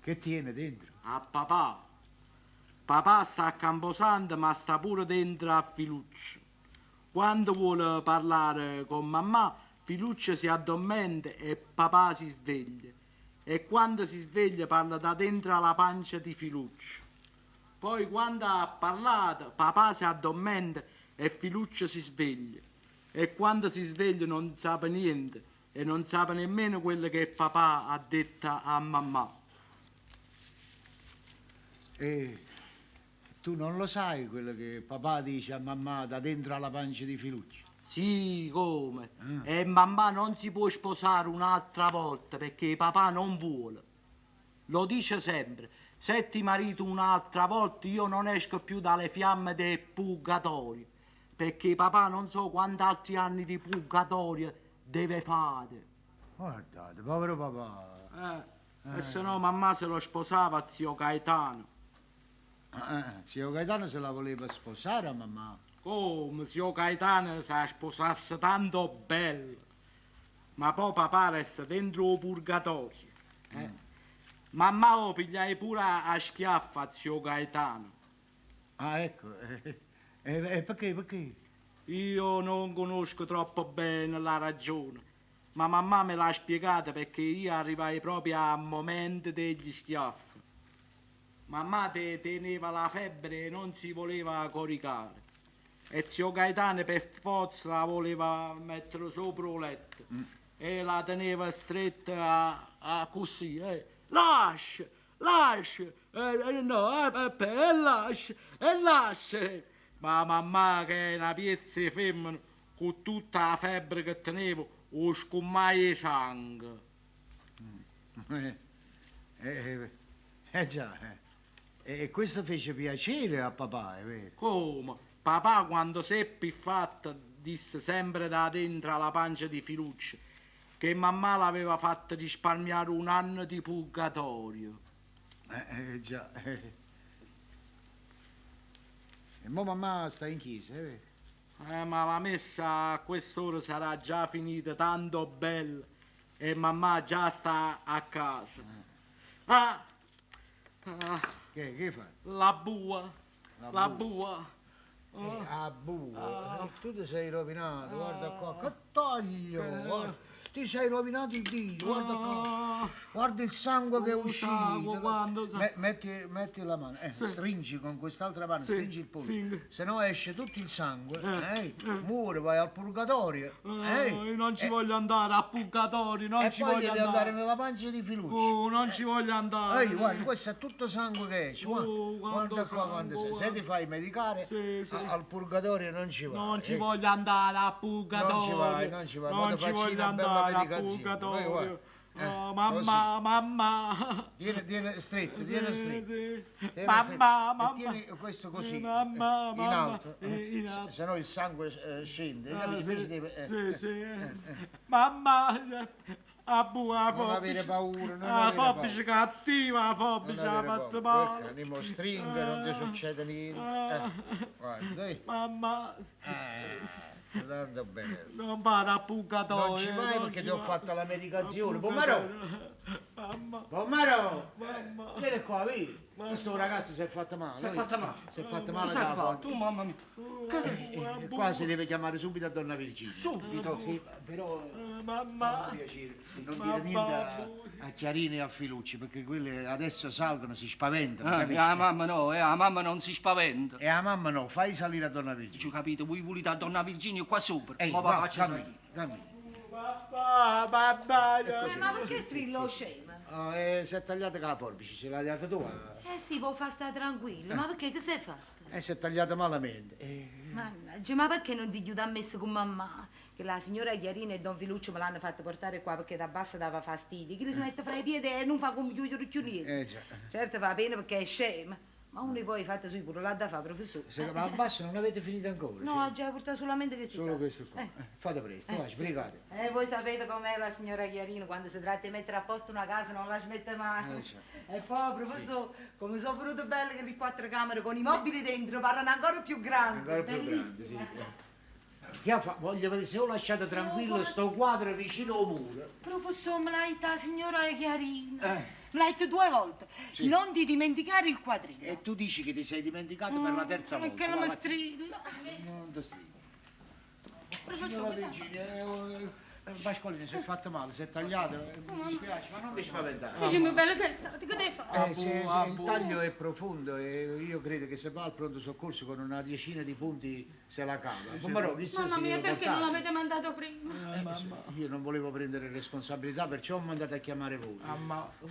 Che tiene dentro? A papà. Papà sta a Camposanto, ma sta pure dentro a Filuccio. Quando vuole parlare con mammà, Filuccio si addormenta e papà si sveglia. E quando si sveglia parla da dentro alla pancia di Filuccio. Poi quando ha parlato, papà si addormenta e Filuccio si sveglia. E quando si sveglia non sa niente e non sa nemmeno quello che papà ha detto a mammà. E tu non lo sai quello che papà dice a mammà da dentro alla pancia di Filuccio? Sì, come? E mammà non si può sposare un'altra volta perché papà non vuole. Lo dice sempre. Se ti marito un'altra volta io non esco più dalle fiamme del purgatorio, perché papà non so quanti altri anni di purgatorio deve fare. Guardate, povero papà. E se no mammà se lo sposava a zio Gaetano. Ah, zio Gaetano se la voleva sposare a mammà. Come, zio Gaetano se la sposasse tanto bello. Ma poi papà resta dentro il purgatorio. Mammà lo pigliai pure a schiaffo a zio Gaetano. Ah, ecco. E perché, perché? Io non conosco troppo bene la ragione, ma mammà me l'ha spiegata perché io arrivai proprio al momento degli schiaffi. Mammà te teneva la febbre e non si voleva coricare. E zio Gaetano per forza la voleva mettere sopra il letto. E la teneva stretta a così. Lascia, lascia, no, lascia, e lascia. Ma mammà che è una piezza di femmina, con tutta la febbre che tenevo, o scummai sangue. Già, E questo fece piacere a papà, è vero? Come? Papà quando seppe il fatto disse sempre da dentro alla pancia di Filuccio che mammà l'aveva fatto risparmiare un anno di purgatorio. Già. E mo mammà sta in chiesa, è vero? Ma la messa a quest'ora sarà già finita, tanto bella, e mammà già sta a casa. Ah! Ah. Che fa? La bua. La La bua. bua. Ah, bua. Tu ti sei rovinato, guarda qua, che taglio, guarda. Ti sei rovinato il dito, guarda qua. Guarda il sangue che è uscito. sangue, quando sa- Metti, metti la mano, stringi con quest'altra mano, Sì, stringi il polso. sì. Se no esce tutto il sangue, muore, vai al purgatorio. Io non ci voglio andare a purgatorio, non e ci poi voglio devi andare. andare nella pancia di Filuccio. Oh, non ci voglio andare. Ehi, guarda, questo è tutto sangue che esce. Guarda, Oh, quanto guarda qua quando sangue, sei. Se ti fai medicare, Sì, sì. al purgatorio non ci vai. Non ci voglio andare a purgatorio. Non ci vai, non ci vai. Mo Non ti ci faccio voglio una bella andare a medicazione. purgatorio. Poi guarda. Oh, mamma, mamma. Tieni, tieni stretto, tieni Sì, stretto. sì. Tieni Mamma, stretto. mamma. E tieni questo così, Mamma, in mamma. alto. In alto. Se no il sangue scende. Ah, capito? sì, Invece deve, sì, sì. Mamma, a buona Non avere paura, non La avere forbice paura. cattiva, la forbice Non ha avere fatto paura. male. Perché andiamo stringa, non ti succede niente. Guarda, dai. Mamma, Tanto bene. non vado a purgatorio. Non ci vai non perché ci ti ho vado. fatto la medicazione. A Pomaro! purgatorio. Mamma. Pomaro! Mamma. Vieni qua, vieni. Questo ragazzo si è fatto male. Si è vedi? fatto male. Si è fatto male. Cosa dalla ha fatto? porta. Mamma mia. Qua si deve chiamare subito a donna Virginia. Subito? Sì, però Mamma. mi piacere, non dire niente a Chiarini e a Filucci, perché quelli adesso salgono, si spaventano, Ah, capisci? la mamma no, la mamma non si spaventa. E la mamma no, fai salire a donna Virginia. Ci capito, voi volete a donna Virginia qua sopra. Ehi, Ma va, va, faccio cammina, salire. cammina. Mamma, mamma. Ma perché strillo scemo? Oh, si è tagliata con la forbice, ce l'hai data tu? Eh sì, può far stare tranquillo, ma perché che si è fatto? Si è tagliata malamente. Mannaggia, ma perché non si chiude a messa con mamma? Che la signora Chiarina e Don Filuccio me l'hanno fatto portare qua perché da bassa dava fastidio. Chi li si mette fra i piedi e non fa come chiudere più niente. Già. Certo va bene perché è scema, ma uno poi fatta sui pure l'ha da fare, professore. Se- ma abbassa non avete finito ancora? No, ha già portato solamente questi Solo qua. questo qua. Fate presto, vai, Sì, sbrigate. sì. Voi sapete com'è la signora Chiarina, quando si tratta di mettere a posto una casa non la smette mai. Certo. E poi, professore, come sono venute belle che le quattro camere con i mobili dentro, parlano ancora più grandi. Ancora più grande, sì. Che ha fa- Voglio vedere se ho lasciato tranquillo sto quadro vicino al muro. Professore, me l'ha detto la signora Chiarina. Me l'ha detto due volte. Sì. Non ti dimenticare il quadrino. E tu dici che ti sei dimenticato per la terza volta. Perché non Va, mi va. strilla. Non ti strilla. Professore, Signora cosa Virginia, Pasqualina si è fatto male, si è tagliato, mi dispiace, ma non mi spaventate. Figlio mio bello che è stato, che devi fare? Se il taglio è profondo e io credo che se va al pronto soccorso con una decina di punti se la cava. Pomarò, chissà Mamma si mia, deve perché non portare. l'avete mandato prima? Sì, Io non volevo prendere responsabilità, perciò ho mandato a chiamare voi.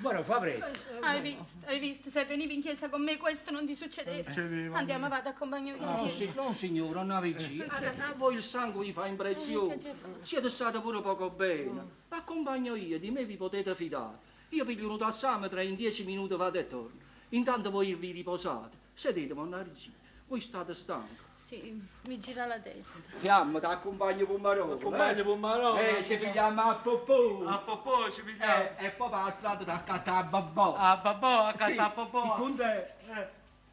Però fa presto. Hai visto, hai visto, se venivi in chiesa con me questo non ti succedeva. Succedeva. Andiamo, vado, accompagno io. No, sì, no, signora, non Virginia. A voi il sangue vi fa impressione. Che ci fa? Siete state pure poco bene. Accompagno io, di me vi potete fidare. Io piglio un tassametro e in 10 minuti vado e torno. Intanto voi vi riposate. Sedete, donna Virginia. Voi state stanchi. Sì, mi gira la testa. Chiamo, ti accompagno Pomarolo. Accompagno Pomarolo. Ci pigliamo a Popò. A Popò ci pigliamo. E poi per la strada ti accatta a Babò. A Babò, accatta Sì, a Popò. sì, con te.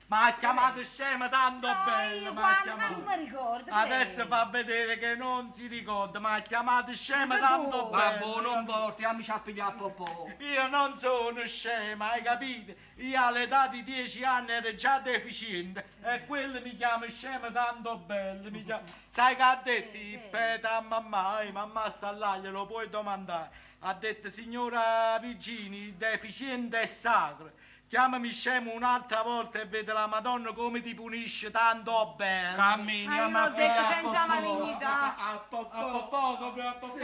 Ma ha chiamato scema tanto bello. Io ma ha quando, ma chiamato. non mi ricordo. Adesso fa vedere che non si ricorda, ma ha chiamato scema tanto Ma bello. boh, non porti, amici a pigliare a Popò. Io non sono scema, hai capito? Io all'età di 10 anni ero già deficiente e quello mi chiama scema tanto bello. Mi chiama... Sai che ha detto? Peta a mamma, mamma sta là, glielo puoi domandare. Ha detto, signora Virginia, il deficiente è sacro. Chiamami scemo un'altra volta e vede la Madonna come ti punisce tanto bene. Cammini, Ma io l'ho detto senza malignità. A Popò. A Popò, come a Popò. Sì,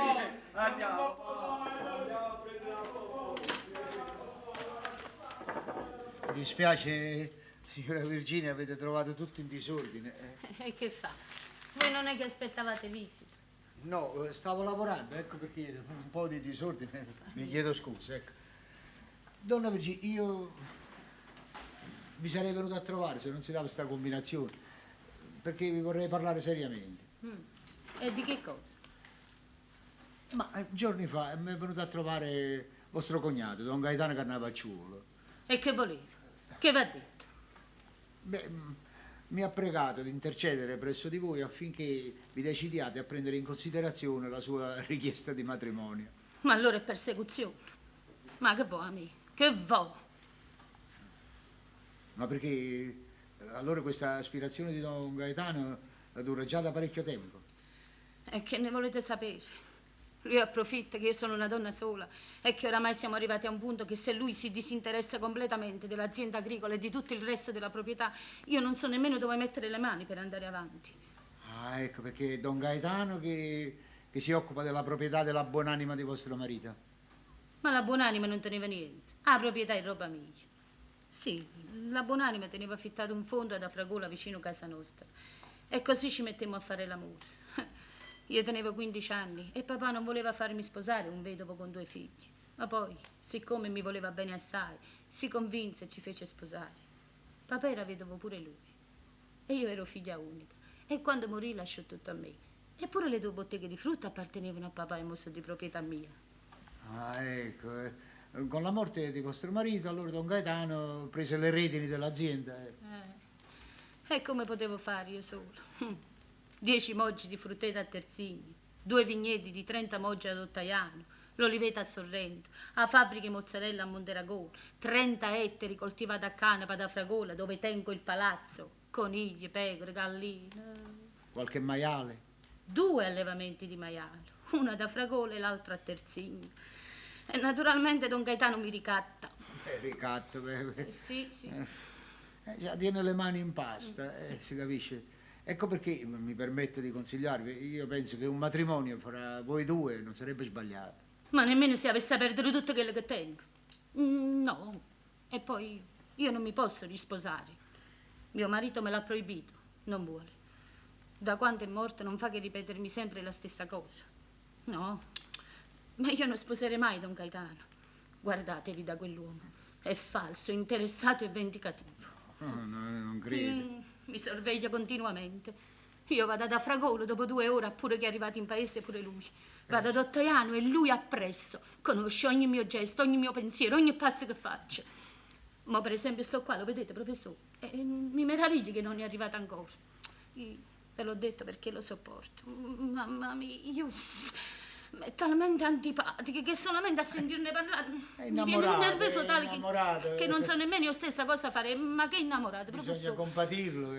andiamo. Mi dispiace, signora Virginia, avete trovato tutto in disordine. E che fa? Voi non è che aspettavate visita. No, stavo lavorando, ecco perché un po' di disordine, mi chiedo scusa, ecco. Donna Virginia, io vi sarei venuto a trovare se non si dava questa combinazione, perché vi vorrei parlare seriamente. E di che cosa? Ma giorni fa mi è venuto a trovare vostro cognato, don Gaetano Cannavacciuolo. E che voleva? Che va detto? Beh, mi ha pregato di intercedere presso di voi affinché vi decidiate a prendere in considerazione la sua richiesta di matrimonio. Ma allora è persecuzione. Ma che vuoi, amico? Che vuoi? Ma perché allora questa aspirazione di don Gaetano dura già da parecchio tempo. E che ne volete sapere? Lui approfitta che io sono una donna sola e che oramai siamo arrivati a un punto che se lui si disinteressa completamente dell'azienda agricola e di tutto il resto della proprietà, io non so nemmeno dove mettere le mani per andare avanti. Ah, ecco perché è Don Gaetano che si occupa della proprietà della buonanima di vostro marito. Ma la buonanima non teneva niente. La proprietà è roba mia. Sì, la buonanima teneva affittato un fondo ad Afragola vicino casa nostra. E così ci mettemmo a fare l'amore. Io tenevo 15 anni e papà non voleva farmi sposare un vedovo con due figli. Ma poi, siccome mi voleva bene assai, si convinse e ci fece sposare. Papà era vedovo pure lui. E io ero figlia unica. E quando morì lasciò tutto a me. Eppure le due botteghe di frutta appartenevano a papà e mo sono di proprietà mia. Ah, ecco. Con la morte di vostro marito, allora Don Gaetano prese le redini dell'azienda. E come potevo fare io solo? 10 moggi di frutteto a Terzigno, 2 vigneti di 30 moggi ad Ottaiano, l'oliveta a Sorrento, la fabbrica di mozzarella a Monteragone, 30 ettari coltivati a canapa da Fragola, dove tengo il palazzo, conigli, pecore, galline. Qualche maiale? 2 allevamenti di maiale, uno da Fragola e l'altro a Terzigno. E naturalmente Don Gaetano mi ricatta. Ricatto, beh, beh. Sì, sì. Già tiene le mani in pasta, si capisce. Ecco perché mi permetto di consigliarvi, io penso che un matrimonio fra voi due non sarebbe sbagliato. Ma nemmeno se avesse a perdere tutto quello che tengo. No, e poi io non mi posso risposare. Mio marito me l'ha proibito, non vuole. Da quando è morto non fa che ripetermi sempre la stessa cosa. No, ma io non sposerei mai Don Gaetano. Guardatevi da quell'uomo. È falso, interessato e vendicativo. No, no, non credo. Mi sorveglia continuamente. Io vado ad Afragolo dopo 2 ore, pure che è arrivato in paese pure lui. Vado ad Ottaiano e lui appresso. Conosce ogni mio gesto, ogni mio pensiero, ogni passo che faccio. Ma per esempio sto qua, lo vedete, professore? E mi meraviglio che non è arrivato ancora. Io ve l'ho detto perché lo sopporto. Mamma mia, io... È talmente antipatica che solamente a sentirne parlare mi viene un nervoso tale che non so nemmeno io stessa cosa fare. Ma che innamorato, professore. Bisogna compatirlo.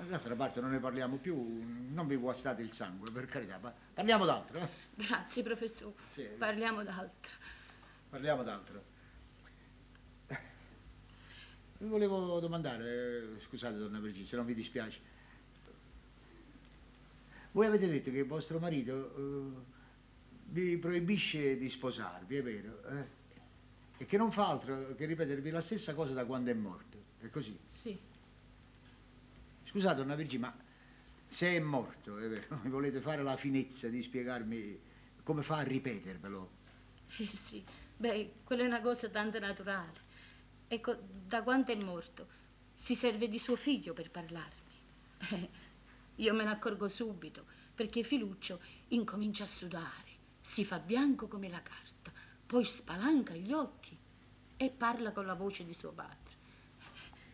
D'altra parte non ne parliamo più, non vi guastate il sangue, per carità. Parliamo d'altro. Grazie, professore. Sì. Parliamo d'altro. Parliamo d'altro. Vi volevo domandare, scusate donna Virginia, se non vi dispiace. Voi avete detto che vostro marito vi proibisce di sposarvi, è vero? E che non fa altro che ripetervi la stessa cosa da quando è morto, è così? Sì. Scusate, donna Virginia, ma se è morto, è vero, mi volete fare la finezza di spiegarmi come fa a ripetervelo? Sì, beh, quella è una cosa tanto naturale. Ecco, da quando è morto si serve di suo figlio per parlarmi. Io me ne accorgo subito, perché Filuccio incomincia a sudare, si fa bianco come la carta, poi spalanca gli occhi e parla con la voce di suo padre.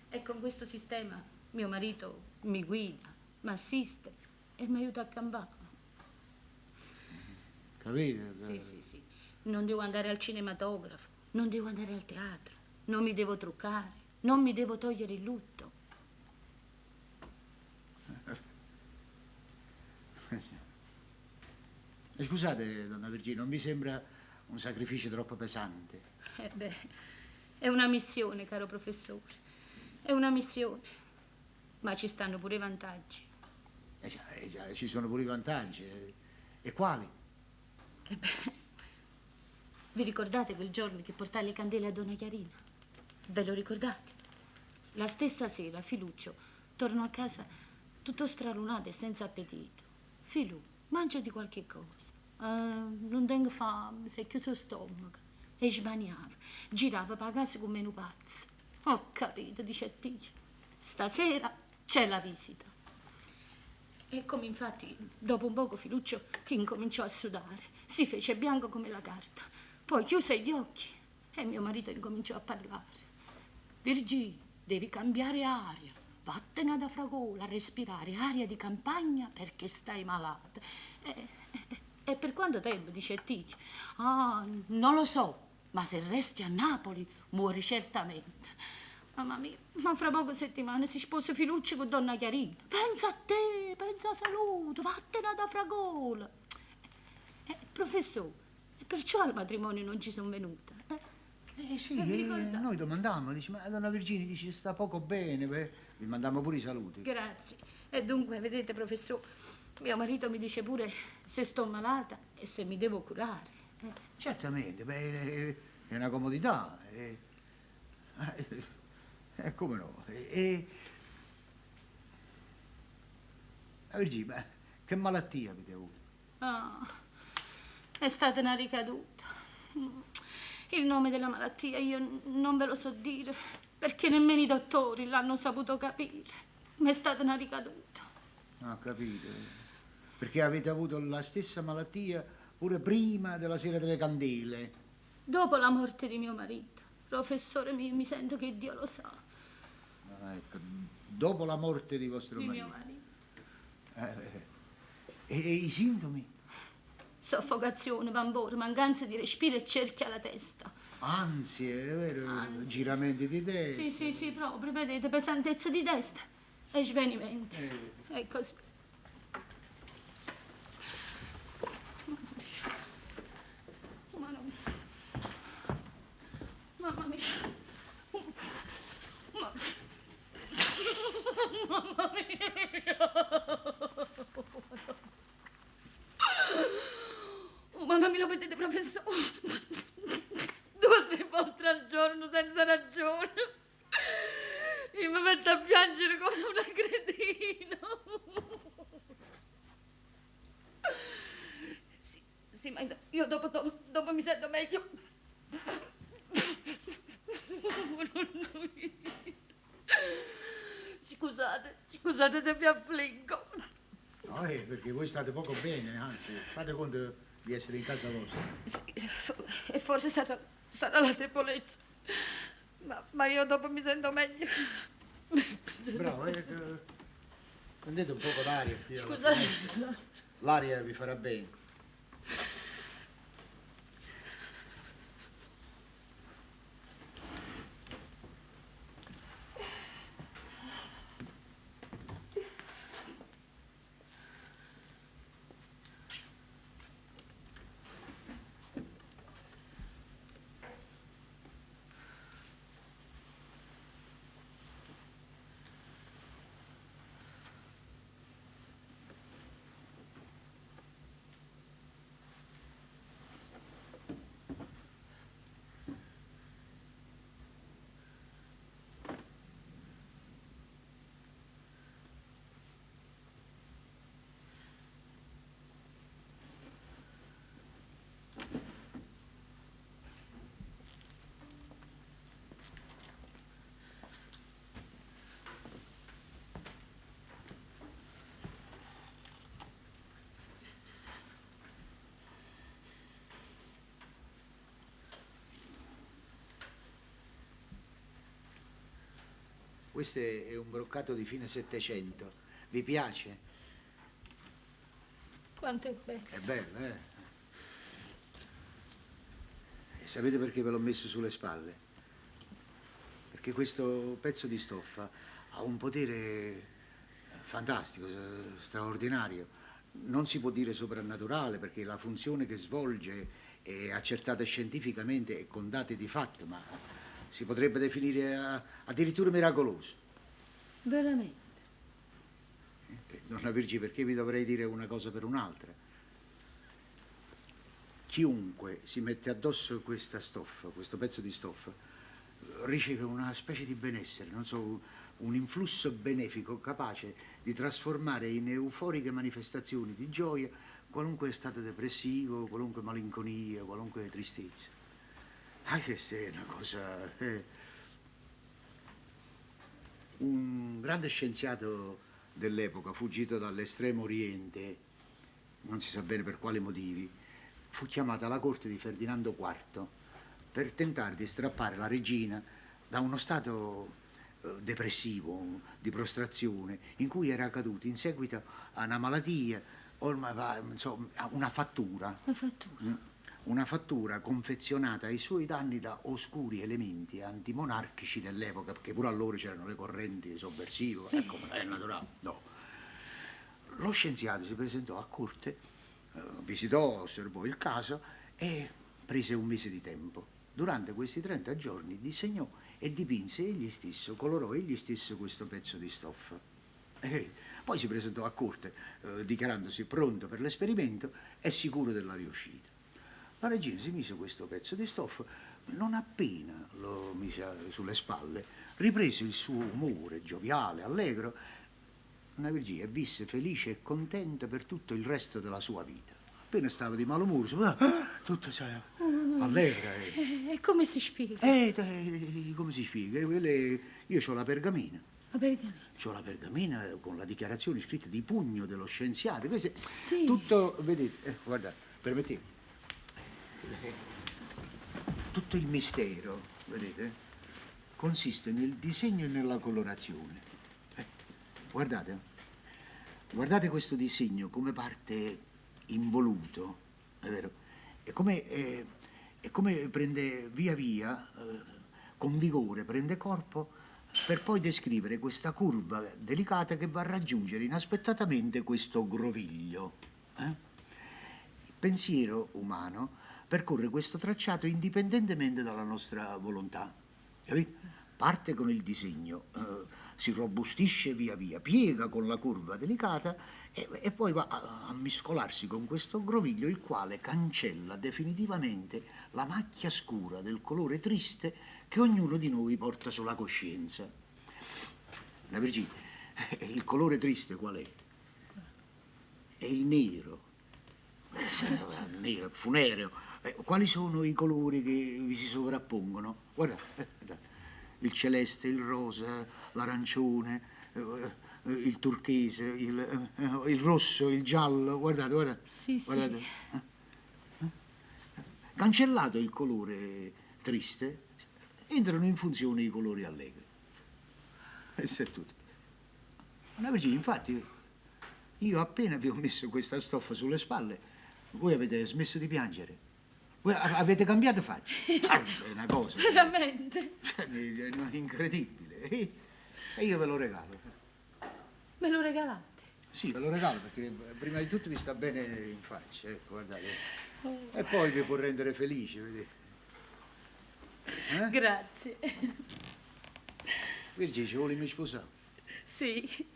E con questo sistema mio marito mi guida, mi assiste e mi aiuta a campare. Capite? Sì, sì, sì. Non devo andare al cinematografo, non devo andare al teatro, non mi devo truccare, non mi devo togliere il lutto. Scusate, donna Virginia, non mi sembra un sacrificio troppo pesante? Beh, è una missione, caro professore. È una missione. Ma ci stanno pure i vantaggi. Già, ci sono pure i vantaggi. Sì, sì. E quali? Beh, vi ricordate quel giorno che portai le candele a donna Chiarina? Ve lo ricordate? La stessa sera Filuccio tornò a casa tutto stralunato e senza appetito. Filù, mangiati qualche cosa. Non tengo fame, si è chiuso lo stomaco. E smaniava, girava per casa come un pazzo. Ho capito, dice Dio. Stasera c'è la visita. E come infatti, dopo un poco Filuccio incominciò a sudare. Si fece bianco come la carta. Poi chiuse gli occhi e mio marito incominciò a parlare. Virgì, devi cambiare aria. Vattene da Fragola a respirare aria di campagna perché stai malata. E per quanto tempo, dice Tici? Ah, non lo so, ma se resti a Napoli muori certamente. Mamma mia, ma fra poche settimane si sposa Filuccio con donna Chiarina. Pensa a te, pensa a salute, vattene da Fragola. Professore, e perciò al matrimonio non ci sono venuta. Eh sì, Vi ricordate? noi domandammo, dice, ma donna Virginia dice sta poco bene, beh, vi mandammo pure i saluti. Grazie. E dunque, vedete, professore, mio marito mi dice pure se sto malata e se mi devo curare. Certamente, beh, è una comodità. Come no? Virginia, ma che malattia avete avuto? Ah, è stata una ricaduta. Il nome della malattia io non ve lo so dire, perché nemmeno i dottori l'hanno saputo capire. Ma è stata una ricaduta. Ho capito. Perché avete avuto la stessa malattia pure prima della sera delle candele. Dopo la morte di mio marito, professore mio, mi sento che Dio lo sa. Ah, ecco, dopo la morte di vostro Di mio marito. marito. E i sintomi? Soffocazione, vambore, mancanza di respiro e cerchia alla testa. Ansie, è vero? Ansie. Giramenti di testa. Sì, sì, sì, proprio, vedete, pesantezza di testa e svenimenti. È così. Ma no. Mamma mia. Mamma mia. Oh, mamma mia, lo vedete, professore? 2 o 3 volte al giorno, senza ragione. Io mi metto a piangere come una cretina. Sì, sì, ma io dopo mi sento meglio. Scusate, scusate se vi affliggo. No, perché voi state poco bene, anzi, fate conto di essere in casa vostra. Sì, e forse sarà la debolezza, ma io dopo mi sento meglio. Bravo, prendete un poco d'aria qui. Scusate. L'aria vi farà bene. Questo è un broccato di fine Settecento. Vi piace? Quanto è bello. È bello, eh? E sapete perché ve l'ho messo sulle spalle? Perché questo pezzo di stoffa ha un potere fantastico, straordinario. Non si può dire soprannaturale perché la funzione che svolge è accertata scientificamente e con dati di fatto, ma si potrebbe definire addirittura miracoloso. Veramente? Donna Virgi, perché vi dovrei dire una cosa per un'altra? Chiunque si mette addosso questa stoffa, questo pezzo di stoffa, riceve una specie di benessere, non so, un influsso benefico capace di trasformare in euforiche manifestazioni di gioia qualunque stato depressivo, qualunque malinconia, qualunque tristezza. Ah, questa è una cosa... Un grande scienziato dell'epoca, fuggito dall'estremo oriente, non si sa bene per quali motivi, fu chiamato alla corte di Ferdinando IV per tentare di strappare la regina da uno stato depressivo, di prostrazione, in cui era caduto in seguito a una malattia, ormai, insomma, a una fattura. Una fattura? Una fattura confezionata ai suoi danni da oscuri elementi antimonarchici dell'epoca, perché pure allora c'erano le correnti sovversive, Sì. Ecco, è naturale. No. Lo scienziato si presentò a corte Visitò, osservò il caso e prese un mese di tempo. Durante questi 30 giorni disegnò e dipinse egli stesso, colorò egli stesso questo pezzo di stoffa. E poi si presentò a corte, dichiarandosi pronto per l'esperimento e sicuro della riuscita. La regina si mise questo pezzo di stoffa, non appena lo mise sulle spalle, riprese il suo umore gioviale, allegro. Una Virginia visse felice e contenta per tutto il resto della sua vita. Appena stava di malumore, si ah, tutto sai, Oh, mamma mia. allegra. E come si spiega? Come si spiega? Io c'ho la pergamena. Ma perché? C'ho la pergamena con la dichiarazione scritta di pugno dello scienziato. Questo è Sì. tutto, vedete, guardate, permettete. Tutto il mistero, vedete, consiste nel disegno e nella colorazione. Guardate, guardate questo disegno come parte involuto, è vero? E come prende via via, con vigore, prende corpo per poi descrivere questa curva delicata che va a raggiungere inaspettatamente questo groviglio. Il pensiero umano percorre questo tracciato indipendentemente dalla nostra volontà, capito? Parte con il disegno, si robustisce via via, piega con la curva delicata e poi va a mescolarsi con questo groviglio, il quale cancella definitivamente la macchia scura del colore triste che ognuno di noi porta sulla coscienza. La Virginia, il colore triste qual è? È il nero. Il nero, è funereo. Quali sono i colori che vi si sovrappongono? Guarda, guardate. Il celeste, il rosa, l'arancione, il turchese, il rosso, il giallo. Guardate, guardate. Sì, sì. Guardate. Cancellato il colore triste, entrano in funzione i colori allegri. Questo è tutto. Ma Virginia, infatti, io appena vi ho messo questa stoffa sulle spalle, voi avete smesso di piangere. Voi avete cambiato faccia. È una cosa. Veramente? È incredibile. E io ve lo regalo. Me lo regalate? Sì, ve lo regalo perché prima di tutto vi sta bene in faccia, ecco, guardate. Oh. E poi vi può rendere felice, vedete. Eh? Grazie. Virgi, ci vuole mi sposare? Sì.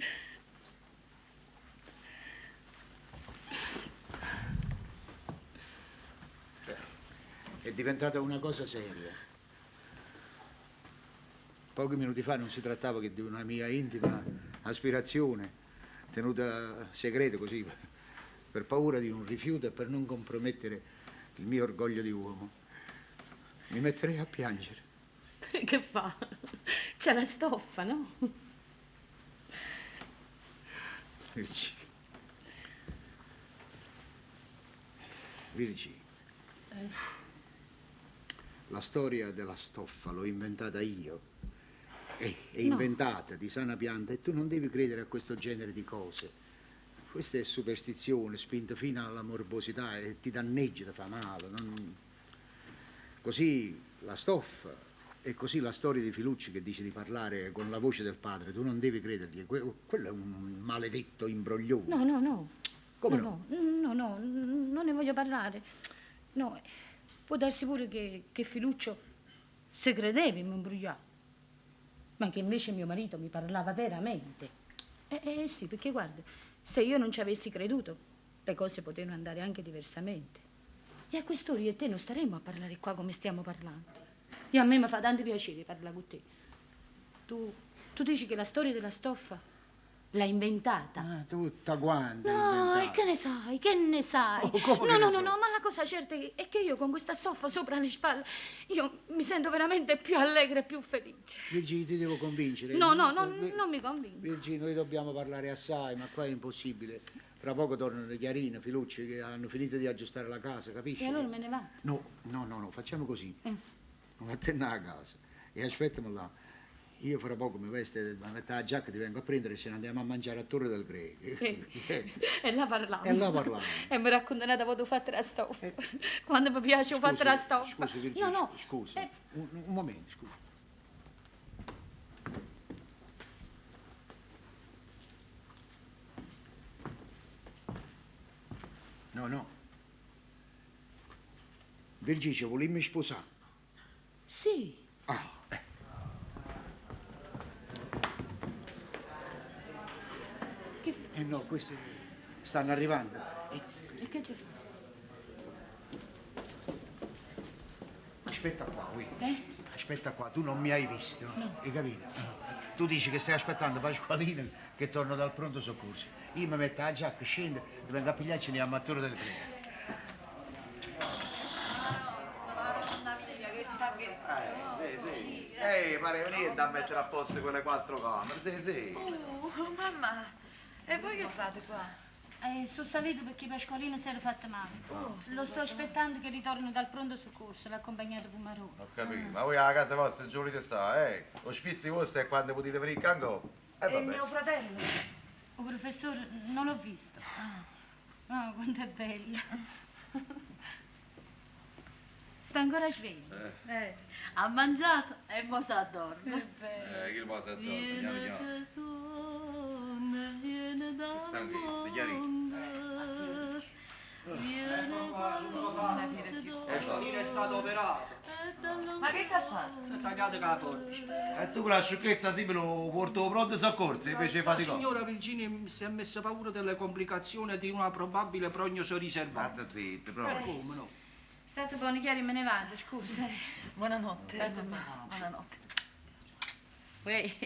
È diventata una cosa seria. Pochi minuti fa non si trattava che di una mia intima aspirazione, tenuta segreta così, per paura di un rifiuto e per non compromettere il mio orgoglio di uomo. Mi metterei a piangere. Che fa? C'è la stoffa, no? Virgi. Virgi. La storia della stoffa l'ho inventata io. È No. inventata di sana pianta e tu non devi credere a questo genere di cose. Questa è superstizione spinta fino alla morbosità e ti danneggia, ti fa male. Non... Così la stoffa e così la storia di Filucci che dice di parlare con la voce del padre, tu non devi credergli, quello è un maledetto imbroglione. No, no, no. Come no? No, no, no, non ne voglio parlare. No, può darsi pure che Filuccio se credeva mi imbrogliava, ma che invece mio marito mi parlava veramente. Sì, perché guarda, se io non ci avessi creduto, le cose potevano andare anche diversamente. E a quest'ora io e te non staremmo a parlare qua come stiamo parlando. E a me mi fa tanto piacere parlare con te. Tu dici che la storia della stoffa l'ha inventata. Ah, tutta quanta. No, inventata. e che ne sai? Che ne sai? Oh, come no, che no, ne no, so? no, ma la cosa certa è che io con questa stoffa sopra le spalle io mi sento veramente più allegra e più felice. Virginia, ti devo convincere. No, no, no, non mi convinco. Virginia, noi dobbiamo parlare assai, ma qua è impossibile. Tra poco tornano le Chiarine, Filucci, che hanno finito di aggiustare la casa, capisci? E allora me ne vado. No, no, no, no, facciamo così. Vattene a casa e aspettami là. Io fra poco mi vesto, mi metto la giacca, ti vengo a prendere e ce ne andiamo a mangiare a Torre del Greco. Sì. E là parliamo. E là parliamo. E mi racconta una volta ho fatto la stoffa. Quando mi piace ho fatto la stoffa. Scusi, Virginia, No, no. scusi. Un momento, scusi. No, No, no. Virgì, ce vulimmo sposà? Sì. Ah, eh. Che Eh no, questi stanno arrivando. E che ci fa? Aspetta qua, qui. Eh? Aspetta qua, tu non mi hai visto, No. hai capito? Tu dici che stai aspettando Pasqualino che torna dal pronto soccorso. Io mi metto la giacca, scendo, e vengo a pigliarci gli amatori del prete. Madonna mia, che stanchezza. Sì, sì. Ehi, pare niente a mettere a posto quelle quattro camere, sì, sì. Mamma, e voi che fate qua? Sono salito perché Pasqualino si era fatto male. Lo sto aspettando che ritorni dal pronto soccorso, l'ha accompagnato Pumarone. Ho capito, ma voi alla casa vostra non ci volete stare, eh? Lo sfizio vostro è quando potete venire in ancora. E E vabbè. mio fratello? Oh, professore, non l'ho visto. Ah, quanto è bella. Sta ancora sveglio. Ha mangiato e mo s'addorme. Chi lo sa dorme, piano Viene piano. Gesù, ne viene dal stanchezza, chiarito. mondo. Viene dalla luce Pasqualino è stato operato. Ma che sta a fare? Si è tagliato con la forbice. E tu quella sciocchezza sì me lo porto al pronto soccorso invece La fate cosa? signora Virginia si è messa paura delle complicazioni di una probabile prognosi riservata. State zitto, E proprio. come no? Stato buono, Chiari, me ne vado, scusa. Buonanotte. Stato mamma. Buonanotte. Uè,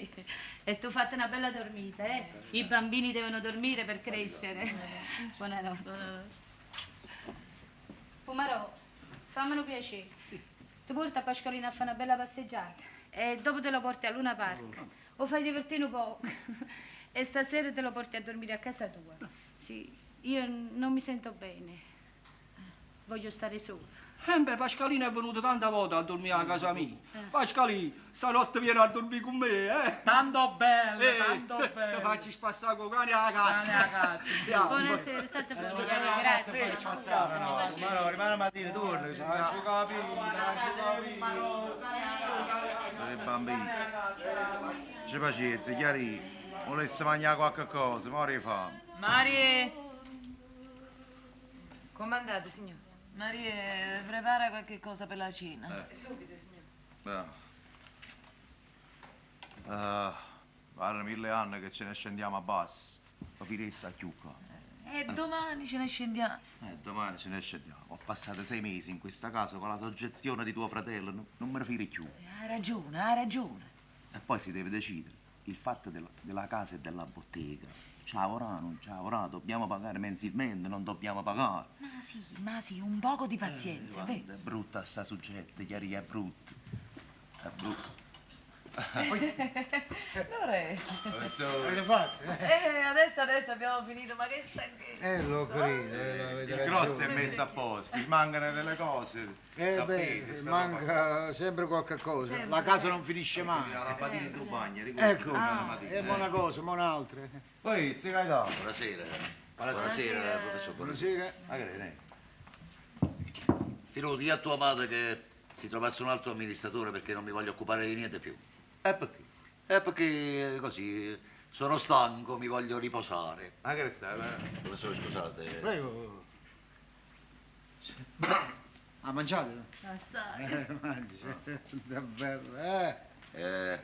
e tu fate una bella dormita, eh? I bambini devono dormire per crescere. Buonanotte. Pumarò, fammelo piacere. Ti porta Pasqualino a fare una bella passeggiata e dopo te lo porti a Luna Park. O fai divertire un poco. E stasera te lo porti a dormire a casa tua. Sì, io non mi sento bene. Voglio stare sola. Eh beh, Pasqualino è venuto tante volte a dormire a casa mia. Pasqualino, stanotte vieni a dormire con me, eh? Tanto bello, Eh, tanto bello. Ti faccio spassare con cane e la gatta. Cane e la gatta. Andiamo. Buonasera, state buoni, cari, grazie. No, no, ma no, rimane mattina, torna, che ci Non sta. ci capito, non ci capito. Per i bambini. C'è pazienza, chiarì. Volesse mangiare qualche cosa, muore di fame. Marie! Come andate, signor? Marie, prepara qualche cosa per la cena. Subito, signor. Bravo. Ah, guarda, mille anni che ce ne scendiamo a basso. La firessa a chiucca. E domani ce ne scendiamo. Domani ce ne scendiamo. Ho passato 6 mesi in questa casa con la soggezione di tuo fratello. Non, non me ne firo più. Ha ragione, ha ragione. E poi si deve decidere il fatto della casa e della bottega. Ciao, ora, non ciao, ora, dobbiamo pagare mensilmente, non dobbiamo pagare. Ma sì, un poco di pazienza, Guarda, vero? è brutta sta soggetta, Chiari, è brutta. È brutta. Lore. Avete fatto? Adesso abbiamo finito, ma che stanchezza. Lo credo, avete Il grosso è ragione. messo a posto, ci mancano delle cose. Sapete, Beh, sta manca sempre qualche cosa. Sempre. La casa non finisce mai. roba. La mattina tu bagni, ricordi? Ecco, La mattina, e mo una cosa, mo un'altra. Poi, zio Gaetano. Buonasera. Buonasera, professor. Buonasera. Ma che ne? Filù, di a tua madre che si trovasse un altro amministratore perché non mi voglio occupare di niente più. E perché? È perché così sono stanco, mi voglio riposare. Ma che stai? Professore, scusate. Prego. Ha mangiato? Assai. Mangi. Davvero, eh.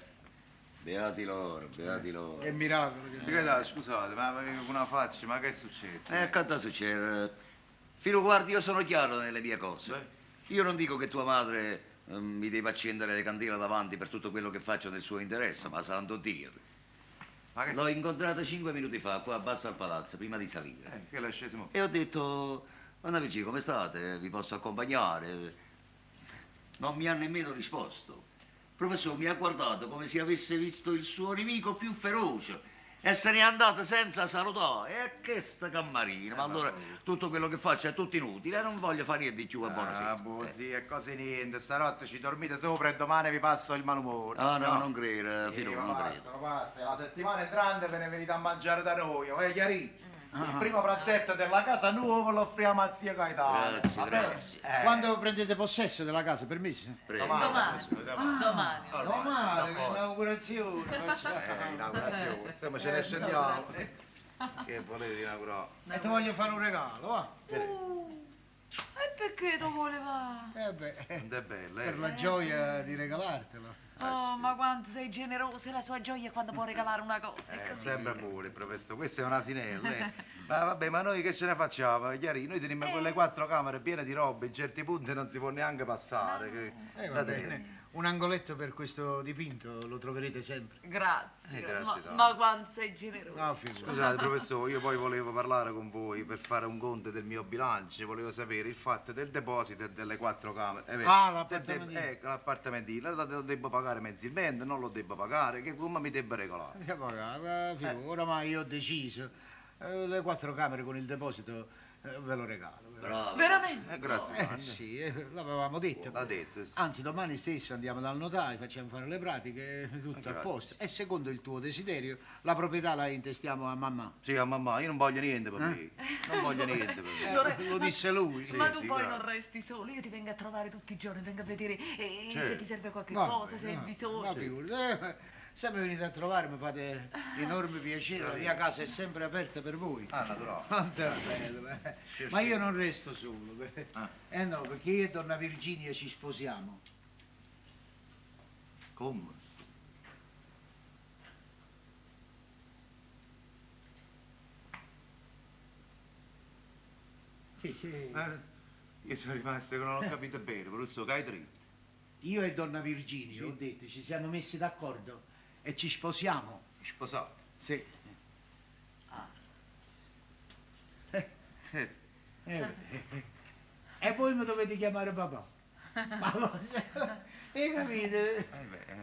Beati loro, beati loro. È miracolo. che- Zio Gaetano, scusate, ma con una faccia, ma che è successo? Cosa succede? Filo, guardi, io sono chiaro nelle mie cose. Io non dico che tua madre mi debba accendere le candele davanti per tutto quello che faccio nel suo interesse, ma santo Dio. Ma che L'ho incontrata 5 minuti fa, qua a basso al palazzo, prima di salire. Che l'è sceso mo? E ho detto, Anna Virginia, come state? Vi posso accompagnare? Non mi ha nemmeno risposto. Professore, mi ha guardato come se avesse visto il suo nemico più feroce e se n'è andato senza salutare. E che sta cammarina, ma allora tutto quello che faccio è tutto inutile, non voglio fare niente di più e buonasera. Ah, boh, zio, è cose niente. Stanotte ci dormite sopra e domani vi passo il malumore. Ah, no, non credo, Sì, Filù, ma non passa, credo. ma passa. La settimana entrante ve ne venite a mangiare da noi, eh, chiarì? Il primo pranzetto della casa nuova lo offriamo a zia Gaetano. Grazie, Va bene? grazie. Quando prendete possesso della casa, permesso? Prego. Domani. Domani. Domani. Domani, l'inaugurazione. Inaugurazione, insomma ce ne scendiamo. Che volete inaugurare? E ti voglio fare un regalo, va? perché te voleva? Eh beh, Quanto è bello, eh? per la gioia di regalartelo. Oh, ma quanto sei generoso, è la sua gioia quando può regalare una cosa, è così. Sempre pure, professore, questa è un'asinella, eh. Ma vabbè, ma noi che ce ne facciamo, Chiarì? Noi teniamo quelle quattro camere piene di robe, in certi punti non si può neanche passare. Che... Va Date- bene. Un angoletto per questo dipinto lo troverete sempre. Grazie, grazie ma, tanto. ma quanto sei generoso. No, figurati. Scusate, professore, io poi volevo parlare con voi per fare un conto del mio bilancio, volevo sapere il fatto del deposito e delle quattro camere. Beh, Ah, se l'appartamentino. Ecco, l'appartamentino, lo devo pagare mensilmente, non lo devo pagare, che come mi devo regolare? Ma, figurati, Oramai io ho deciso. Le quattro camere con il deposito ve lo regalo. Bravo. Veramente? Grazie. tanto. Sì, l'avevamo detto. L'ha detto. sì. Anzi, domani stesso andiamo dal notaio, facciamo fare le pratiche, tutto a Grazie. posto. E secondo il tuo desiderio, la proprietà la intestiamo a mamma. Sì, a mamma, io non voglio niente per me. Non voglio niente per me. Lo disse lui. Ma tu sì, poi grazie. non resti solo, io ti vengo a trovare tutti i giorni, vengo a vedere se Certo. ti serve qualche Va cosa, se hai bene, bisogno. Ma figurati, se mi venite a trovare mi fate enorme piacere, la mia casa è sempre aperta per voi. Ah, naturale. Quanto è bello, eh. Sì, Ma sì. io non resto solo. beh. Ah. Eh no, perché io e donna Virginia ci sposiamo. Come? Sì, sì. Io sono rimasto che non ho capito bene, professore, che hai dritto. Io e donna Virginia, ho detto, ci siamo messi d'accordo e ci sposiamo. Sposato? Sì. Eh, beh. E voi mi dovete chiamare papà. Ma cosa? Hai capito?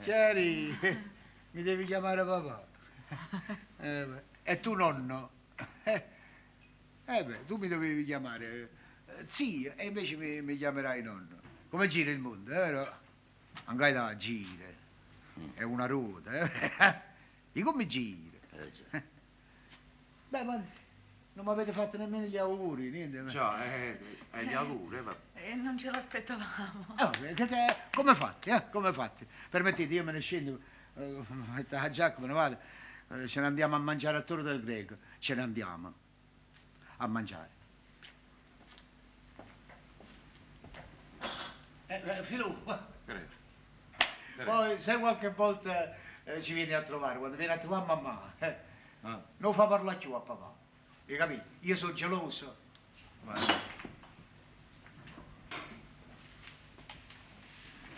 Chiari, mi devi chiamare papà. Beh. E tu nonno. Beh, tu mi dovevi chiamare zio e invece mi chiamerai nonno. Come gira il mondo, è vero? Anche da gira. È una ruota, eh? Di come gira? Beh, ma non mi avete fatto nemmeno gli auguri, niente. Ciao, gli auguri, vabbè. E non ce l'aspettavamo. Vabbè, che te- come fate, eh? Come fate? Permettete, io me ne scendo, metto la giacca, me ne vado. Ce ne andiamo a mangiare a Torre del Greco. Ce ne andiamo a mangiare. Filù, Credo. poi se qualche volta ci vieni a trovare, quando vieni a trovare mamma, non fa parlare più a papà. Hai capito? Io sono geloso.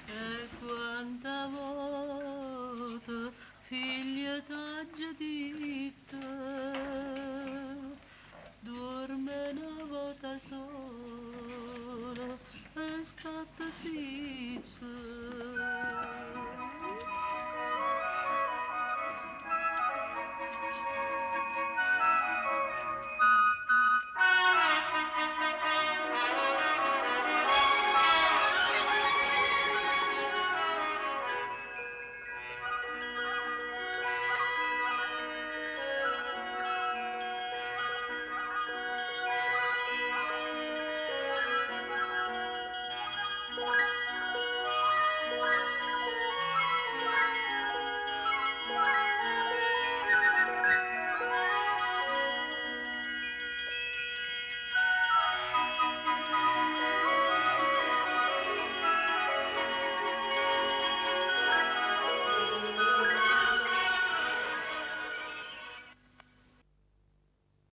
E quanta volta, figlia t'ho già detto,